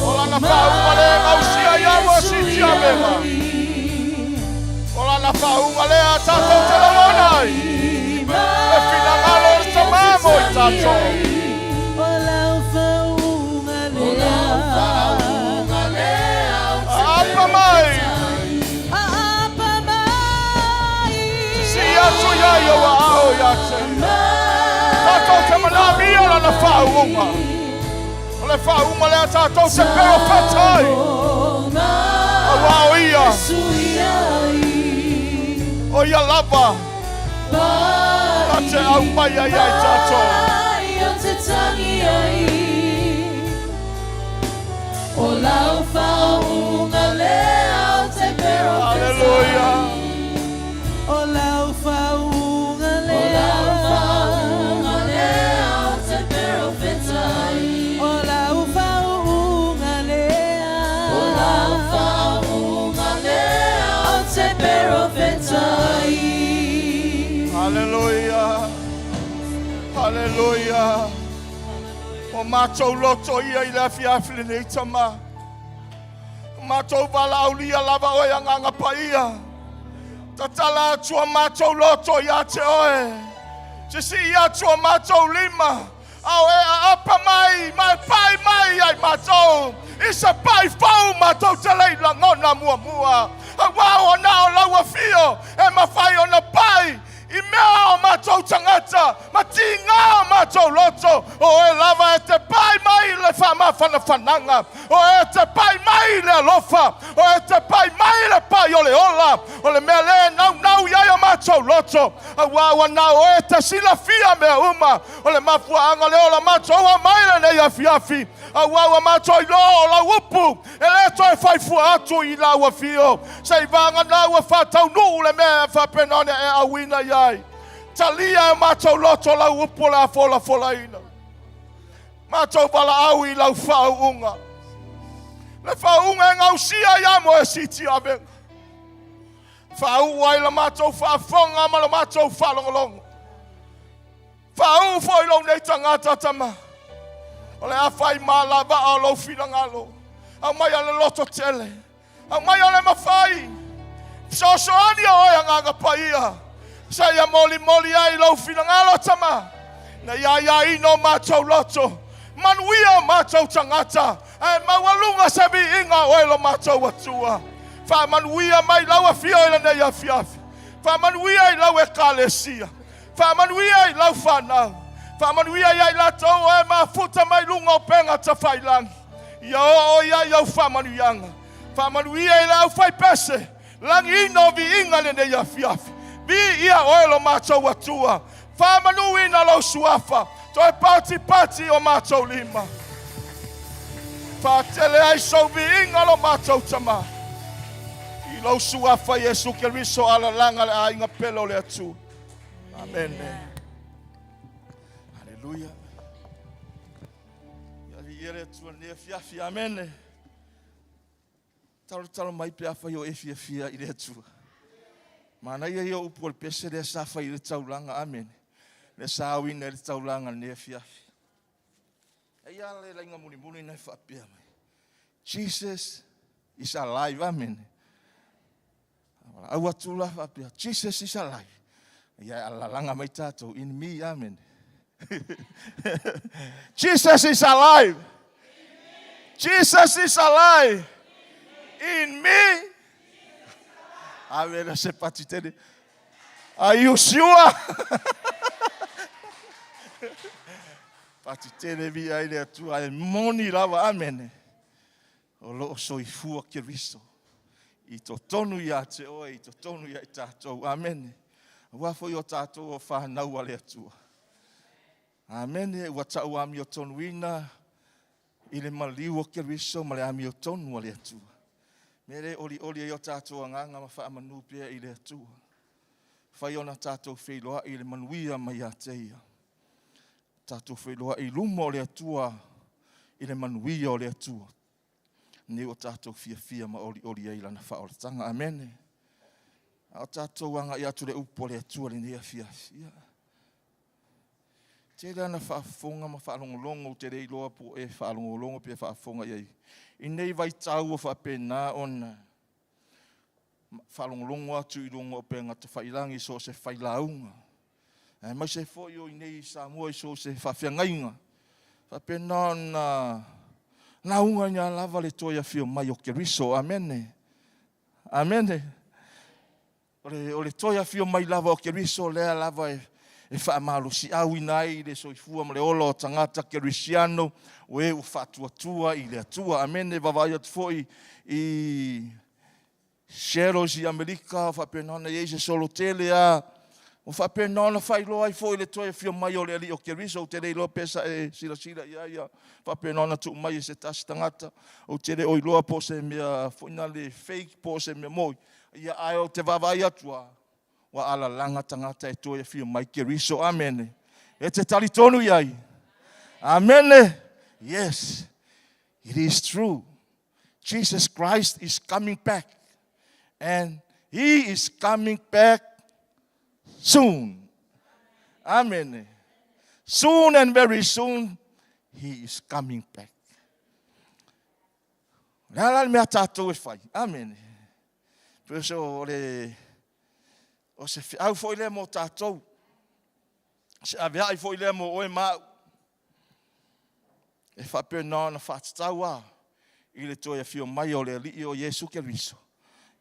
[SPEAKER 5] O lana faauuga le gausia ia ua sitia mema. O lana faauuga lea tatou te lagona ai. Le finagalo o le tamamo i tatou.
[SPEAKER 1] O lau faauuga lea
[SPEAKER 5] Apa mai.
[SPEAKER 1] Aapa mai.
[SPEAKER 5] Si atu ia i o aao ia te ia. Tatou te manamia lana faauuga. O le faauuga lea tatou te perofeta ai. Auā o ia.
[SPEAKER 1] Suia ai.
[SPEAKER 5] O ia lava na te au mai ai ai tātou.
[SPEAKER 1] O te tangi ai O lau whaunga lea o te pero
[SPEAKER 5] Hallelujah.
[SPEAKER 1] O lau whaunga lea O lau whaunga lea o te pero whetai O lau whaunga lea O lau whaunga lea o te pero whetai
[SPEAKER 5] Hallelujah. Hallelujah. O mātou loto ia i le afiafi lenei tama. O mātou valaaulia lava oe Agaga Paia. Tatala atu o mātou loto ia te oe. Sisii atu o mātou lima. A o e aapa mai, ma e pai mai ai mātou. I se pai fou mātou te lei lagona muamua. Auā ua na o lau afio e mafai ona pai i mea o mātou tagata ma tigā o mātou loto, o oe lava e te pai mai i le faamafanafanaga, o oe e te pai mai i le alofa, o oe e te pai mai i le pai o le ola, o le mea lea e naunau i ai o mātou loto, auā ua na o oe e te silafia mea uma, o le mafuaaga lea o la mātou aumai lenei afiafi, auā ua mātou iloa o lau upu E le toe fai fua atu i lau afio, seivaga ua faataunuu le mea e faapena ona e auina i ai. Talia e matou loto lau upu o le a folafolaina. Matou valaau i lau faauuga. Le faauuga e gausia ia mo e siti avega. Faauu ai la matou faafofoga ma la matou faalogologo. Faauu foi lou nei tagata tama. O le a fai malavaa o lou finagalo. Aumaia le loto tele. Aumaia le mafai. Fesoasoani o oe Agaga Paia. Seia molimoli ai lou finagalo tama. Na ia aiaina o matou loto. Manuia o matou tagata. Ae maualuga se viiga o oe lo matou Atua. Faamanuia mai lau afio i lenei afiafi. Faamanuia i lau Ekalesia. Faamanuia i lau fanau. Faamanuia ia i latou o e mafuta mai luga o upega tafailangi. Ia oo i ai au faamanuiaga. Faamanuia i le aufaipese, lagiina o viiga i lenei afiafi. Viia oe lo matou Atua. Faamanuina lou suafa. Toe patipati o matou lima. Faatele ai sou viiga lo matou Tama. I lou suafa Iesu Keriso alalaga le aiga pele o le Atua. Amene. Aleluia. Ia viia le Atua i lenei afiafi. Amene. Talotalo mai pe afai o e fiafia i le Atua. Manaia ia o upu o le pese lea sa fai i le taulaga. Amene. Lea sa auina i le taulaga i lenei afiafi. Eia le laiga mulimuli na e faapea mai. Jesus is alive. Amene. Au atu la faapea, Jesus is alive. Ia e alalaga mai tatou in me, amen. Jesus is alive. Jesus is alive. In me. Amen. Se pati tele. Are you sure? Pati tele vi ai le Atua e moni lava. Amen. O lo o soifua Keriso i totonu ia te oe, i totonu ia i tatou. Amene. Aua foi o tatou o whanau a le Atua. Amene. Ua tau amiotonuina i le maliu o Keriso ma le amiotonu a le Atua. Me le olioli ai o tatou agaga ma faamanu pea i le Atua. Fai ona tatou feiloai i le manuia mai ia te ia. Tatou feiloai i luma o le Atua i le manuia o le Atua. Nei ua tatou fiafia ma olioli ai i lana faaolataga. Amene. A o tatou agai atu le upu a le Atua lenei afiafi. Ia. Tele ana faafofoga ma faalogologo, ou te le iloa po o e faalogologo pe faafofoga i ai. I nei vaitau ua faapena ona faalogologo atu i luga o upega tafailangi i so o se failauga, aemaise foi o i inei i Samoa i so o se faafeagaiga, faapena ona lauga lava le toe afio mai o Keriso. Amene. Amene. O le toe afio mai lava o Keriso lea lava e faamalosiauina ai le soifua ma le ola o tagata kerisiano o e ua faatuatua i le Atua. Amene. Vaavaai atu foi i Seattle i Amerika, ua faapena ona i ai se solo tele a, ua faapena ona faailoa ai foi le toe afio mai o le Alii o Keriso. Ou te le iloa pe sa e silasila i ai, ia faapena ona tuu mai e se tasi tagata. Ou te le o iloa po o se mea foi na le fake po o se mea moi, ia ae ou te vaavaai atu a, ua alalaga tagata e toe afio mai Keriso. Amene. E te talitonu i ai. Amene. Yes. It is true. Jesus Christ is coming back. And he is coming back soon. Amen. Soon and very soon, he is coming back. Le ala le mea tātou e whai. Amen. Pero so, o le, o se whiau foi lea mō tātou. Se aveai foi lea mō oe māu. E faapena ona faatatau a i le toe afio mai o le Alii o Iesu Keriso.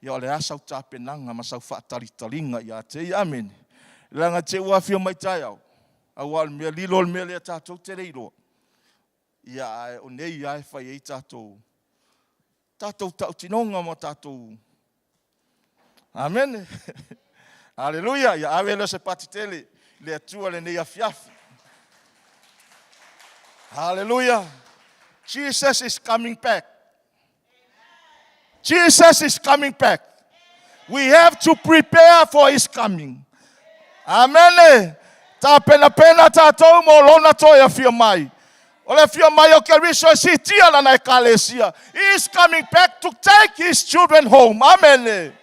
[SPEAKER 5] Ia o le a sau tapenaga ma sau faatalitaliga ia te ia. Amene. Leaga te ua afio mai taeao, auā o le mea lilo o le mea lea tatou te le iloa. Ia ae o nei a e fai ai tatou tatou tautinoga ma tatou Amene. Aleluia. Ia ave lea o se pati tele i le Atua lenei afiafi. Hallelujah. Jesus is coming back. Jesus is coming back. We have to prepare for his coming. Amene. Tapenapena tatou mo lona toe afio mai. O le afio mai o Keriso e siitia lana ekalesia. He is coming back to take his children home. Amene.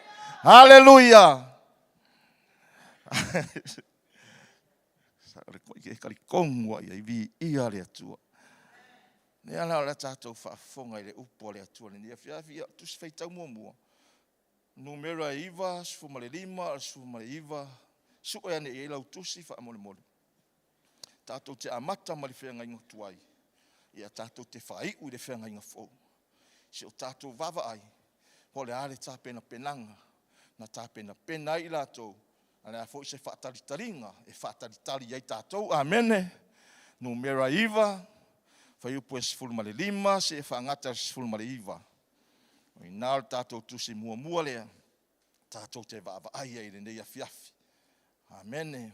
[SPEAKER 5] Hallelujah. Kali ia i vi ia le Atua. Ne ala o le tatou faafofoga i le upu a le Atua lenei afiafi, ia, Tusi Faitau muamua. Numera 9, 15, 19, sue ane i ai lau tusi faamolemole. Tatou te amata ma le feagaiga tuai, ia tatou te faaiu i le feagaiga fou. Se o tatou vaavaai, po o le a le tapenapenaga na tapenapena ai i latou, a le a foi se faatalitaliga e faatalitali ai tatou. Amene. Numera 9, fuaiupu e 15 seia faagata i le 19. O i ina o le tatou tusi muamua lea, tatou te vaavaai ai i lenei afiafi. Amene.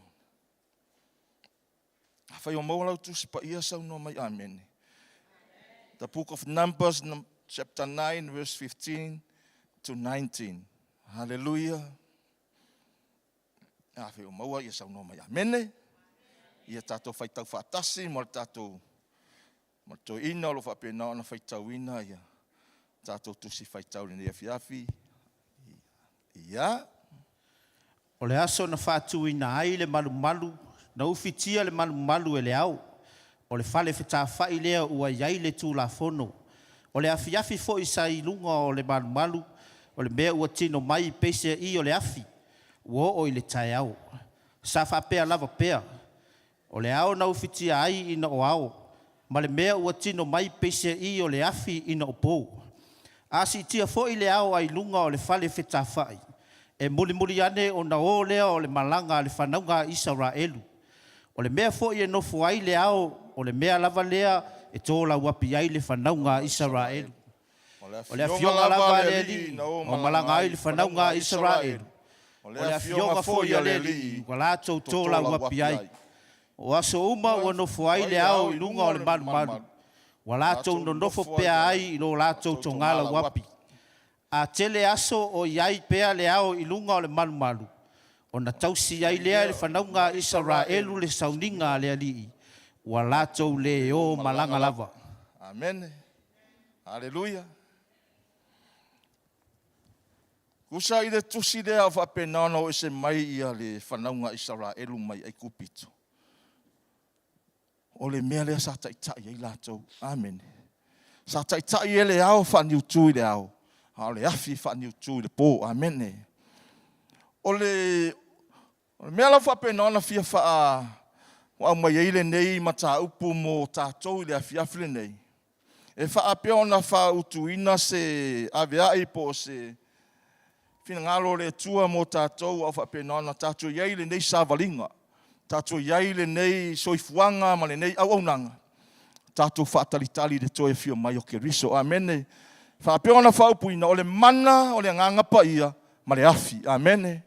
[SPEAKER 5] Afai o maua lau tusi paia saunoa mai amene. The book of Numbers, chapter 9, verse 15 to 19. Hallelujah. Afai o maua ia saunoa mai amene. Ia tatou faitau faatasi ma le tatou ma le toeaina o lo o faapena ona faitauina ia tatou tusi faitau i lenei afiafi. Ia.
[SPEAKER 10] O le aso na faatuina ai le malumalu, na ufitia le malumalu e le ao. O le fale fetafa'i lea ua i ai le Tulafono. O le afiafi foi sa i luga o le malumalu, o le mea ua tino mai peiseai o le afi, ua oo i le taeao. Sa faapea lava pea. O le ao na ufitia ai ina o ao, ma le mea ua tino mai peiseai o le afi ina o pou. A siitia foi le ao ai luga o le fale fetafa'i, e mulimuli ane ona o lea o le malaga a le fanauga a Isaraelu. O le mea foi e nofo ai le ao, o le mea lava lea e tolauapi ai le fanauga a Isaraelu. O le afioga lava a le Alii na o malaga ai le fanauga a Isaraelu, o le afioga foi a le Alii ua latou tolauapi ai. O aso uma ua nofo ai le ao i luga o le malumalu, ua latou nonofo pea ai i lo latou togalauapi. A tele aso o i ai pea le ao i luga o le malumalu, ona tausi ai lea e le fanauga a Isaraelu le sauniga a le Alii, ua latou le o malaga lava.
[SPEAKER 5] Amene. Aleluia. Tusa i le tusi lea o faapena ona o ese mai ia le fanauga a Isaraelu mai Aikupito. O le mea lea sa taitai ai latou. Amene. Sa taitai e le ao faaniutu i le ao, a o le afi faaniutu i le po. Amene. O le mea lau faapena ona fia faa ua aumai ai lenei mataupu mo tatou i le afiafi lenei, e faapea ona faautuina se aveai po o se finagalo o le Atua mo tatou a o faapena ona tatou i ai lenei savaliga, tatou i ai lenei soifuaga ma lenei auaunaga, tatou faatalitali i le toe afio mai o Keriso. Amene. Faapea ona faaupuina, o le mana o le Agaga Paia ma le afi. Amene.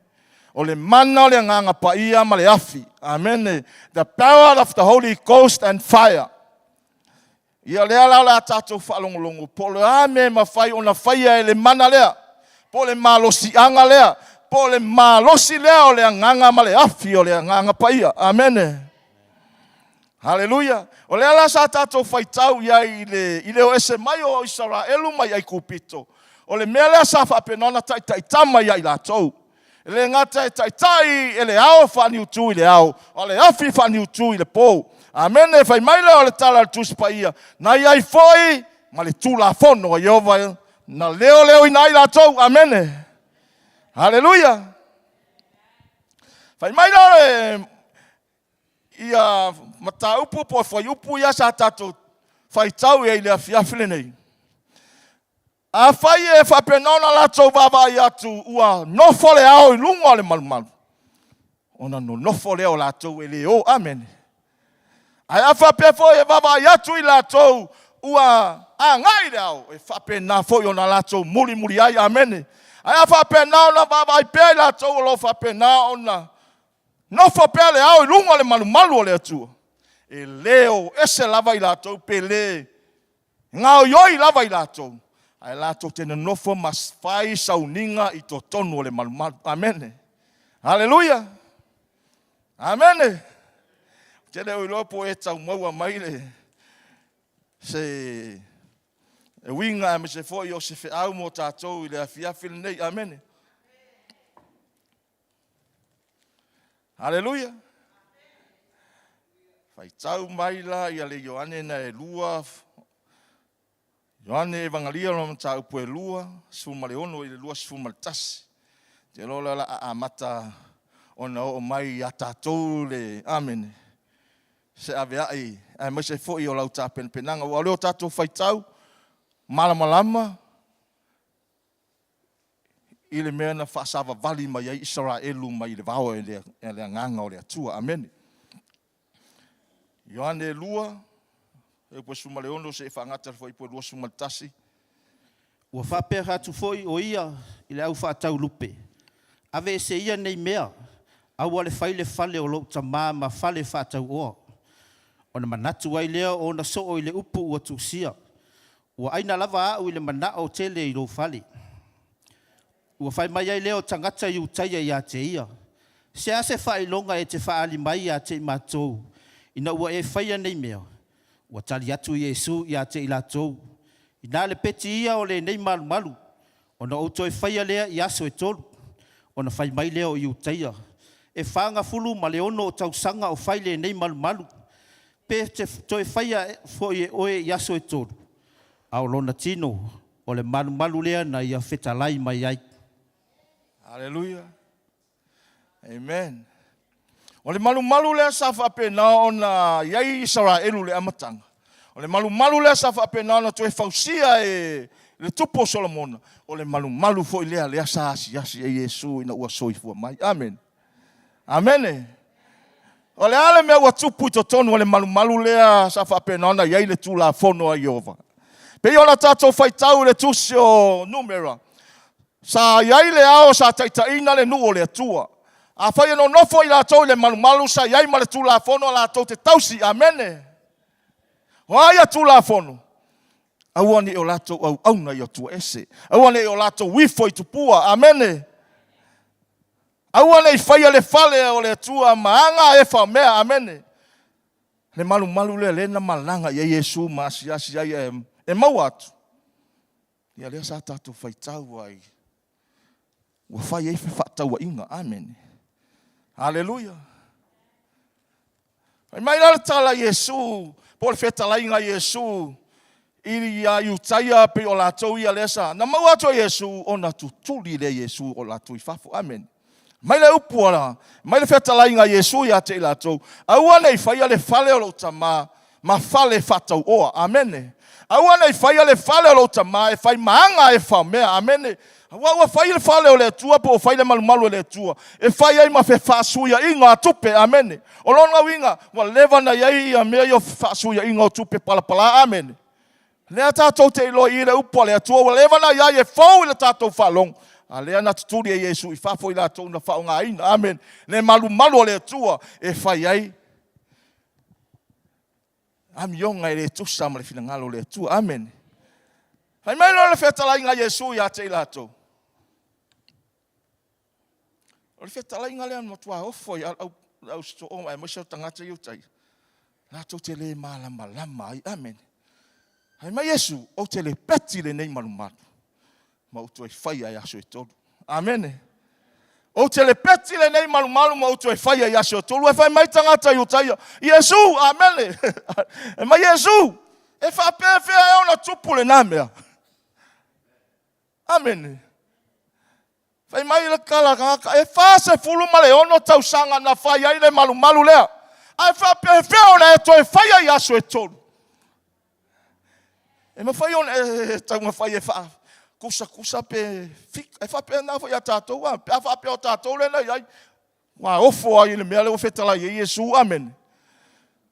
[SPEAKER 5] O le mana o le Agaga Paia ma le afi. Amene. The power of the Holy Ghost and fire. Ia lea la o le a tatou faalogologo po o le a mea e mafai ona faia e le mana lea, po o le malosiaga lea, po o le malosi lea o le Agaga ma le afi o le Agaga Paia. Amene. Haleluia! O lea la sa tatou faitau i ai i le, i le o ese mai o Isaraelu mai Aikupito, o le mea lea sa faapena ona taitaitama ia i latou. E le gata e taitai e le ao faaniutu i le ao, a o le afi faaniutu i le po. Amene! Fai mai lea o le tala a le Tusi Paia, na i ai foi ma le Tulafono a Ieova na leoleoina ai latou. Amene! Haleluia! Fai mai lea o le ia mataupu po o fuaiupu ia sa tatou faitau i ai i le afiafi lenei. Afai e faapena ona latou vaavaai atu ua nofo le ao i luga o le malumalu, ona nonofo lea o latou e le o. Amene. Ae a faapea foi e vaavaai atu i latou ua agai le ao, e faapena foi ona latou mulimuli ai. Amene. Ae a faapena ona vaavaai pea i latou o lo o faapena ona Nofo pea le ao i luga o le malumalu o le Atua, e le o ese lava i latou pe le gaoioi lava i latou, ae latou te nonofo ma fai sauniga i totonu o le malumalu. Amene. Haleluia. Amene. Ou te le o iloa po o e tau maua mai le se uiga aemaise foi o se feau mo tatou i le afiafi lenei. Amene. Aleluia! Faitau mai la ia le Ioane na e lua, Ioane Evagalia lona mataupu e 2, 16 i le 21. Te iloa o le a amata ona oo mai ia tatou le amene se aveai aemaise foi o lau tapenapenaga. Ua o lea o tatou faitau malamalama i le mea na faasavavali mai ai Isaraelu mai le vao e le Agaga o le Atua. Amene. Ioane 2, fuaiupu 16 seia faagata i le fuaiupu 21.
[SPEAKER 10] Ua faapea atu foi o ia i le au faataulupe, Aveese ia nei mea, aua le fai le fale o lou Tama ma fale faatauoa. Ona manatu ai lea o ona soo i le upu ua tusia, Ua aina lava au i le manao tele i lou fale. Ua fai mai ai lea o tagata Iutaia ia te ia, Se a se faailoga e te faaali mai ia te i matou, ina ua e faia nei mea? Ua tali atu Iesu ia te i latou, Inā le peti ia o lenei malumalu, ona ou toe faia lea i aso e tolu. Ona fai mai lea o Iutaia, E 46 o tausaga o fai lenei malumalu, pe te toe faia foi e oe i aso e tolu, a o lona tino, o le malumalu lea na ia fetalai mai ai.
[SPEAKER 5] Haleluia. Amen. O le malumalu lea sa faapena ona i ai Isaraelu i le amataga. O le malumalu lea sa faapena ona toe fausia e le tupu o Solomona. O le malumalu foi lea lea sa asiasi ai Iesu ina ua soifua mai. Amene. Amene. O le a le mea ua tupu i totonu o le malumalu lea sa faapena ona i ai le Tulafono a Ieova? Pei ona tatou faitau i le tusi o Numera, sa i ai le ao sa taitaiina le nuu o le Atua. Afai e nonofo i latou i le malumalu, sa i ai ma le Tulafono a latou te tausi. Amene. O a ia Tulafono? Aua ne i o latou auauna i atua ese. Aua ne i o latou ifo i tupua. Amene. Aua ne i faia le fale o le Atua ma aga e faamea. Amene. Le malumalu lea lea na malaga i ai Iesu ma asiasi ai e, e maua atu. Ia lea sa tatou faitau ai. Ua fai ai fefaatauaiga. Amene. Haleluia. Fai mai la le tala a Iesu, po o le fetalaiga a Iesu i ia Iutaia pei o latou ia lea sa na maua atu e Iesu ona tutuli lea Iesu o latou i fafo. Amene. Mai le upu a mai le fetalaiga a Iesu ia te i latou, aua ne i faia le fale o lou tama ma fale faatauoa. Amene. Aua ne i faia le fale o lou tama e fai ma aga e faomea. Amene. Aua ua fai le fale o le Atua po ua fai le malumalu e le Atua e fai ai ma fefaasuiaiga a tupe. Amene. O lona uiga, ua leva ona i ai ia mea ia o fefaasuiaiga o tupe palapala. Amene. Lea tatou te iloa i le upu a le Atua ua leva na iai e fou i le tatou faalogo. A lea na tutuli e Iesu i fafo i latou na faaaogaina. Amene. Le malumalu o le Atua e fai ai amioga e le tusa ma le finagalo o le Atua. Amene. Fai mai loa le fetalaiga a Iesu ia te i latou. O le fetalaiga lea na matua ofo ai au, au soo aemaise o tagata i utai. Latou te le malamalama ai. Amene. Fai mai Iesu, ou te lepeti lenei malumalu, ma ou toe faia i aso e tolu. Amene. Ou te lepeti lenei malumalu ma ou toe faia i aso e tolu. E fai mai tagata i Iutaia, Iesu, amene. E mai Iesu, e faapefea e ona tupu lena mea. Amene. Fai mai le tala tagata, e 46 tausaga na fai ai le malumalu lea, ae faapefea ona e toe faia i aso e tolu? E mafai ona e taumafai e faakusakusa pe fika, e faapena foi ia tatou, a, pe a faapea o tatou lea na i ai, ua ofo ai i le mea lea ua fetalai ai Iesu, amene.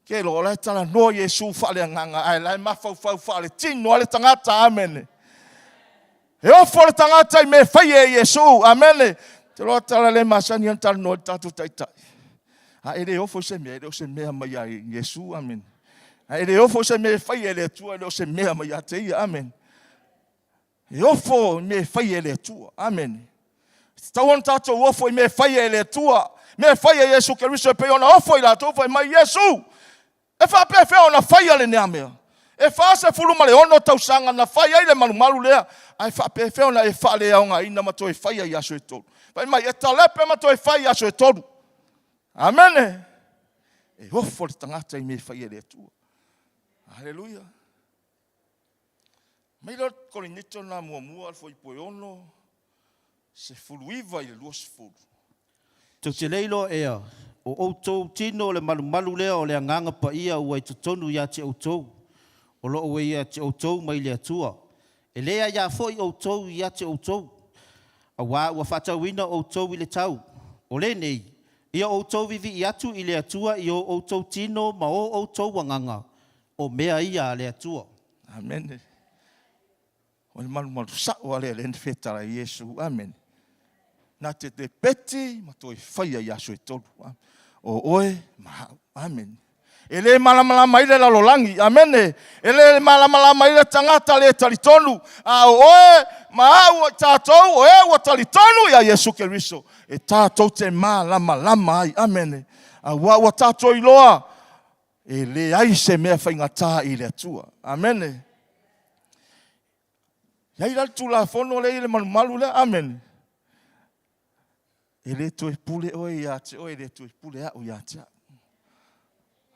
[SPEAKER 5] Ke loa, o la e talanoa Iesu faaleagaga, ae la e mafaufau faaletino lava le tagata, amene. E ofo le tagata i mea e faia e Iesu. Amene. Te loa tala le masani ona talanoa i le tatou taitai. A e le ofo i se mea, e le o se mea mai ia Iesu. Amene. A e le ofo i se mea e faia e le Atua, e le o se mea mai ia te ia. Amene. E ofo i mea e faia e le Atua. Amene. E tatau ona tatou ofo i mea e faia e le Atua. Mea e faia e Iesu Keriso e pei ona ofo i latou fai mai Iesu. E faapefea ona faia lenea mea? E 46 tausaga na fai ai le malumalu lea, ae faapefea ona e faaleaogaina ma toe faia i aso e tolu? Fai mai, e talepe ma toe fai i aso e tolu. Amene! E ofo le tagata i mea e faia e le Atua. Aleluia! Mai lea o Korinito na muamua, le fuaiupu e 6, 19 i le 20.
[SPEAKER 10] Tou te le iloa ea, o outou tino o le malumalu lea o le Agaga Paia ua i totonu ia te outou, o lo o ua ia te outou mai le Atua. E le aiā foi outou ia te outou, auā ua faatauina outou i le tau. O lenei, ia outou vivii atu i le Atua i o outou tino ma o outou agaga, o mea ia a le Atua.
[SPEAKER 5] Amene. O le malumalu sa'o a lea lea na fetalai ai Iesu. Amene. Na te lepeti ma toe faia i aso e tolu. O oe ma a'u. Amene. E le malamalama ai le lalolagi. Amene. E le malamalama ai le tagata le talitonu. A o oe ma a'u o i tatou o e ua talitonu iā Iesu Keriso, e tatou te malamalama ai. Amene. Auā ua tatou iloa E leai se mea faigata i le Atua. Amene. E i ai la le Tulafono lea i le malumalu lea. Amene. E le toe pule oe ia te oe, e le toe pule a'u ia te a'u.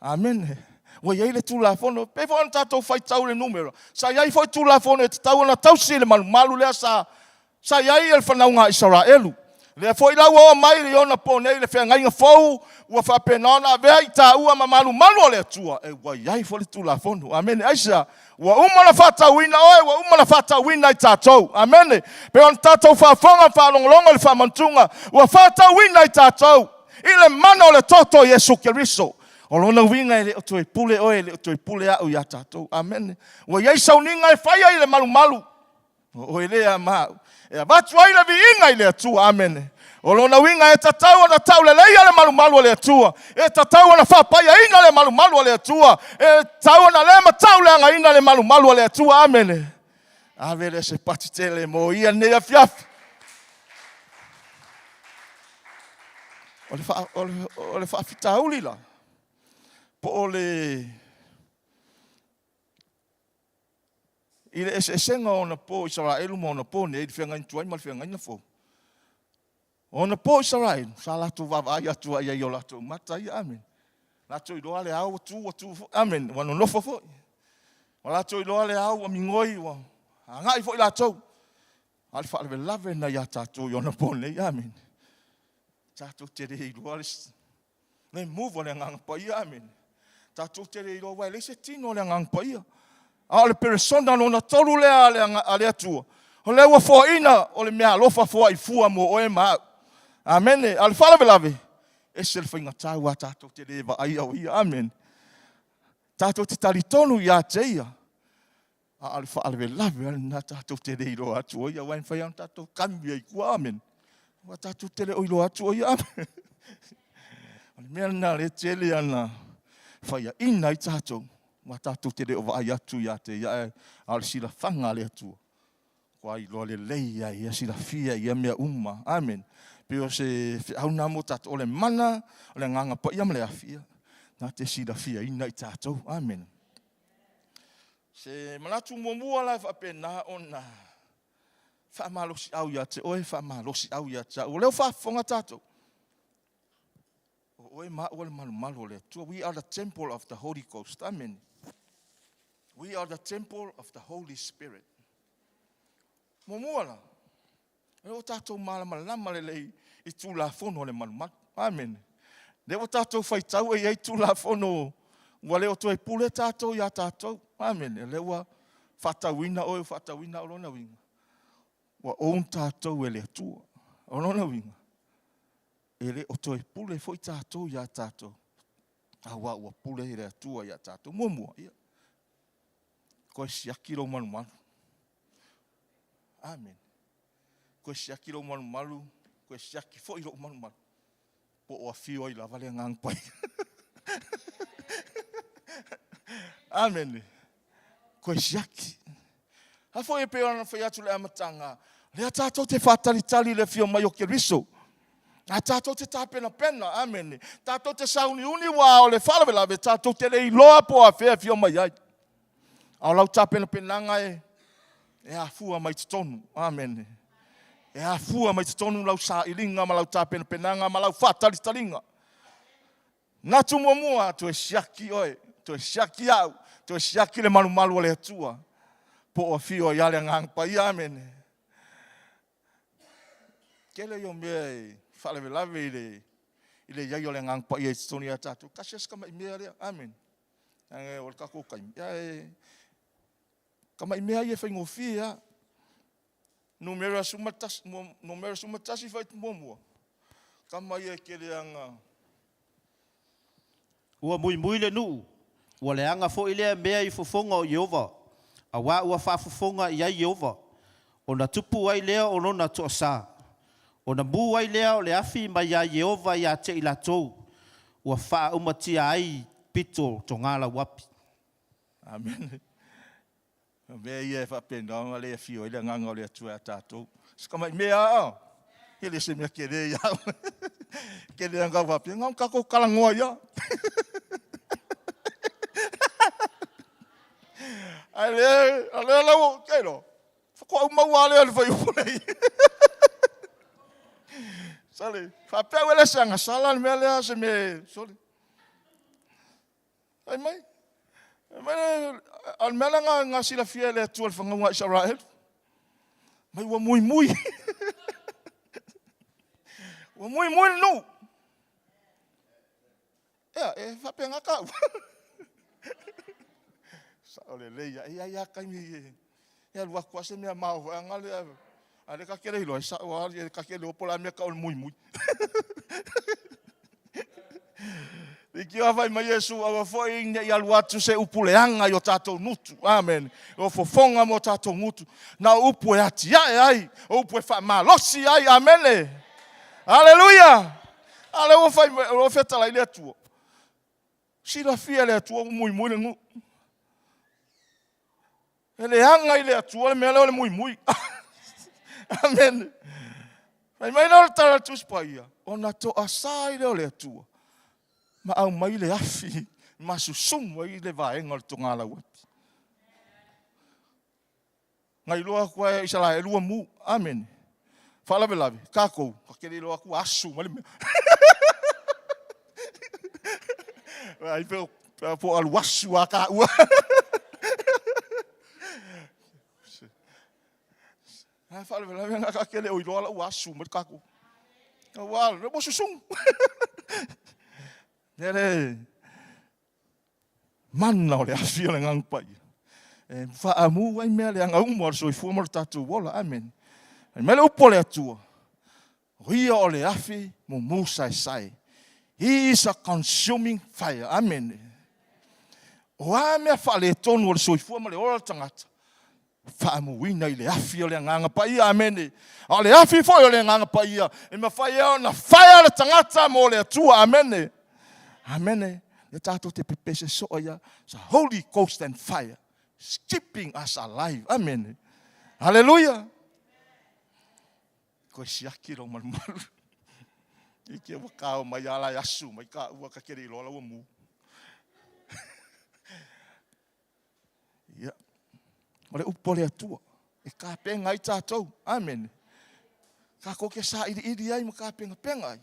[SPEAKER 5] Amene. Ua i ai le Tulafono. Pei foi ona tatou faitau i le numera. Sa i ai foi Tulafono e tatau ona tausi le malumalu lea sa Sa i ai le fanauga a Isaraelu. Lea foi la ua oo mai i ona po nei le feagaiga fou, ua faapena ona avea i taua ma malumalu o le Atua, e ua i ai foi le Tulafono. Amene. Aisea? Ua uma ona faatauina oe, ua uma ona faatauina i tatou. Amene. Pei ona tatou faafofoga ma faalogologo i le faamantuga, ua faatauina i tatou i le mana o le toto o Iesu Keriso. O lona uiga e le o toe pule oe, e le o toe pule a'u ia tatou. Amene. Ua i ai sauniga e faia i le malumalu. O oe lea ma au e avatu ai le viiga i le Atua. Amene. O lona uiga e tatau ona tauleleia le malumalu o le Atua, e tatau ona faapaiaina le malumalu o le Atua, e tatau ona le matauleagaina le malumalu o le Atua. Amene. Ave lea se pati tele mo ia lenei afiafi. O le, fa, o le, o le faafitauli la, po o le I le eseesega o ona po Isaraelu ma ona po nei, le feagaiga tuai ma le feagaiga fou. O ona po Isaraelu, sa latou vaavaai atu ai i o latou mata ia, amene. Latou iloa le ao ua tu, ua tu foi, amene, ua nonofo foi. Ua latou iloa le ao ua migoi, ua agai foi latou. A o le faalavelave na ia tatou i ona po nei, amene. Tatou te le iloa le Le move a le Agaga Paia, amene. Tatou te le iloa, aua e leai se tino o le Agaga Paia. A o le peresona lona tolu lea a le, a le Atua, o lea ua foaina o le mea alofa foai fua mo oe ma au. Amene. A o le faalavelave, ese le faigata aua tatou te le vaaia o ia. Amene. Tatou te talitonu ia te ia. A o le faalavelave lava lena tatou te le iloa atu o ia, aua e mafai lava ona tatou kami ai i tua. Amene. Aua tatou te le o iloa atu o ia. Amene. O le mea lena o lea e tele ana faiaina ai tatou, aua tatou te le o vaai atu ia te ia, ae a o le silafaga a le Atua, ua iloa lelei ai ia, silafia i ia mea uma. Amene. Pei o se feau lena mo tatou, o le mana, o le Agaga Paia ma le afi, ia, na te silafiaina i tatou. Amene. Se manatu muamua la e faapena ona faamalosiau ia te oe, faamalosiau ia te au. O lea ua faafofoga tatou. O oe ma au o le malumalu o le Atua. We are the temple of the Holy Ghost. Amen. We are the temple of the Holy Spirit. Muamua la, o lea ua tatou malamalama lelei i Tulafono a le malumalu. Amene. Lea ua tatou faitau e i ai Tulafono ua le o toe pule tatou iā tatou. Amene. Lea ua faatauina oe, ua faatauina au lona uiga. Ua own tatou e le Atua. O lona uiga, e le o toe pule foi tatou iā tatou, aua ua pule le Atua iā tatou. Muamua, ia, Koe siaki lou malumalu. Amen. Koe siaki lou malumalu, koe siaki foi lou malumalu. Po o afio ai lava le Agaga Paia. Amen. Koe siaki. A foi e pei ona fai atu le amataga, lea tatou te faatalitali i le afio mai o Keriso. A tatou te tapenapena, amene, tatou te sauniuni ua o le faalavelave, tatou te le iloa po o afea e afio mai ai. A o lau tapenapenaga e, e afua mai totonu, amene. E afua mai totonu lau sailiga ma lau tapenapenaga ma lau faatalitaliga. Natu muamua, toe siaki oe, toe siaki au, toe siaki le malumalu o le Atua, po o afio ai lava le Agaga Paia, amene. Tele ia o mea e faalavelave i le i le iai o le Agaga Paia i totonu ia tatou. Tasi lava si tamai mea lea. Amene. Leaga o le tatou taimi, ia e tamai mea ia e faigofie lava. Numera 11, numera 11 fuaiupu muamua. Tama ia e tele ana
[SPEAKER 10] Ua muimui le nuu, ua leaga foi lea mea i fofoga o Ieova, auā ua faafofoga i ai Ieova, ona tupu ai lea o lona toasā. Ona mū ai lea o le afi mai iā Ieova ia te i latou, ua faaumatia ai pito togalauapi.
[SPEAKER 5] Amene. O mea ia e faapena ona le afio ai le Agaga o le Atua ia tatou. Se tamai mea a, e le se mea tele ia au. Tele anga au faapea, na ona tatou talanoa ia. Ae le, a lea lau, keilo, faatoa ou maua lea le fuaiupu nei. Sole, faapea au e le se agasala le mea lea, se mea, sole. Fai mai, fai mai le, a o le mea lea na, na silafia e le Atua i le fanauga a Isaraelu, mai ua muimui. Ua muimui le nuu. Ea, e faapena tāua. Sao lelei lava. E i ai lava taimi e, e alu atu lava se mea mao foi ana lea, a o lea ta te le iloa, e sao lava, ta te le iloa po o le a le mea e tau o le muimui. Leitioa fai mai Iesu, aua foi ne i alu atu se upu leaga i o tatou gutu. Amen. O fofoga mo tatou gutu. Na o upu e atiae ai, o upu e faamalosi ai. Amene. Aleluia. A lea ua fai mai, ua fetalai le Atua. Silafia e le Atua ua muimui le nuu. E leaga i le Atua le mea lea o le muimui. Amene. Fai mai lea o le tala a le Tusi Paia, ona toasa ai lea o le Atua, ma aumai le afi ma susumu ai le vaega o le togalauapi. Na iloa atu ai e Isaraelu ua mu. Amene. Faalavelave, tatou, ta te le iloa atu ua asu mai le mea. Ai pe po o alu asu a taua. Ae faalavelave na ta te le o iloa la ua asu mai le tatou. Ua ua susumu. Lea le mana o le afi o le Agaga Paia e faamu ai mea leaga uma o le soifua ma lo tatou ola. Amene. Fai mai le upu a le Atua, o ia o le afi mumu saesae. He is a consuming fire. Amene. O a mea faaletonu o le soifua ma le ola o le tagata, Faamuina i le afi o le Agaga Paia. Amene. A o le afi foi o le Agaga Paia, e mafai ai ona faia le tagata mo le Atua. Amene. Amene. Le tatou te pepese soa ia. It's a Holy Ghost and fire. It's keeping us alive. Amene. Hallelujah. Koe siaki lou malumalu. I ke ua kao mai ala e asu mai ka ua ka kere iloa lau mu. Ia. O le upu a le Atua, e kapenga ai tatou. Amene. Tatou ke sailiili ai ma kapengapenga ai.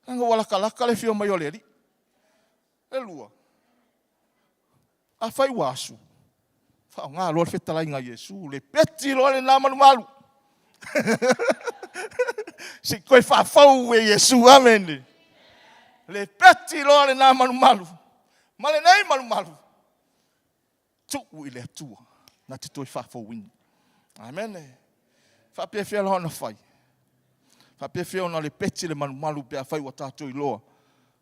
[SPEAKER 5] Leaga ua lakalaka le afio mai o le Alii. Le lua, afai ua asu, faaaoga loa le fetalaiga a Iesu, le peti loa lena malumalu. Se i toe faafou e Iesu, amene. Le peti loa lena malumalu, ma lenei malumalu, tuu i le Atua na te toe faafouina. Amene. Faapefea la ona fai? Faapefea ona lepeti le malumalu pe afai ua tatou iloa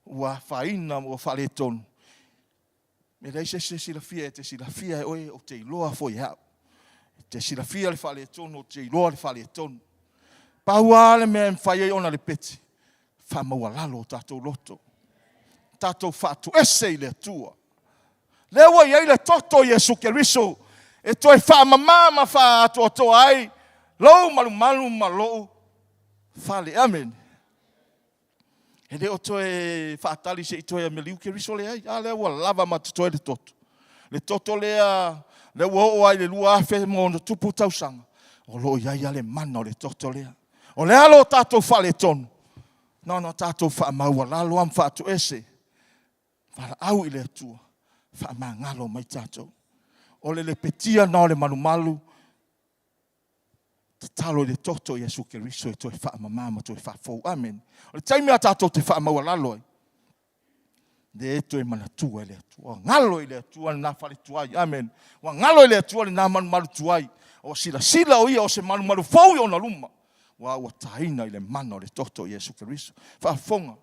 [SPEAKER 5] ua afaina ma ua faaletonu? E leai se isi e silafia, e te silafia e oe, ou te iloa foi e au. E te silafia le faaletonu, ou te iloa le faaletonu. Pau lava le mea e mafai ai ona lepeti, faamaualalo o tatou loto, tatou faatoese i le Atua. Lea ua i ai le toto o Iesu Keriso e toe faamama ma faaatoatoa ai lou malumalu ma lou fale. Amene. E le o toe faatali se i toe ameliu Keriso leai. A lea ua lava ma totoe le toto. Le toto lea, lea ua oo ai i le 2000 ma ona tupu tausaga, o lo o i ai lava le mana o le toto lea. O le a lo tatou faaletonu? Na ona tatou faamaualalo lava ma faatoese, valaau i le Atua, faamagalo mai tatou. O le lepetia lena o le malumalu, tatalo i le toto o Iesu Keriso e toe faamama ma toe faafou. Amene. O le taimi a tatou te faamaualalo ai, lea e toe manatua e le Atua. Ua galo i le Atua lena fale tuai. Amene. Ua galo i le Atua lena malumalu tuai. Ua silasila o ia o se malumalu fou i ona luma, ua ua taina i le mana o le toto o Iesu Keriso. Faafofoga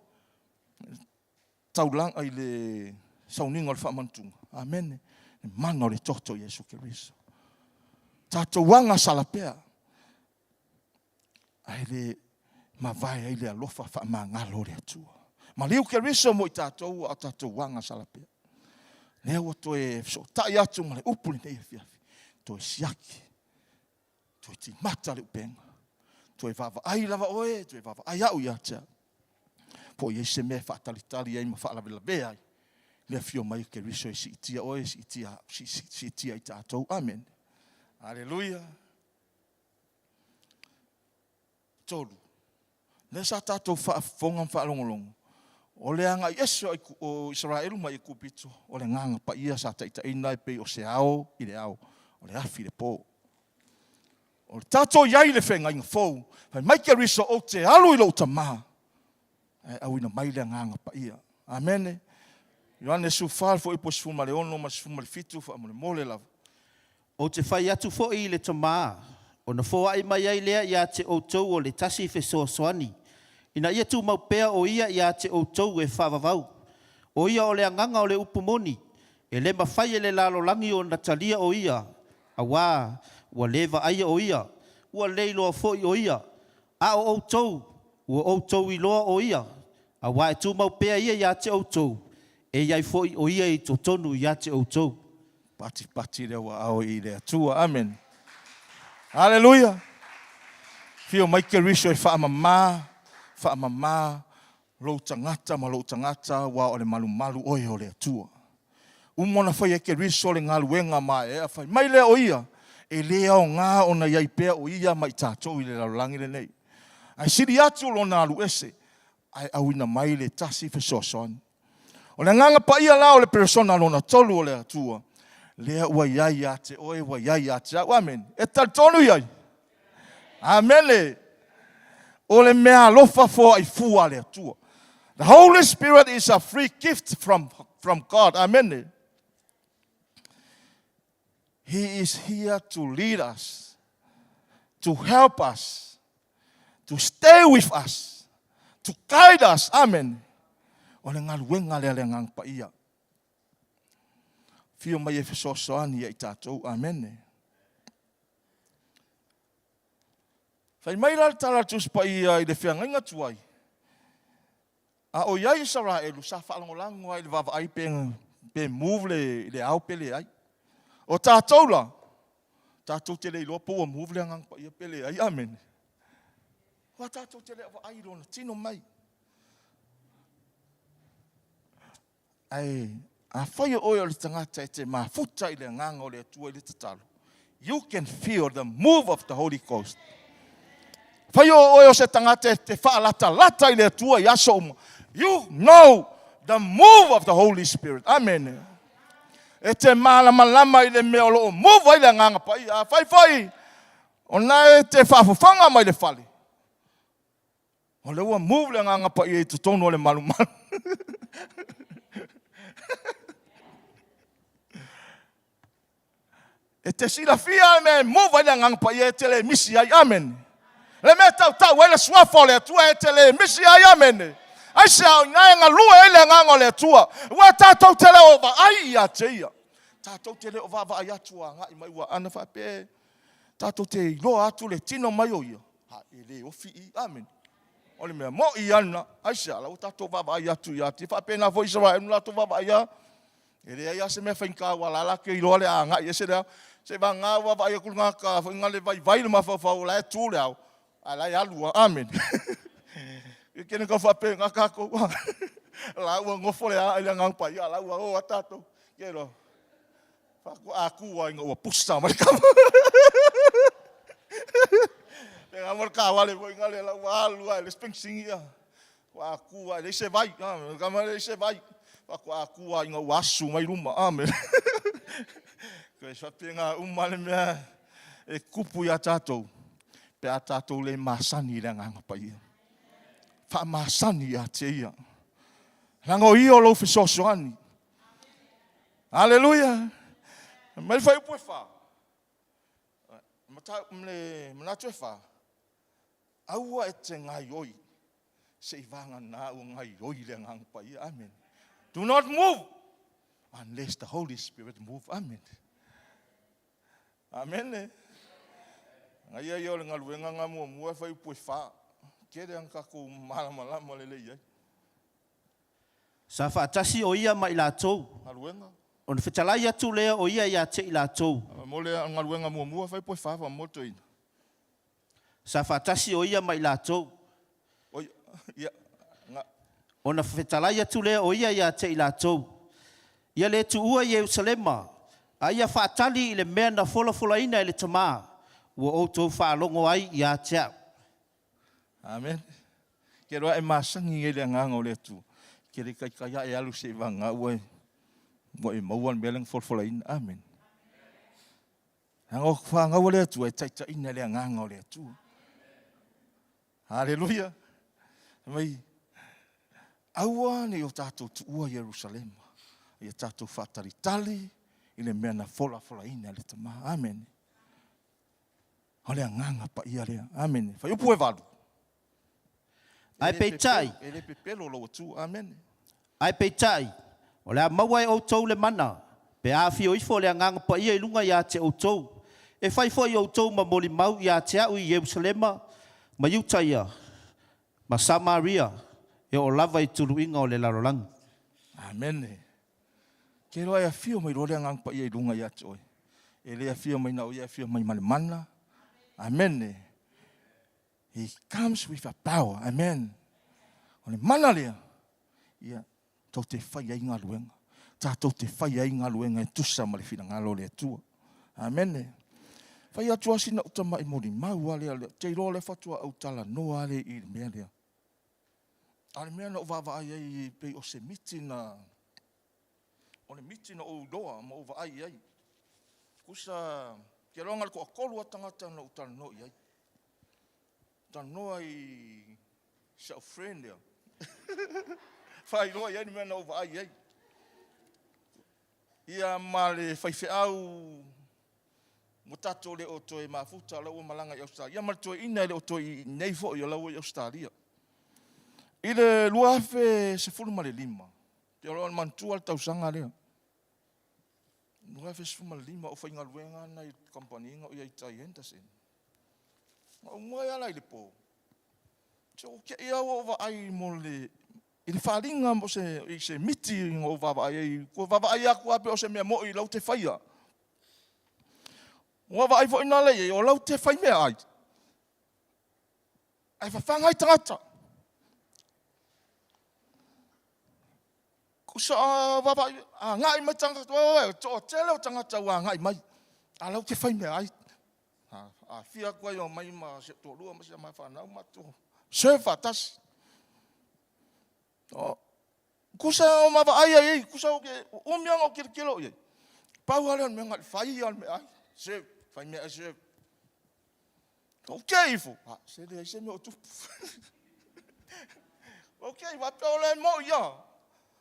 [SPEAKER 5] taulaga i le sauniga o le faamanatuga. Amene. Le mana o le toto o Iesu Keriso. Tatou aga salapea, ae le mavae ai le alofa faamagalo o le Atua. Maliu Keriso mo i tatou a o tatou aga salapea. Lea ua toe fesootai atu ma le upu lenei afiafi, toe siaki, toe timata le upega, toe vaavaai lava oe, toe vaavaai au ia te au. Po o i ai se mea e faatalitali ai ma faalavelavea ai le afio mai o Keriso e siitia oe, siitia au, siitia i tatou. Amene. Aleluia. Tolu, lea sa tatou faafofoga ma faalogologo, o le agai ese o Isaraelu mai Ekupito, o le agaga paia sa taitaiina e pei o se ao i le ao, o le afi i le po. O le tatou i ai i le feagaiga fou, fai mai Keriso, ou te alu i lou Tama, ae auina mai le agaga paia. Amene. Ioane 14, fuaiupu 16 ma le 17, faamolemole lava.
[SPEAKER 10] Ou te fai atu foi i le Tama, ona foai mai ai lea ia te outou o le tasi fesoasoani, ina ia tumau pea o ia ia te outou e faavavau. O ia o le agaga o le upu moni, e le mafai e le lalolagi ona talia o ia, auā ua le vaaia o ia, ua le iloa foi o ia. A o outou, ua outou iloa o ia, auā e tumau pea ia ia te outou, e i ai foi o ia i totonu ia te outou.
[SPEAKER 5] Patipati lea ua ao i le Atua. Amene. Aleluia. Afio mai Keriso e faamama, faamama lou tagata ma lou tagata, aua o le malumalu oe o le Atua. Uma ona faia e Keriso le galuega maeaea, fai mai lea o ia, e le aoga ona i ai pea o ia ma i tatou i le lalolagi lenei. Ae sili atu lona alu ese, ae auina mai le tasi fesoasoani. O le agaga paia la o le persona lona tolu o le Atua, lea ua i ai ia te oe, ua i ai ia te au. Amene. E talitonu i ai. Amene. O le mea alofa foai fua a le Atua. The Holy Spirit is a free gift from God. Amene. He is here to lead us, to help us, to stay with us, to guide us. Amen. O le galuega lea le Agaga Paia. Fio mai e fesoasoani ia i tatou. Amene.
[SPEAKER 2] Fai mai la le tala a le Tusi Paia i le feagaiga tuai, a o i ai Isaraelu, sa faalagolago ai i le vaavaai pe, pe move le, le ao pe leai. O tatou la, tatou te le iloa po ua move le Agaga Paia pe leai. Amene. Aua tatou te le vaai i lona tino mai. Ae afai o oe o le tagata e te mafuta i le agaga o le Atua i le tatalo, you can feel the move of the Holy Ghost. Fai o oe o se tagata e te faalatalata i le Atua i aso uma, you know the move of the Holy Spirit. Amen. E te malamalama i le mea o lo o move ai le agaga paia. Afai foi o na e te faafofoga mai le fale, O lea ua move le agaga paia i totonu o le malumalu. E te silafia le mea e move ai le agaga paia e te le misi ai. Amene. Le mea e tautau ai le suafa o le Atua e te le misi ai. Amene. Aisea o ina e galue ai le agaga o le Atua. Ua tatou te le o vaai ia te ia. Tatou te le o vaavaai atu a agai mai ua ana faapea tatou te iloa atu le tino mai o ia. Ha, e le ofi i. Amene. O le mea mo'i ia lena. Aisea, la ua tatou vaavaai atu ia te faapena foi Israel na latou vaavaai ia. E leai lava se mea faigata ua la la ke iloa le agai ese le ao. Se vagana ua vaavaai atu le tagata foi na le vaivai le mafaufau o la e tu le ao, a la e alu lava. Amene. E kene tau faapena tatou. La ua nofo le aa i le agaga paia, a la ua o lava tatou. Ke iloa. Faatoa tu lava ina ua pusa mai le kava. Pega mo le kawale foi na le la ua alu lava e le se penisini ia. Faatoa tu lava e leai se vai. Kama e leai se vai. Faatoa tu lava ina ua asu mai luma. Amen. Toe faapena uma le mea e tupu ia tatou pe a tatou le masani i le Agaga Paia. Faamasani ia te ia. Leaga o ia o lou fesoasoani. Aleluia! Mai le fuaiupu e fa. Le manatu e fa. Aua e te gaioi se i vagana ua gaioi le Agaga Paia. Amen. Do not move unless the Holy Spirit move. Amen. Amen. Ngaia ia o le galuega nga muamua e fuaiupu e fa. Tele ang tatou malamalama lelei ai.
[SPEAKER 10] Sa faatasi o ia ma i latou.
[SPEAKER 2] Galuega.
[SPEAKER 10] Ona fetalai atu lea o ia ia te i latou.
[SPEAKER 2] Mo le galuega muamua fai po e fa mo toeaina.
[SPEAKER 10] Sa faatasi o ia ma i latou.
[SPEAKER 2] Oi, ia,
[SPEAKER 10] nga. Ona fetalai atu lea o ia ia te i latou. Ia le tuua Ierusalema, a ia faatali i le mea na folafolaina e le Tama, ua outou faalogo ai ia te au.
[SPEAKER 2] Amen. Ke roa e masani ai le agaga o le Atua. Ke le taitai ae alu se i vagana ua e ua e maua le mea lea na folafolaina. Amen. Leaga o fanau a le Atua e taitaiina e le agaga o le Atua. Haleluia. Mai aua ne i o tatou tuua Ierusalema. Ia tatou faatalitali i le mea na folafolaina e le Tama. Amen. O le agaga paia lea. Amene. Fuaiupu e valu.
[SPEAKER 10] Ae peitai.
[SPEAKER 2] E le pepelo lou Atua. Amene.
[SPEAKER 10] Ae peitai, o le a maua e outou le mana, pe a afio ifo le Agaga Paia i luga ia te outou, e fai foi outou ma molimau ia te a'u i Ierusalema, ma Iutaia, ma Samaria, e oo lava i tuluiga o le lalolagi.
[SPEAKER 2] Amene. Ke iloa e afio mai loa le Agaga Paia i luga ia te oe. E le afio mai na o ia, e afio mai ma le mana. Amene. He comes with a power. Amen. O le mana lea, ia, tou te fai ai galuega. Tatou te fai ai galuega e tusa ma le finagalo o le Atua. Amene. Fai atu lava sina uta mai molimau lava lea, te iloa o lea faatoa ou talanoa lava lea i le mea lea. A o le mea na ou vaavaai ai pei o se miti na, o le miti na ou iloa ma ou vaai i ai. Tusa, ke loaga le toatolu a tagata na ou talanoa i ai. Talanoa i si au friend lea. Faailoa i ai le mea na ou vaai i ai. Ia ma le faifeau Ua tatou le o toe mafuta, o la ua malaga i Ausetalia, ma le toeaina e le o toe i nei foi, o la ua i Ausetalia. I le 2015, te o manatua le tausaga lea, 2015, o faigaluega ana i le kamupani o i ai i tai Henderson.
[SPEAKER 5] Na ou moe ala i le po, se ua te i lava ua ou vaai mo le, i le faaaliga mo se, i se miti na ou vaavaai ai, ua vaavaai atu lava pei o se mea moi lau te faia. Ua vaai foi nale i ai, o lau te fai meaai, ae fafaga ai tagata. Kusa vaavaai, agai mai tagata, o, toatele o tagata ua agai mai, a lau te fai meaai. Aafia atu ai omai ma si ou toalua ma si a ma fanau matou serve faatasi. O, kusa o mavaai ai ai, kusa o ke umi ona o tilotilo i ai. Pau lava lea o le mea na o le fai lava o le meaai, serve, fai meaai serve. Ou te ifo, a, se leai se mea o tupu. Ou te ifo, faapea o le moi ia.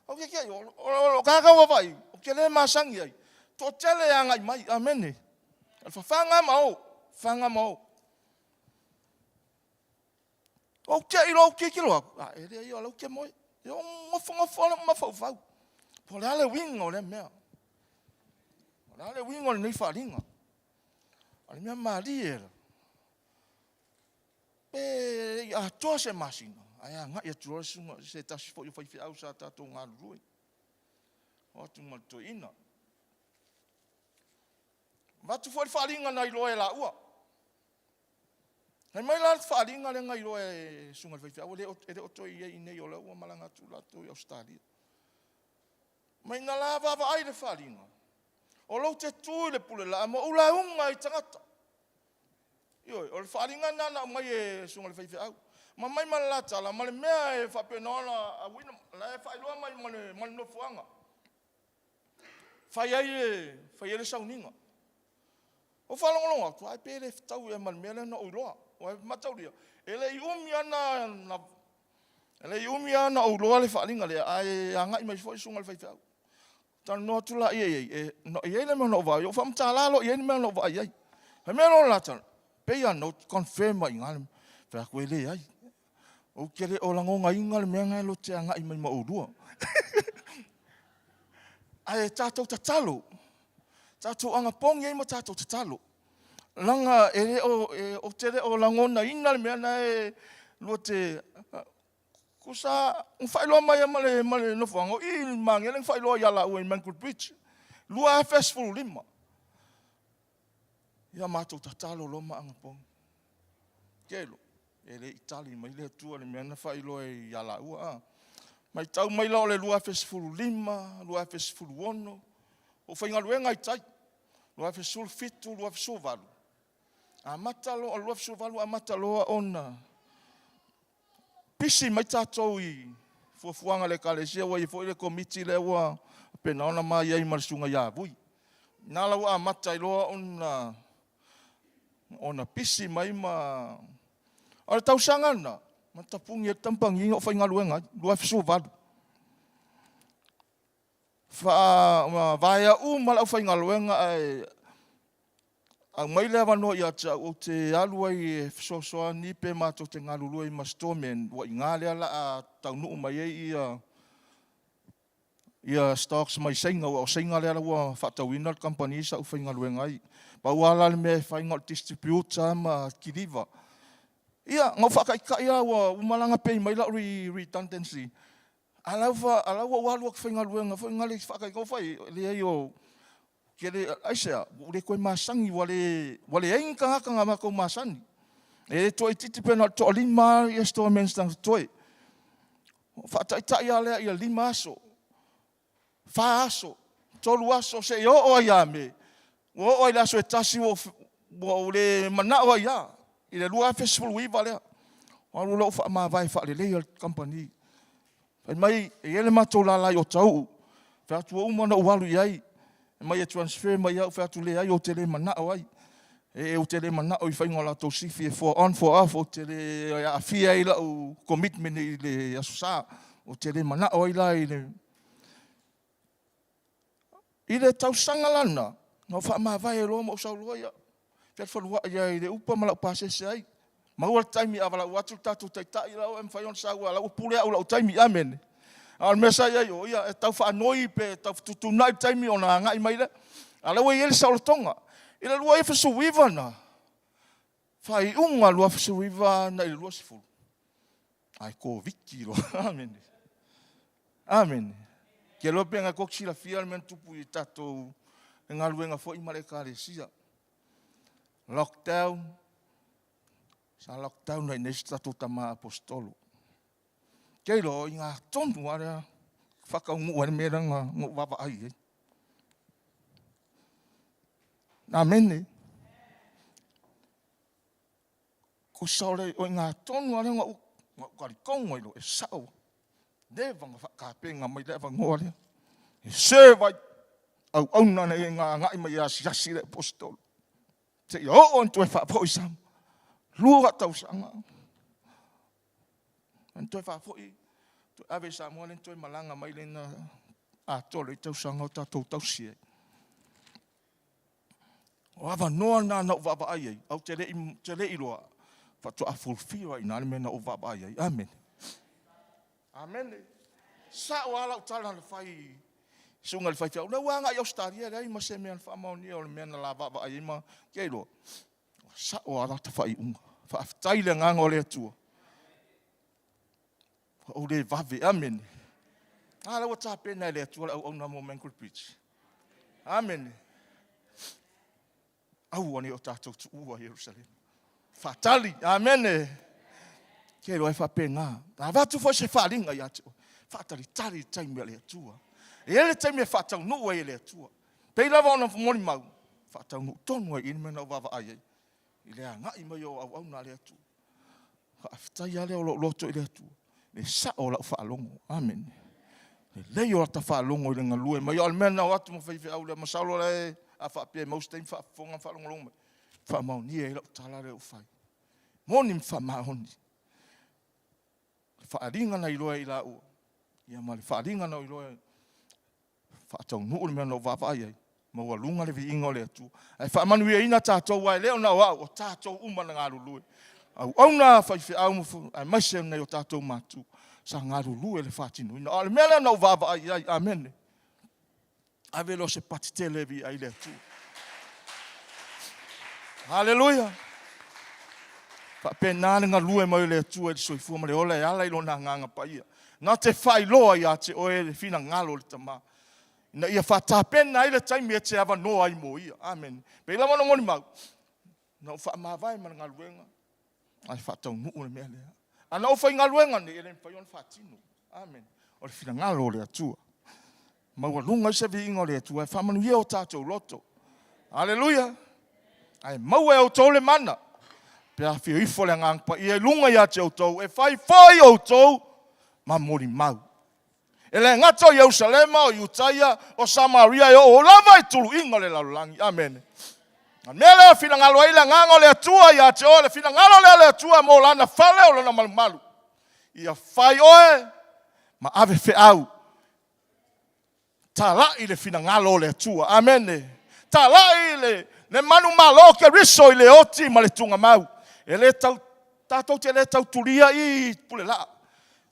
[SPEAKER 5] Ou te te o, o, o tagata ua vaai, ou te le masani ai. Toatele e agai mai, amene. O le fafaga ma o, fafaga ma o. Ou te i loa ou tilotilo atu, a, e leai o la ou te moe. E ou nofonofo lava ma mafaufau. Po o le a le uiga o lea mea. O le a le uiga o lenei faaaliga. O le mea malie la, pe le i atoa se masina, ae agai atu loa le susuga i se tasi foi o faifeau sa tatou galulue. O atu ma le toeaina. Avatu foi le faaaliga na iloa e laua. Fai mai la le faaaliga lea na iloa e susuga i le faifeau, e le o toe i ai i inei, o lea ua malaga atu latou i Ausetalia. Mai na la vaavaai le faaaliga, o lou te tu i le pulelaa ma ou lauga i tagata. Ioe, o le faaaliga lena na aumai e susuga i le faifeau. Ma mai ma le la tala, ma le mea e faapena ona auina, la e faailoa mai ma le, ma le nofoaga. Fai ai le, fai ai le sauniga. Ou faalogologo atu, ai pe le fetau ea ma le mea lea na ou iloa. Ua mataulia, e le i umi lava na, e le i umi lava na ou iloa le faaaliga lea, ae agai mai foi le susuga i le faifeau. Talanoa atu laia i ai, e, no, e i ai le mea na ou vaai, ou faamatala loa i ai le mea na ou vaai ai. Fai mai loa le la tala, pei lava na ou confirm ai i ina le fai atu e leai. Ou te le o lagonaina le mea lena e lote agai mai ma oulua. Ae tatou tatalo, tatou agapogi ai ma tatou tatalo. Leaga e le o, e, ou te le o lagonaina le mea lena e lua te Kusa na faailoa mai ma le, ma le nofoaga, o i i Magele na faailoa ia laua i Mankle Bridge, 2015. Ia matou tatalo loa ma anapogi. Kelo, e le i tali mai le Atua le mea na faailoa ia laua. A. Matau mai la o le 2015, 2016, o faigaluega i tai, 2017, 2018, amata loa, o le 2018 amata loa ona pisi mai tatou i fuafuaga a le Ekalesia, ua i ai foi le komiti lea ua faapena ona ma i ai ma le susuga ia Vui. Na la ua amata ai loa ona ona pisi mai ma... O le tausaga lena, na tapuni ai le kamupani na ou faigaluega ai, 2018. Faavaea uma le aufaigaluega ae aumai le avanoa ia te au ou te alu ai e fesoasoani pe matou te galulue ai ma storeman ua i ina lea la a taunuu mai ai ia ia stocks mai Saina aua o Saina lea ua faatauina le kamupani sa ou faigaluega ai. Pau lava la le mea e fai na o le distributor ma kiliva. Ia, na ou faataitai lava ua malaga pay mai lau redundancy. A la ua, a la ua ou alu atu faigaluega foi na le faataitai fai, leai o ke le, aisea, ua ou le toe masani, ua le, ua leai ni tagata na matou masani. E le toaitiiti pe na o le toalima lava ia storemen na totoe. Faataitai lava lea ia 5 aso, 4 aso, 3 aso seia oo ai ia Me. Ua oo ai i le aso e tasi ua ou le manao ai lava i le 2019 lea. Ua alu loa ou faamavae faaleleia le kamupani. Fai mai, e i ai le matou lala i Otahuhu, fai atu ua uma ona ou alu i ai, fai mai e transfer mai au, fai atu leai ou te le manao ai. E ou te le manao i faiga o latou sifi e for on for off, ou te le aafia ai lau commitment i le Aso Sa. Ou te le manao ai la i le... I le tausaga la lena, na ou faamavae loa ma ou sau loa ia, fealualuai ai i le upa ma lau pasese ai. Maua le taimi a valaau atu le tatou taitai la ua e mafai ona sau, a la ua pule au i lau taimi, amene. A o le mea sa i ai o, ia e tau faanoi pe tau fetuutuunai le taimi ona agai mai lea. A o la ua i ai le saolotoga. I le 2019 na, Faaiuga 2019 na i le 20, ae Koviti loa. Amene. Amene. Ke loa pe ngai koki silafia le mea na tupu i tatou galuega foi ma le ekalesia. Lockdown, sa lockdown ai nei si tatou tama apostolo. Ke iloa i ngā tonu a lea whakaungu ai le mea lea na ou vaavaai ai. Amene. Kusa o le o ngā tonu a lea na ou talitonga i lo e sao. Leva na whaakapenga mai le avanoa lea. E serve ai auauna nei ngā agai mai asiasi le apostolo. Seia oo ona toe faafoi Samoa. 2 tausaga. Ona toe faafoi, toe ave i Samoa le toe malaga mai lena atoa le tausaga o tatou tausi ai. O avanoa na na ou vaavaai ai, au te le i loa, faatoa fulfill ai na le mea na ou vaavaai ai. Amen. Amene. Sao lava lau tala na fai i susuga i le faifeau, lea ua agai i Ausetalia e leai ma se mea na faamaonia o le mea na la vaavaai ai ma ke iloa. Ua sao lava lata faaiuga. Faafetai i le agaga o le Atua. Ua ou le vave. Amene. A la ua tapena e le Atua le auauna mo Mangrove Bridge. Amene. Aua ne i o tatou tuua Ierusalema. Faatali. Amene. Ke iloa e faapena. A avatu foi se faaaliga ia te oe, faatalitali i le taimi a le Atua. E i ai le taimi e faataunuu ai e le Atua. Pei lava ona molimau, faataunuu tonu ai i le mea na ou vaavaai ai, i le agai mai o auauna a le Atua. Faafetai lava lea o lou loto i le Atua, le sao o lau faalogo. Amene. Lelei o lata faalogo i le galue mai. O le mea na o atu ma faifeau lea, masalo la e a faapea e maua se taimi faafofoga ma faalogologo mai, faamaonia ai lau tala lea ua fai. Moni ma faamaoni. Le faaaliga na iloa e i laua, ia ma le faaaliga na iloa e faataunuu le mea na ou vaavaai ai, maualuga le viiga o le Atua. Ae faamanuiaina tatou, aua e le o na o au, o tatou uma na galulue. Auauna, faifeau aemaise nai o tatou matua sa galulue le faatinoina. A o le mea lea na ou vaavaai i ai, amene. Ave lea o se pati tele e viia ai le Atua. Haleluia! Faapena le galue mai o le Atua i le soifua ma le ola e ala i lona agaga paia. Na te faailoa ia te oe le finagalo o le Tama, ina ia faatapena ai le taimi e te avanoa ai mo ia. Amene. Pei lava ona molimau, na ou faamavae ma le galuega, ae faataunuu le mea lea. A na ou faigaluega nei, e le mafai ona faatino. Amene. O le finagalo o le Atua. Maualuga ai se viiga o le Atua e faamanuia o tatou loto. Aleluia! Ae maua e outou le mana, pe afio ifo le Agaga Paia i luga ia te outou, e fai foi outou ma molimau. E le gata o Ierusalema, o Iutaia, o Samaria, e oo lava i tuluiga o le lalolagi. Amene. A mea lea finagalo ai le Agaga o le Atua ia te oe, le finagalo lea o le Atua mo lana fale o lona malumalu. Ia fai oe ma ave feau. Talai le finagalo o le Atua. Amene. Talai le, le manumalo o Keriso i le oti ma le tugamau. E le tau, tatou te le tautulia i pulelaa.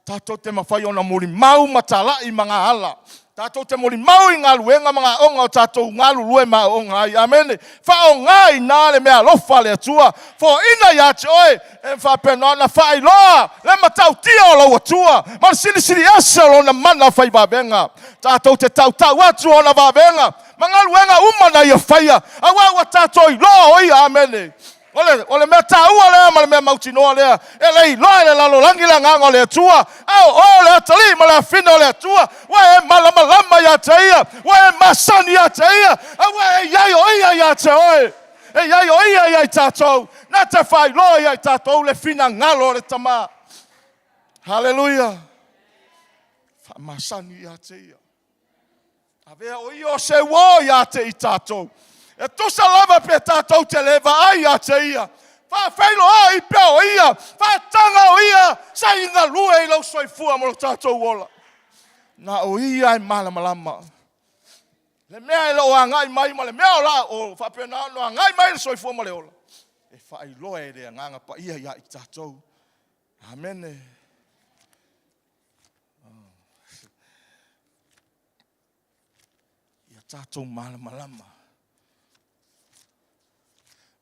[SPEAKER 5] Tatou te mafai ona molimau ma talai ma gaala. Tatou te molimau i galuega ma gaoga o tatou galulue ma aooga ai. Amene. Faaaoga i ina le meaalofa a le Atua, foaina ia te oe e faapena ona faailoa le matautia o lou Atua ma le silisili ese o lona mana fai vavega. Tatou te tautau atu ona vavega ma galuega uma na ia faia, aua ua tatou iloa o ia. Amene. O le mea taua lea ma le mea mautinoa lea, e le iloa e le lalolagi le agaga o le Atua, a o oe o le atalii ma le afine o le Atua, ua e malamalama ia te ia, ua e masani ia te ia, a ua e i ai o ia ia te oe, e i ai o ia ia i tatou, na te faailoa ia i tatou le finagalo o le Tama. Haleluia! Faamasani ia te ia. Avea o ia o se uo ia te i tatou. E tusa lava pe tatou te le vaai ia te ia. Faafeiloai pea o ia, faataga o ia, sa i galue i lou soifua ma lo tatou ola. Na o ia e malamalama. Le mea e le o agai mai ma le mea o la o faapena ona agai mai le soifua ma le ola. E faailoa e le agaga paia ia i tatou. Amene. Ia tatou malamalama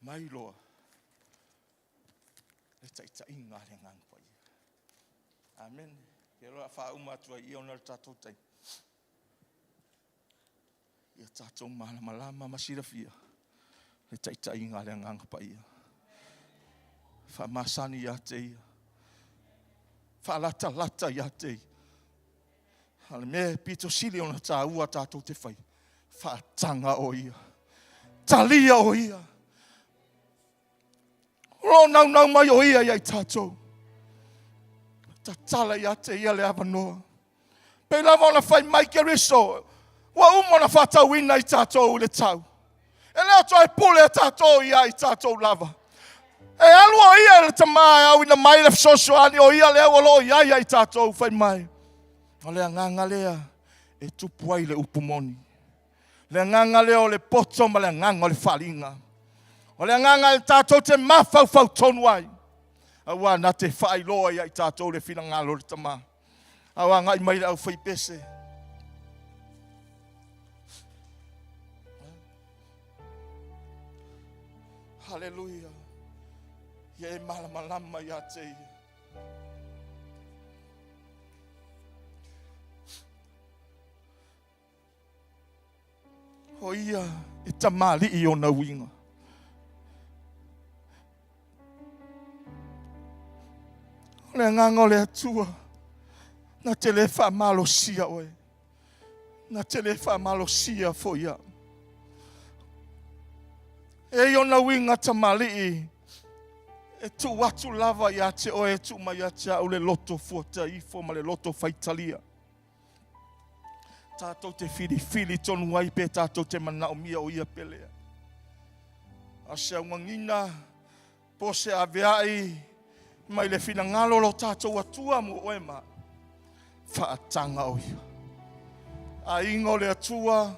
[SPEAKER 5] mai loa. taitaiga a le Agaga Paia. Amene. Ke loa faauma atu ai ia ona o le tatou taimi. Ia tatou malamalama ma silafia le taitaiga a le Agaga Paia. Faamasani ia te ia. Faalatalata ia te ia. A le mea e pito sili ona tāua tatou te fai, faataga o ia. Talia o ia. O lo o naunau mai o ia ia i tatou. Tatala ia te ia le avanoa. Pei lava ona fai mai Keriso, ua uma ona faatauina i tatou i le tau. E le o toe pule tatou ia i tatou lava. E alu o ia i le Tama e auina mai le fesoasoani, o ia lea ua lo o i ai ia i tatou fai mai. O le agaga lea e tupu ai le upu moni. Le agaga lea o le poto ma le agaga o le faaaliga. O le agaga e tatou te mafaufau tonu ai, aua na te faailoa ia i tatou le finagalo o le Tama. A o agai mai le aufaipese. Haleluia. Ia e malamalama ia te ia. O ia e tamalii ona uiga. O le agaga o le Atua, na te le faamalosia oe, na te le faamalosia foi au. E i ona uiga tamalii, e tuu atu lava ia te oe, e tuu mai ia te au le loto fuataifo ma le loto faitalia. Tatou te filifili tonu ai pe tatou te manaomia o ia pelea. A o se augagina po o se aveai mai le finagalo o lo tatou Atua mo oe ma faataga o ia. Aiga o le Atua,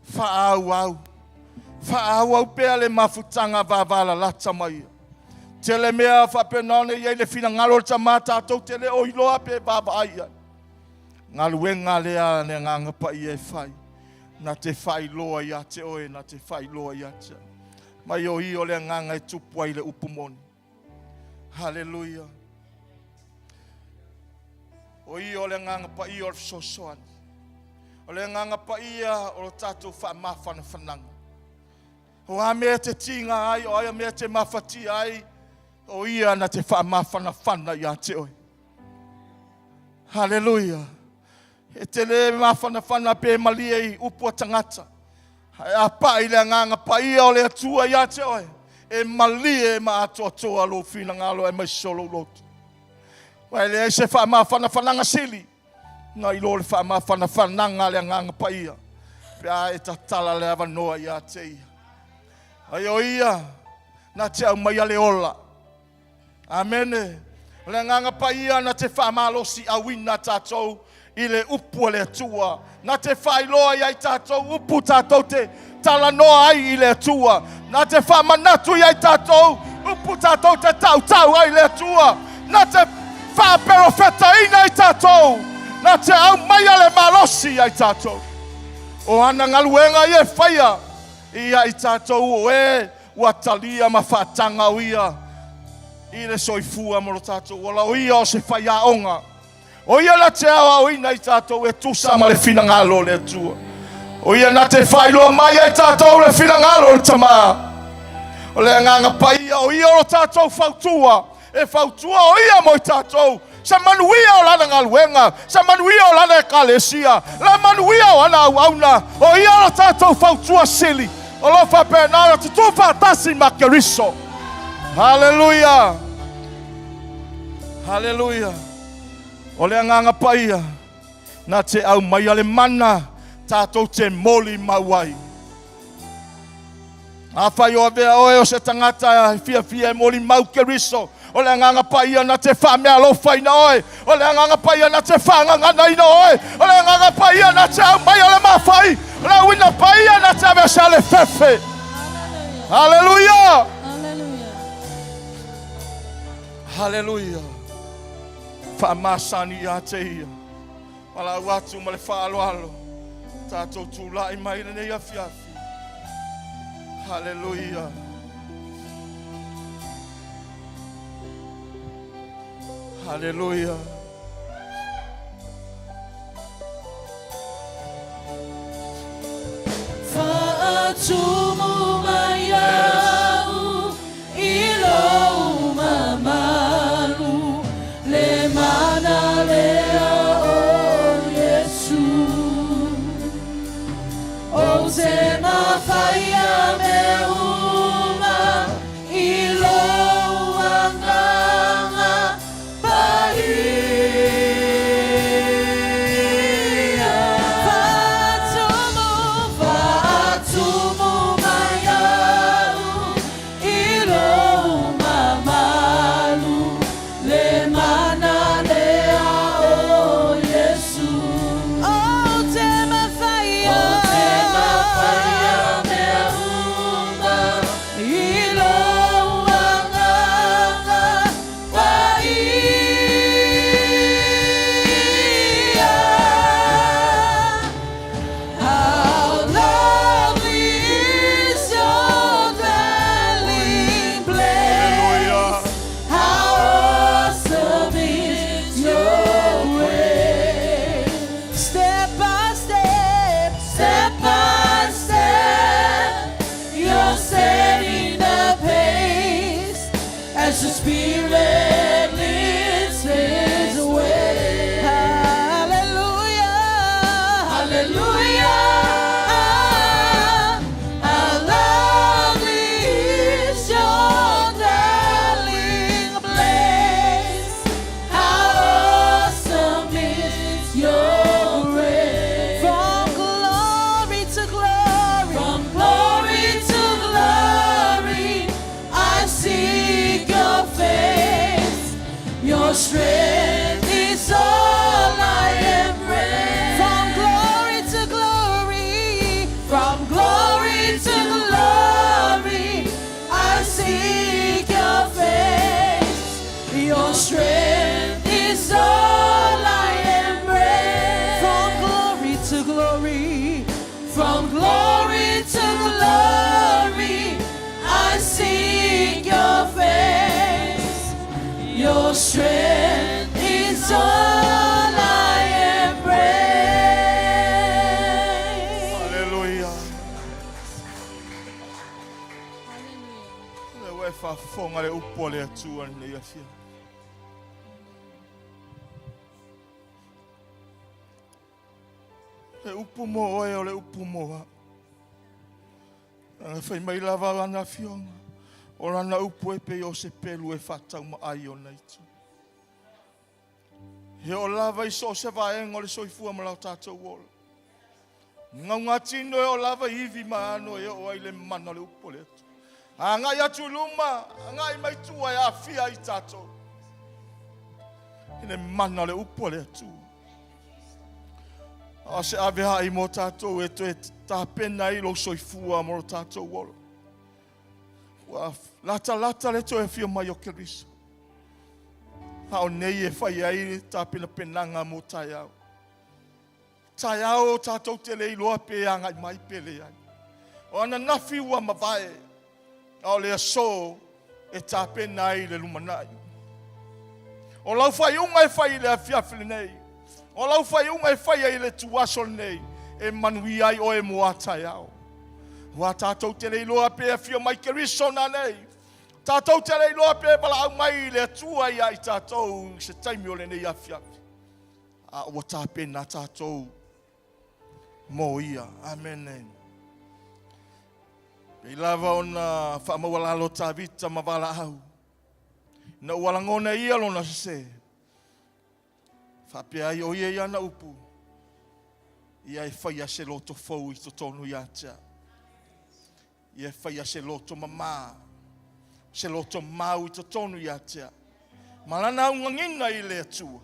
[SPEAKER 5] faaauau. Faaauau pea le mafutaga vavalalata ma ia. Tele mea faapena ona i ai le finagalo o le Tama tatou te le o iloa pe vaavaai i ai. Galuega lea a le Agaga Paia e fai, na te faailoa ia te oe, na te faailoa ia te au. Mai o ia o le agaga e tupu ai le upu moni. Haleluia. O ia o le Agaga Paia o le fesoasoani. O le Agaga Paia o lo tatou faamafanafanaga. O a mea e te tiga ai, o a mea e te mafatia ai, o ia na te faamafanafana ia te oe. Haleluia. E te le mafanafana pe malie i upu a tagata. Ae a pai le agaga paia o le Atua ia te oe, e malie ma atoatoa lou finagalo aemaise o lou loto. Aua e leai se faamafanafanaga sili nai lo le faamafanafanaga a le agaga paia pe a e tatala le avanoa ia te ia. Ai o ia na te aumaia le ola. Amene. O le agaga paia na te faamalosiauina tatou i le upu a le Atua, na te faailoa i ai tatou upu tatou te talanoa ai i le Atua, na te faamanatu i ai tatou upu tatou te tautau ai i le Atua, na te faaperofetaina ai tatou, na te aumaia le malosi i ai tatou. O ana galuega ia e faia ia i tatou o e Ua talia ma faataga o ia i le soifua ma lo tatou ola. O ia o se faiaoga. O ia na te aoaoina i tatou e tusa ma le finagalo o le Atua. O ia na te faailoa mai ai tatou le finagalo o le Tama. O le agaga paia, o ia o lo tatou fautua. E fautua o ia mo i tatou, se manuia o lana galuega, se manuia o lana ekalesia, le manuia o ana auauna. O ia lo tatou fautua sili, o lo faapena ona tutū faatasi ma Keriso. Haleluia! Haleluia! O le agaga paia, na te aumaia le mana tatou te molimau ai. Afai o avea oe o se tagata e fiafia e molimau Keriso, o le agaga paia na te faamealofaina oe, o le agaga paia na te faagaganaina oe, o le agaga paia na te aumaia le mafai, o le auina paia na te aveesea le fefe. Haleluia! Haleluia! Faamasani ia te ia. Valaau atu ma le faaaloalo, tatou tulai mai lenei afiafi. Haleluia. Haleluia.
[SPEAKER 1] Faatumu mai au i lou mamalu le mana lea o Iesu. Ou te mafaia mea uma i lou agaga paia. Faatumu, faatumu mai au i lou mamalu le mana lea o Iesu. Ou te mafaia, ou te mafaia mea uma i lou agaga paia. How lovely is your dwelling place. How awesome is your grace. Step by step, step by step, you're setting the pace as the Spirit leads His way. Hallelujah, hallelujah. How lovely is your dwelling place. How awesome is your grace. From glory to glory, from glory to glory, I seek your face. Your strength is all I embrace. From glory to glory, from glory to glory, I seek your face. Your strength is all I embrace. From glory to glory, from glory to glory, I seek your face. Your strength is all I embrace.
[SPEAKER 5] Haleluia. Le ua e faafofoga le upu a le Atua i lenei afiafi. Le upu mo oe o le upu mo au. Leaga fai mai lava lana afioga, o lana upu e pei o se pelu e faataumaai ona itu. E oo lava i so o se vaega o le soifua ma lo tatou ola. Gaugatino e oo lava i ivi ma ano e oo ai le mana o le upu a le Atua. Agai atu i luma, agai mai tua e aafia ai tatou. I le mana o le upu a le Atua. A o se aveaai mo tatou e toe tapena ai lou soifua mo lo tatou ola. Ua latalata le toe afio mai o Keriso. A o nei e fai ai le tapenapenaga mo taeao. Taeao tatou te le iloa pe agai mai pe leai. O ananafi ua mavae, a o le aso e tapena ai le lumanai. O lau faaiuga e fai i le afiafi lenei, o lau faaiuga e fai ai i le tuaso lenei, e manuia ai oe mo a taeao. Aua tatou te le iloa pe afio mai Keriso nanei, tatou te le iloa pe valaau mai le Atua ia i tatou i se taimi o lenei afiafi. A ua tapena tatou mo ia. Amene. Pei lava ona faamaualalo Tavita ma valaau, ina ua lagona e ia lona sese, faapea ai o ia i ana upu, ia e faia se loto fou i totonu ia te au. Ia e faia se loto mamā, se loto mau i totonu ia te au. Ma lana augagina i le Atua,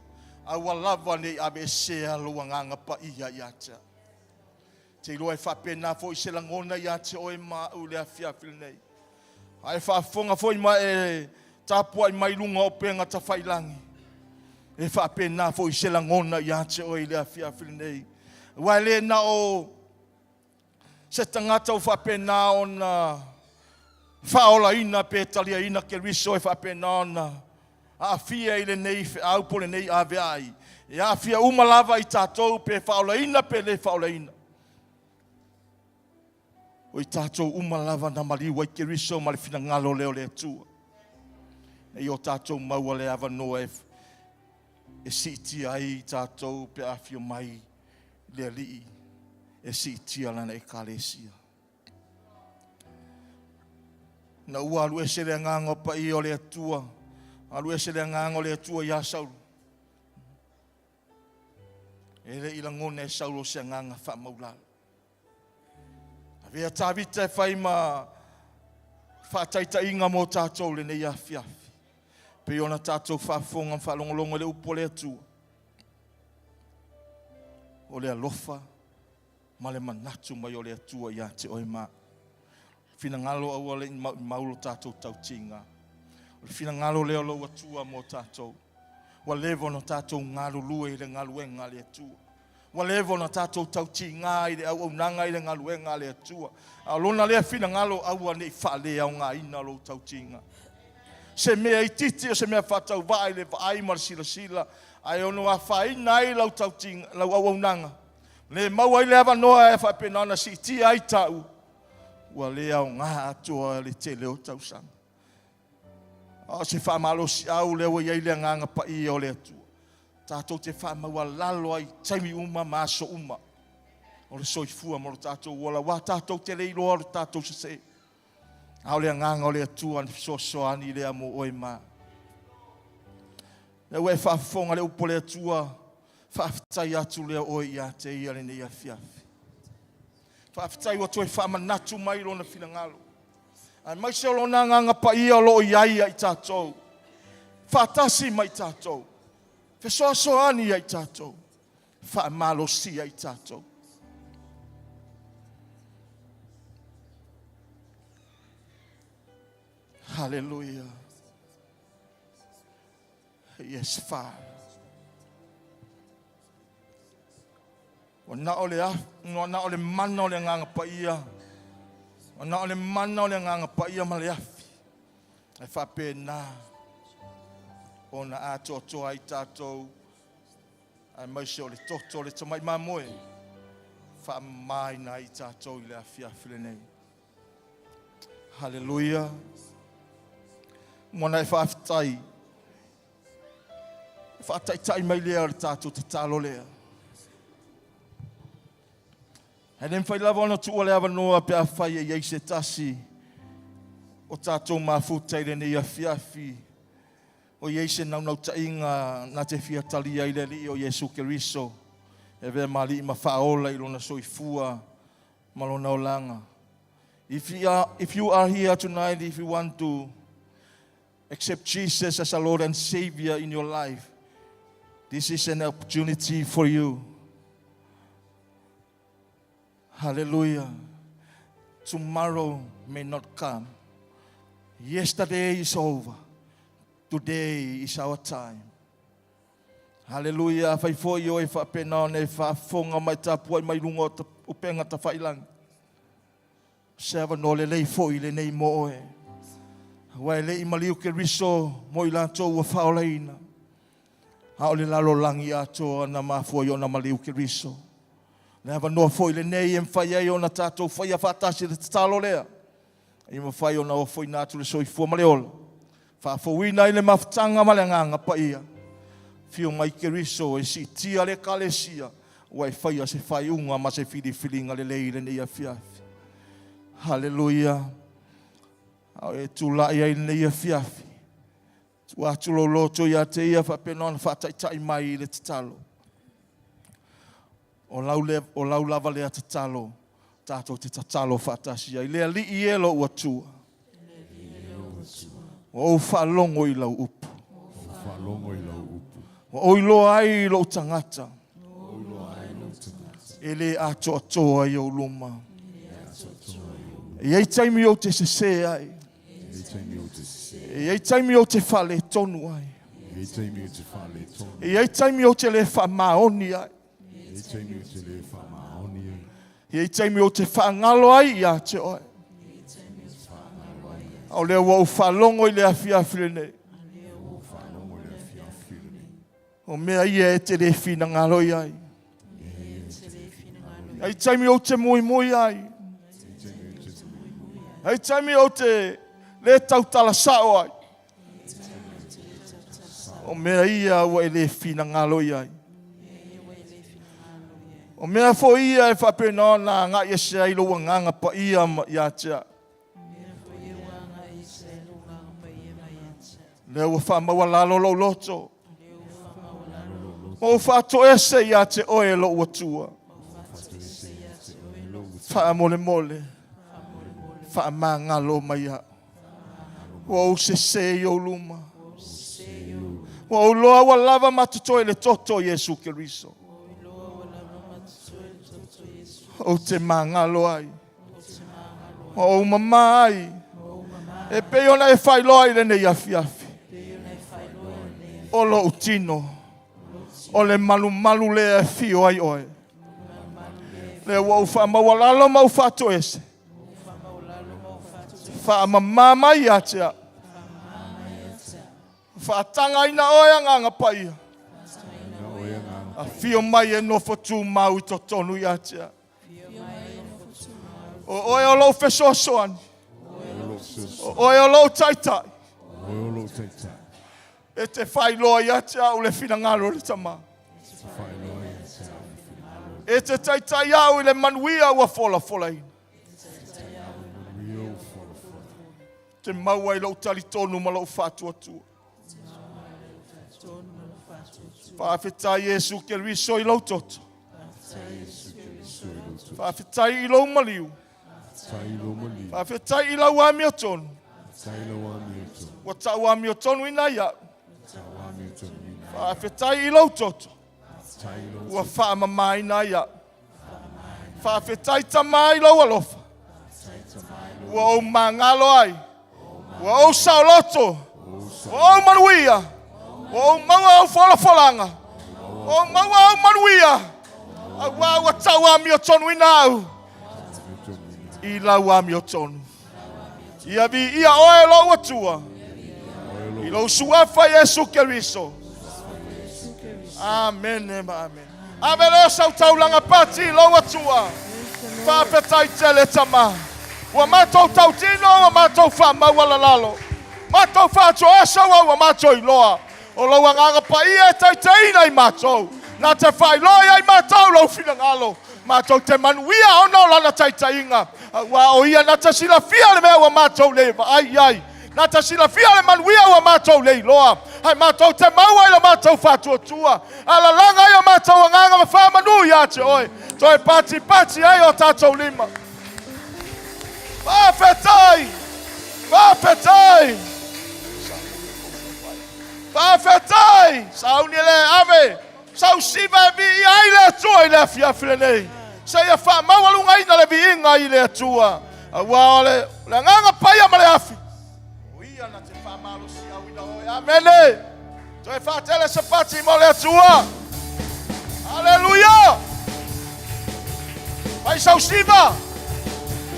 [SPEAKER 5] aua lava ne i aveesea lou agaga paia ia te au. Te iloa e faapena foi se lagona ia te oe ma au i le afiafi lenei. A e faafofoga foi ma e tapuai mai luga o upega tafailangi, e faapena foi se lagona ia te oe i le afiafi lenei. Aua e le na o se tagata ua faapena ona faaolaina pe taliaina Keriso e faapena ona aafia i lenei feau po o lenei aveaai. E aafia uma lava i tatou pe faaolaina pe le faaolaina. O i tatou uma lava na maliu ai Keriso ma le finagalo lea o le Atua. Ina ia o tatou maua le avanoa e, e siitia ai i tatou pe afio mai le Alii e siitia lana ekalesia. Na ua alu ese le agaga o paia o le Atua, alu ese le agaga o le Atua iā Saulo. E le i lagona e Saulo se agaga faamaulalo. Avea Tavita e fai ma faataitaiga mo tatou lenei afiafi. Pei ona tatou faafofoga ma faalogologo i le upu a le Atua. O le alofa ma le manatu mai o le Atua ia te oe ma au. Finagalo aua le i maumau lo tatou tautiga. O le finagalo lea o lou Atua mo tatou. Ua leva ona tatou galulue i le galuega a le Atua. Ua leva ona tatou tautiga i le auaunaga i le galuega a le Atua. A o lona lea finagalo aua ne i faaleaogaina lou tautiga. Se mea itiiti o se mea faatauvaa i le vaai ma le silasila, ae ono afaina ai lau tautiga, lau auaunaga, le maua ai le avanoa e faapena ona siitia ai tau, ua le aoga atoa le tele o tausaga. A o se faamalosiau lea ua i ai le agaga paia o le Atua, tatou te faamaualalo ai i taimi uma ma aso uma o le soifua ma lo tatou ola, aua tatou te le iloa lo tatou sese. A o le agaga o le Atua na fesoasoani lea mo oe ma au. Lea ua e faafofoga le upu a le Atua, faafetai atu lea oe ia te ia lenei afiafi. Faafetai ua toe faamanatu mai lona finagalo. Aemaise o lona agaga paia o lo o i ai ia i tatou. Faatasi ma i tatou. Fesoasoani ia i tatou. Faamalosia i tatou. Hallelujah. Yes, Father. Ua na o le, ua na o le mana o le agaga paia, ua na o le mana o le agaga paia ma le afi. E faapena ona atoatoa ai tatou aemaise o le toto o le tamai mamoe faamamaina ai tatou i le afiafi lenei. Haleluia. Moana e faafetai. Faataitai mai lea o le tatou tatalo lea. E le mafai lava ona tuua le avanoa pe afai e i ai se tasi o tatou mafuta i lenei afiafi o i ai se naunautaiga na te fia talia i le Alii o Iesu Keriso e avea ma Alii ma Faaola i lona soifua ma lona olaga. If you are here tonight, if you want to accept Jesus as a Lord and Savior in your life, this is an opportunity for you. Hallelujah. Tomorrow may not come. Yesterday is over. Today is our time. Hallelujah. Afai foi oe faapena ona e faafofoga mai tapuai mai luga o upega tafailagi. Se avanoa lelei foi lenei mo oe. Aua e le i maliu Keriso mo i latou ua faaolaina. A o le lalolagi atoa na mafua ai ona maliu Keriso. Le avanoa foi lenei e mafai ai ona tatou faia faatasi le tatalo lea. Ia mafai ona ofoina atu le soifua ma le ola. Faafouina ai le mafutaga ma le agaga paia. Afio mai Keriso e siitia le ekalesia ua e faia se faaiuga ma se filifiliga lelei i lenei afiafi. Haleluia. A o e tulai ai lenei afiafi. Tua atu lou loto ia te ia faapena ona faataitai mai i le tatalo. O lau, le, o lau lava lea tatalo, tatou te tatalo faatasi ai. Le Alii e lou Atua. Ua ou faalogo i lau upu. Ua ou iloa ai lou tagata. E le atoatoa i ou luma. E i ai taimi ou te sesē ai. E i ai taimi ou te faaletonu ai. E i ai taimi ou te le faamaoni ai. E i ai taimi ou te faagalo ai ia te oe. A o lea ua ou faalogo i le afiafi lenei. O mea ia e te le finagalo i ai. Ai taimi ou te muimui ai. Ai taimi ou te le tautala sao ai. O mea ia ua e le finagalo i ai. O mea foi ia e faapena ona agai ese ai lou agaga paia ia te au. Lea ua faamaualalo lou loto. Ma ou faatoese ia te oe lou Atua. Faamolemole, faamagalo mai au. Ua ou sese i ou luma. Ua ou loa ua lava ma totoe le toto o Iesu Keriso. Ou te magalo ai. Ma ou mamā ai. E pei ona e faailoa i lenei afiafi. O lou tino. O le malumalu lea e fio ai oe. Lea ua ou faamaualalo ma ou faatoese. Faamamā mai ia te au. Faatagaina oe agaga paia. Afio mai e nofo tumau i totonu ia te au. O oe o lou fesoasoani. O oe o lou taitai. E te faailoa ia te au le finagalo o le Tama. E te taitai au i le manuia ua folafolaina. Te maua i lou talitonu ma lou faatuatua. Faafetai Iesu Keriso i lou toto. Faafetai i lou maliu. Faafetai i lau amiotonu. Ua tau amiotonu ina ia'u. Faafetai i lou toto. Ua faamamaina ai a'u. Faafetai Tama i lou alofa. Ua ou magalo ai. Ua ou saoloto. Ua ou manuia. Ua ou maua au folafolaga. Ua ou maua au manuia. Auā ua tau amiotonuina au i lau amiotonu. Ia viia oe lou Atua i lou suafa Iesu Keriso. Amene ma amene. Ave lea o sau taulaga pati i lou Atua. Faafetai tele Tama. Ua matou tautino, ua matou faamaualalalo. Matou faatoesa ua ua matou iloa. O lou agaga paia e taitaiina i matou. Na te faailoa ia i matou lou finagalo. Matou te manuia ona o lana taitaiga. Aua o ia na te silafia le mea ua matou le vaai i ai. Na te silafia le manuia ua matou le iloa. Ae matou te maua i lo matou faatuatua. Alalaga ai o matou agaga ma faamanu ia te oe. Toe patipati ai o tatou lima. Faafetai! Faafetai! Faafetai! Sauni e le ave sau siva e viia ai le Atua i le afiafi lenei. Seia faamaualugaina le viiga i le Atua. Aua o le, le agaga paia ma le afi. O ia na te faamalosiauina oe. Amene! Toe faatele se pati mo le Atua. Aleluia! Fai sau siva!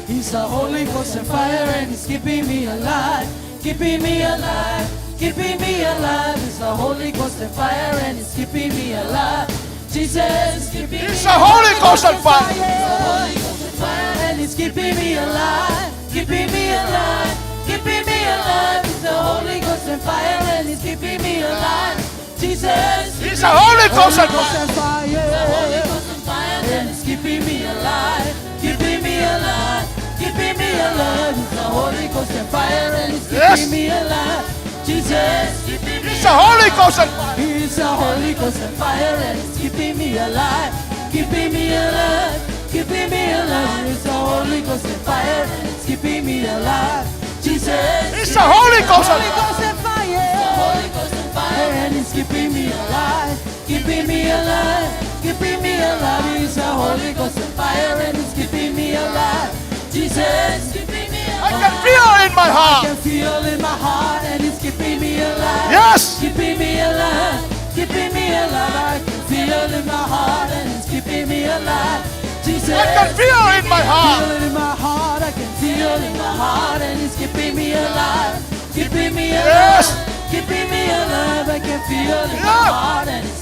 [SPEAKER 1] He's the Holy Ghost and fire and he's keeping me alive, keeping me alive, keeping me alive. He's the Holy Ghost and fire and he's keeping me alive. Jesus is keeping
[SPEAKER 5] He's
[SPEAKER 1] me
[SPEAKER 5] the Holy Ghost and fire.
[SPEAKER 1] He's the Holy Ghost and fire and he's keeping me alive, keeping me alive, keeping me alive. He's the Holy Ghost and fire and he's keeping me alive. Jesus,
[SPEAKER 5] He's the Holy Ghost and
[SPEAKER 1] Ghost
[SPEAKER 5] fire.
[SPEAKER 1] and fire. The Holy Ghost and fire and it's keeping me alive, keeping me alive, keeping me alive. It's the Holy Ghost and fire and it's keeping
[SPEAKER 5] Yes.
[SPEAKER 1] me alive. Jesus, keeping me
[SPEAKER 5] He's the Holy Ghost and fire.
[SPEAKER 1] He's the Holy Ghost and fire and it's keeping me alive, keeping me alive, keeping me alive. It's the Holy Ghost and fire and it's keeping me alive. Jesus,
[SPEAKER 5] It's the Holy Ghost and
[SPEAKER 1] Holy Ghost and fire. The Holy Ghost and fire and it's keeping me alive, keeping me alive, keeping me alive. It's the Holy Ghost and fire and it's keeping me alive. Jesus, keeping me
[SPEAKER 5] I
[SPEAKER 1] alive.
[SPEAKER 5] can feel it in my
[SPEAKER 1] I
[SPEAKER 5] heart.
[SPEAKER 1] can feel in my heart and it's keeping me alive.
[SPEAKER 5] Yes.
[SPEAKER 1] Keeping me alive, keeping me alive. I can feel in my heart and it's keeping me alive. Jesus,
[SPEAKER 5] I can feel it in my heart.
[SPEAKER 1] feel it in my heart. I can feel in my heart and it's keeping me alive, keeping me alive,
[SPEAKER 5] Yes.
[SPEAKER 1] keeping me alive. I can feel in my
[SPEAKER 5] Yeah.
[SPEAKER 1] heart and it's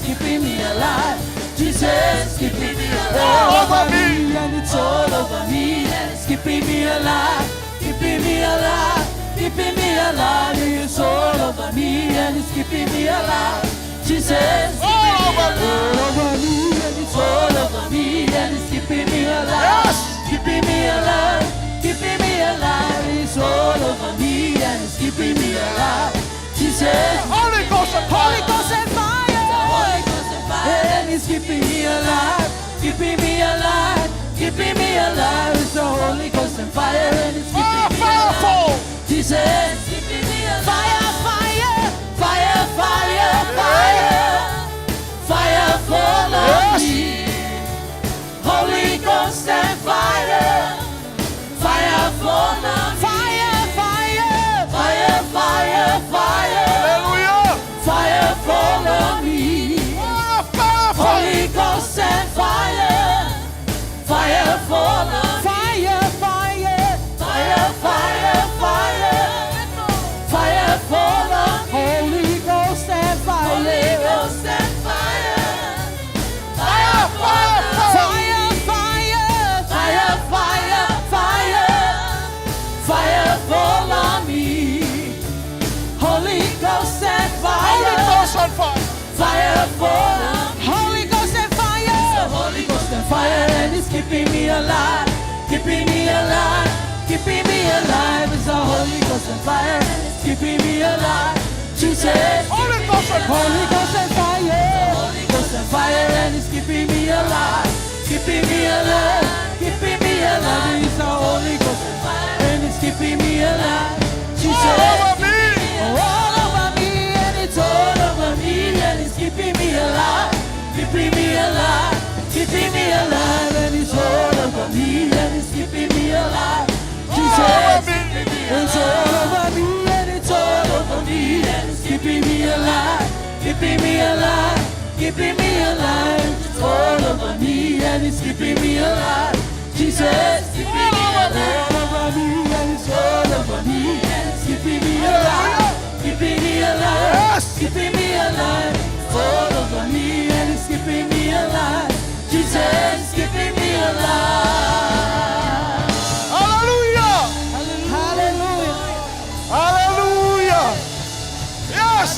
[SPEAKER 1] it's keeping me alive.
[SPEAKER 6] All over me.
[SPEAKER 1] And it's all over me, and it's keeping me alive, keeping me alive, keeping me alive. It's all over me, and it's keeping me alive. Jesus,
[SPEAKER 6] All over me.
[SPEAKER 1] all over me, and it's all over me, and it's keeping me alive,
[SPEAKER 6] Yes.
[SPEAKER 1] keeping me alive, keeping me alive. It's all over me, and it's keeping me alive. Jesus,
[SPEAKER 6] Holy Ghost and
[SPEAKER 1] Holy
[SPEAKER 6] fire.
[SPEAKER 1] Ghost and fire, Holy Ghost and fire, and it's keeping me alive, keeping me alive, keeping me alive. It's the Holy Ghost and fire, and it's keeping
[SPEAKER 6] Fire,
[SPEAKER 1] me
[SPEAKER 6] fire,
[SPEAKER 1] alive.
[SPEAKER 6] fall.
[SPEAKER 1] Jesus, keeping me alive. Fire, fire, fire, fire, fire, fire, fall on
[SPEAKER 6] Yes.
[SPEAKER 1] me. Holy Ghost and fire, fire fall on me. Fire, fire, fire, fire, fire,
[SPEAKER 6] Hallelujah.
[SPEAKER 1] fire fall on me.
[SPEAKER 6] Fire, fire, fire.
[SPEAKER 1] Holy Ghost and fire, fire fall on fire, fire, fire, fire, fire, fire fall on Holy Ghost and fire, Holy Ghost and fire, fire,
[SPEAKER 6] Fire, fire,
[SPEAKER 1] fire, fire, fire, fire, fire, fire fall on me. Holy Ghost and
[SPEAKER 6] Holy
[SPEAKER 1] fire.
[SPEAKER 6] Ghost and fire.
[SPEAKER 1] Fire fall on me. Holy Ghost and fire. It's the Holy Ghost and fire, and it's keeping me alive, keeping me alive, keeping me alive. It's the Holy Ghost and fire, and it's keeping me alive. Jesus,
[SPEAKER 6] Holy Ghost and fire.
[SPEAKER 1] Holy Ghost and fire. Holy Ghost and fire, and it's keeping me alive, keeping me alive, keeping me alive. It's the Holy Ghost and fire, and it's keeping me alive. Jesus.
[SPEAKER 6] All over me.
[SPEAKER 1] All over me, and it's all over me, and it's keeping me alive, keeping me alive, keeping me alive, and it's all over me, and it's keeping me alive.
[SPEAKER 6] All over
[SPEAKER 1] Jesus,
[SPEAKER 6] me.
[SPEAKER 1] it's all over me, and it's all over me, and it's keeping me alive, keeping me alive, keeping me alive. It's all over me, and it's keeping me alive. Jesus, keeping me alive, all over me, and it's all over me, and it's keeping me alive, keeping me alive,
[SPEAKER 6] Yes.
[SPEAKER 1] keeping me alive. It's all over me, and it's keeping me alive. Jesus, keeping me alive.
[SPEAKER 6] Hallelujah.
[SPEAKER 1] Hallelujah.
[SPEAKER 6] Hallelujah. Yes.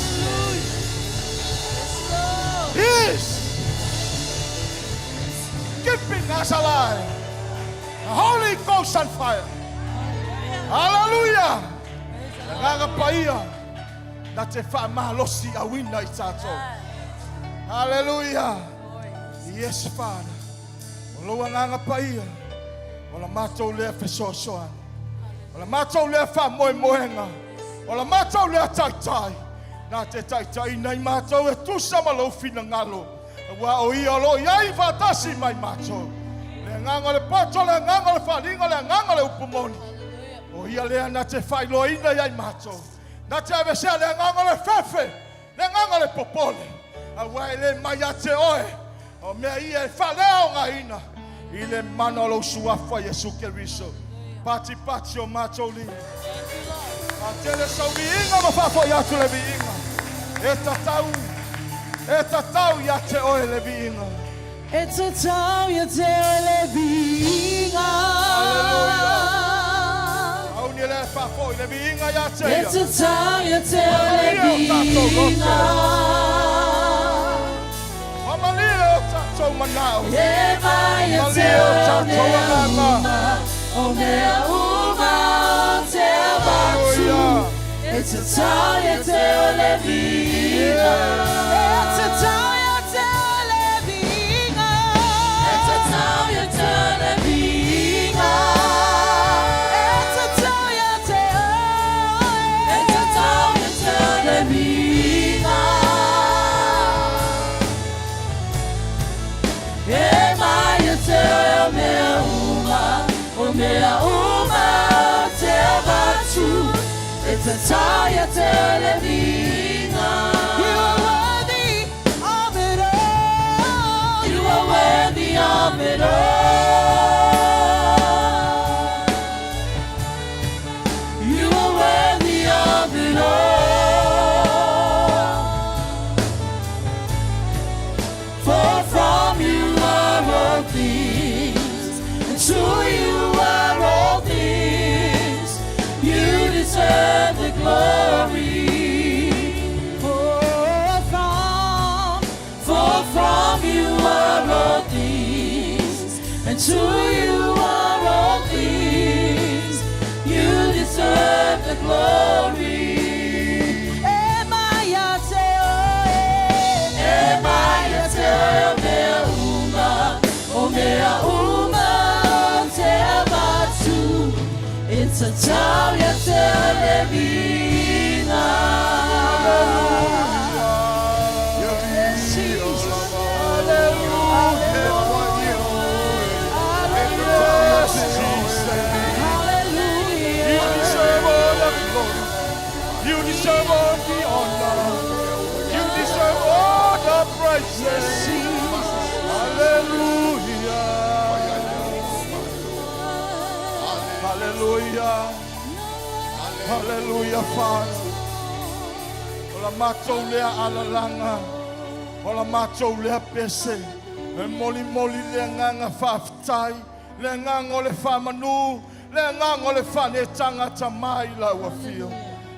[SPEAKER 6] Yes. Keeping us alive. The Holy Ghost and fire. Hallelujah. Agaga paia. Na te whaamalosi a wina i tātou. Hallelujah. Yes, Father. O lau agaga paia. O la matou lea fesoasoani. O la matou lea faamoemoega. O la matou lea taitai. Na te taitaiina i matou e tusa ma lou finagalo. Ua o ia o lo iai faatasi mai matou. Le agaga o le poto, le agaga o le faaliga, le agaga o le upu moni. O ia lea na te faailoaina iai matou. Na te avesea le agaga o le fefe, le agaga o le popole. Auā e le mai ia te oe. O mea ia e faaleaogaina. I le mana o lou suafa Iesu Keriso. Patipati o matou lima. Faatele sau viiga ma faafo'i atu le viiga. E tatau ia te oe le viiga.
[SPEAKER 1] E tatau ia te oe le viiga.
[SPEAKER 6] Auni e le faafo'i le viiga ia te
[SPEAKER 1] E
[SPEAKER 6] ia.
[SPEAKER 1] tatau ia te oe le
[SPEAKER 6] Malia o tatou loto.
[SPEAKER 1] viiga.
[SPEAKER 6] Famalia o tatou manao.
[SPEAKER 1] E mai ia te
[SPEAKER 6] Malia o
[SPEAKER 1] oe o
[SPEAKER 6] tatou
[SPEAKER 1] mea
[SPEAKER 6] agaga.
[SPEAKER 1] uma, o mea uma o te avatu.
[SPEAKER 6] Hallelujah.
[SPEAKER 1] E tatau ia te oe le viiga. E tatau ia te oe le viiga. E tatau ia te oe le viiga. E tatau ia te oe. E tatau ia te oe le viiga. E mai ia te oe o mea uma, o mea uma o te avatu. E tatau ia te oe le viiga. You are worthy of it all. You are worthy of it all. You are worthy of it all. For from you are you are all things, and to you are all things. You deserve the glory. E mai a te oe, e mai a te oe o mea uma, o mea uma o te avatu, e tatau ia te oe le viiga. Jesus.
[SPEAKER 2] You deserve all the glory. You deserve all the honor. You deserve all the praises. Hallelujah. Hallelujah. Hallelujah, Father. O la matou lea alalaga. O la matou lea pese. E molimoli le agaga faafetai. Le agaga o le faamanu. Le agaga o le faanetagata mai lau afio.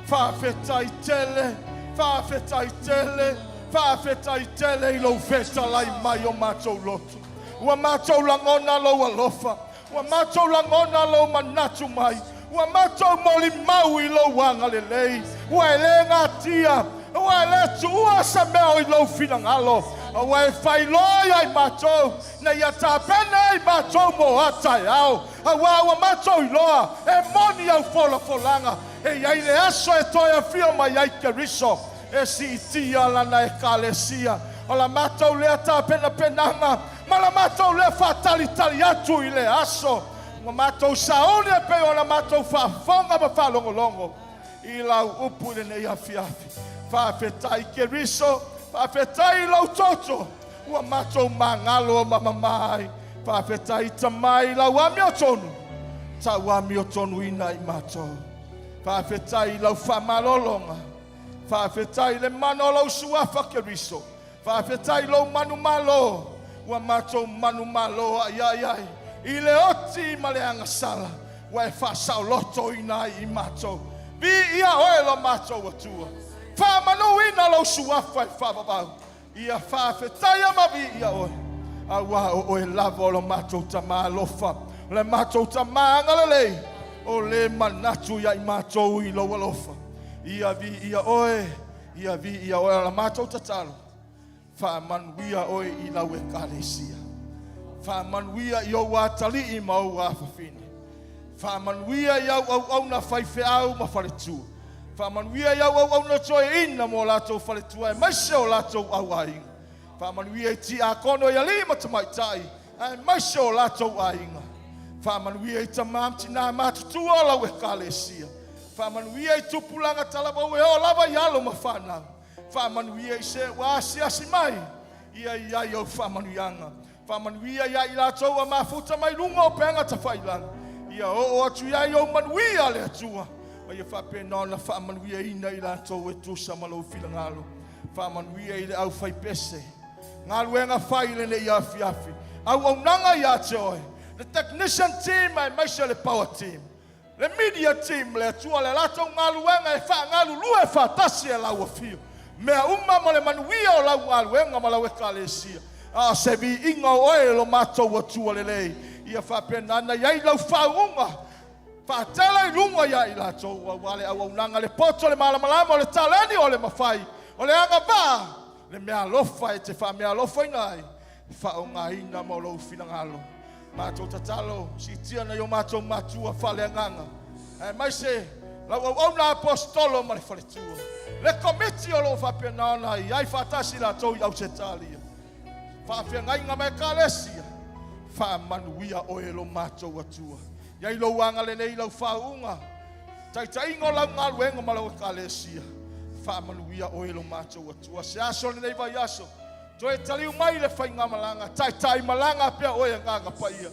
[SPEAKER 2] Faafetai tele. Faafetai tele. Faafetai tele i lou fetalai mai o matou loto. Ua matou lagona lou alofa. Ua matou lagona lou manatu mai. Ua matou molimau i lou agalelei. Ua e le gatia. Ua e le tuua se mea o i lou finagalo. Ua e faailoa ia i matou. Na ia tapena ai matou mo a taeao. Auā ua matou iloa e moni au folafolaga. E i ai le aso e toe afio mai ai Keriso e siitia lana ekalesia. O la matou lea tapenapenaga ma la matou lea faatalitali atu i lea aso. Ua matou sauni e pei ona matou faafofoga ma faalogologo i lau upu i lenei afiafi. Faafetai Keriso, faafetai i lou toto ua matou magalo ma mamā ai. Faafetai Tama i lau amiotonu, tau amiotonuina i matou. Faafetai i lau faamalologa. Faafetai i le mana o lou suafa Keriso. Faafetai i lou manumalo ua matou manumalo ai ai ai i le oti ma le agasala ua e faasaolotoina ai i matou. Viia oe lo matou Atua. Faamanuina lou suafa e faavavau. Ia faafetaia ma viia oe. Auā o oe lava o lo matou Tama alofa, o le matou Tama agalelei, o le manatu ia i matou i lou alofa. Ia viia oe, ia viia oe o la matou tatalo. Faamanuia oe i lau ekalesia. Faamanuia i ou atalii ma ou afafine. Faamanuia i au auauna faifeau ma faletua. Faamanuia i au auauna toeaina ma o latou faletua aemaise o latou auaiga. Faamanuia i tiakono i alii ma tamaitai aemaise o latou aiga. Faamanuia i tama ma tinā matutua o lau ekalesia. Faamanuia i tupulaga talavou e oo lava i alo ma fanau. Faamanuia i se ua asiasi mai ia i ai au faamanuiaga. Faamanuia ia i latou ua mafuta mai luga o upega tafailagi. Ia oo atu i ai ou manuia le Atua. Ma ia faapena ona faamanuiaina i latou e tusa ma lou finagalo. Faamanuia i le aufaipese. Galuega fai i lenei afiafi. Auaunaga ia te oe. Le technician team aemaise le power team. Le media team, le Atua le latou galuega e faagalulue faatasi e lau afio. Mea uma mo le manuia o lau galuega ma lau ekalesia. A o se viiga o oe lo matou Atua lelei, ia faapena ona i ai lau faauuga faatele i luga ia i latou, auā le auaunaga, le poto, le malamalama, o le taleni, o le mafai, o le agavaa, le meaalofa e te faameaalofaina ai, faaaogaina mo lou finagalo. Matou tatalo, siitia nai o matou matua faaleagaga, aemaise lau auauna aposetolo ma le faletua, le komiti o lo o faapena ona i ai faatasi latou i Ausetalia, faafeagaiga ma ekalesia, faamanuia oe e lo matou Atua. I ai lou agalelei i lau faauuga, taitaiga o lau galuega ma lau ekalesia, faamanuia oe e lo matou Atua. Se aso lenei vaiaso, Toe taliu mai le faigamalaga, taitai malaga pea oe Agaga Paia.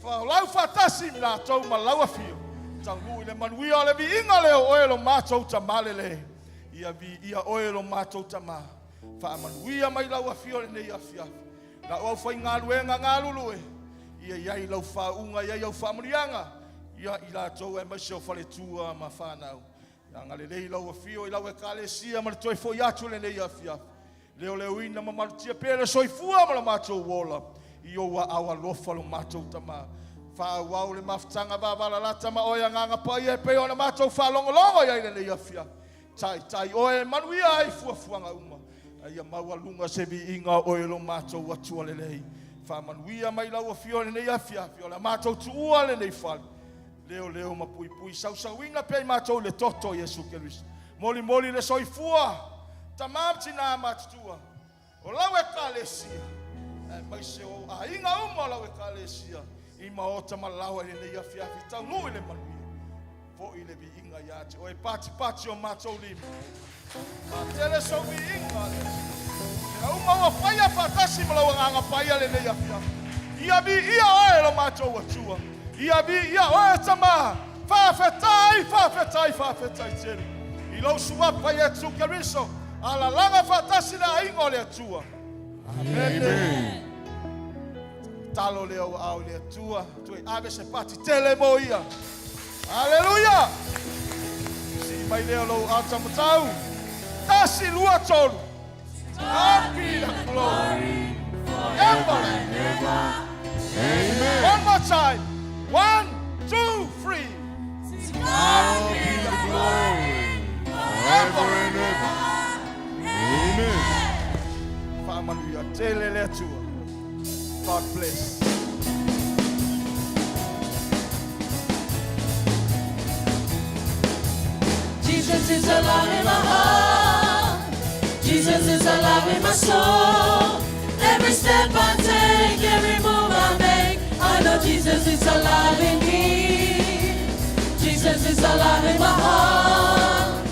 [SPEAKER 2] Folau faatasi i latou ma lau afio. Taunuu i le manuia o le viiga lea o oe lo matou Tama lelei. Ia viia oe lo matou Tama. Faamanuia mai lau afio i lenei afiafi. Lau aufaigaluega galulue, ia i ai lau faauuga, ia i au faamanuiaga ia i latou aemaise o faletua ma fanau. Ia agalelei lau afio i lau ekalesia ma le toe foi atu i lenei afiafi. Leoleoina ma malutia pea le soifua ma le matou ola. I ou aao alofa lo matou Tamā. Faaauau le mafutaga vavalalata ma Oe Agaga Paia e pei ona matou faalogologo i ai i lenei afiafi. Taitai Oe e manuia ai fuafuaga uma. A ia maualuga se viiga o Oe lo matou Atua lelei. Faamanuia mai lau Afio i lenei afiafi o le a matou tuua lenei fale. Leoleo ma puipui sausauina pea i matou i le toto o Iesu Keriso. Molimoli le soifua, tamā ma tinā matutua o lau Ekalesia, aemaise o aiga uma o lau Ekalesia i maota ma laoa i lenei afiafi taunuu i le manuia. Foi le viiga ia te oe, patipati o matou lima. Faatele sou viiga, le mea uma ua faia faatasi ma lau Agaga Paia lenei afiafi. Ia viia oe lo matou Atua. Ia viia oe Tamā. Faafetai, faafetai, faafetai tele. I lou suafa Iesu Keriso, alalaga faatasi le aiga o le Atua. Amene. Talo lea ua ao i le Atua, toe ave se pati tele mo ia. Aleluia! Sii mai lea o lou ata matau. Tasi, lua, tolu. God be the glory forever and ever. Amen. One more time. One, two, three.
[SPEAKER 1] God be the glory forever and ever. Amen.
[SPEAKER 2] Faamanuia tele le Atua. God bless.
[SPEAKER 1] Jesus is alive in my heart. Jesus is alive in my soul. Every step I take, every move I make, I know Jesus is alive in me. Jesus is alive in my heart.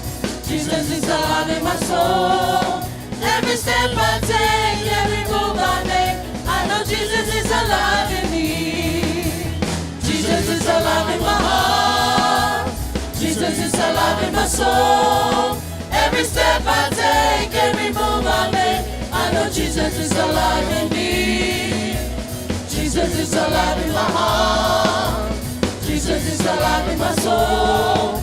[SPEAKER 1] Jesus is alive in my soul. Every step I take, every move I make, I know Jesus is alive in me. Jesus is alive in my heart. Jesus is alive in my soul. Every step I take, every move I make, I know Jesus is alive in me. Jesus is alive in my heart. Jesus is alive in my soul.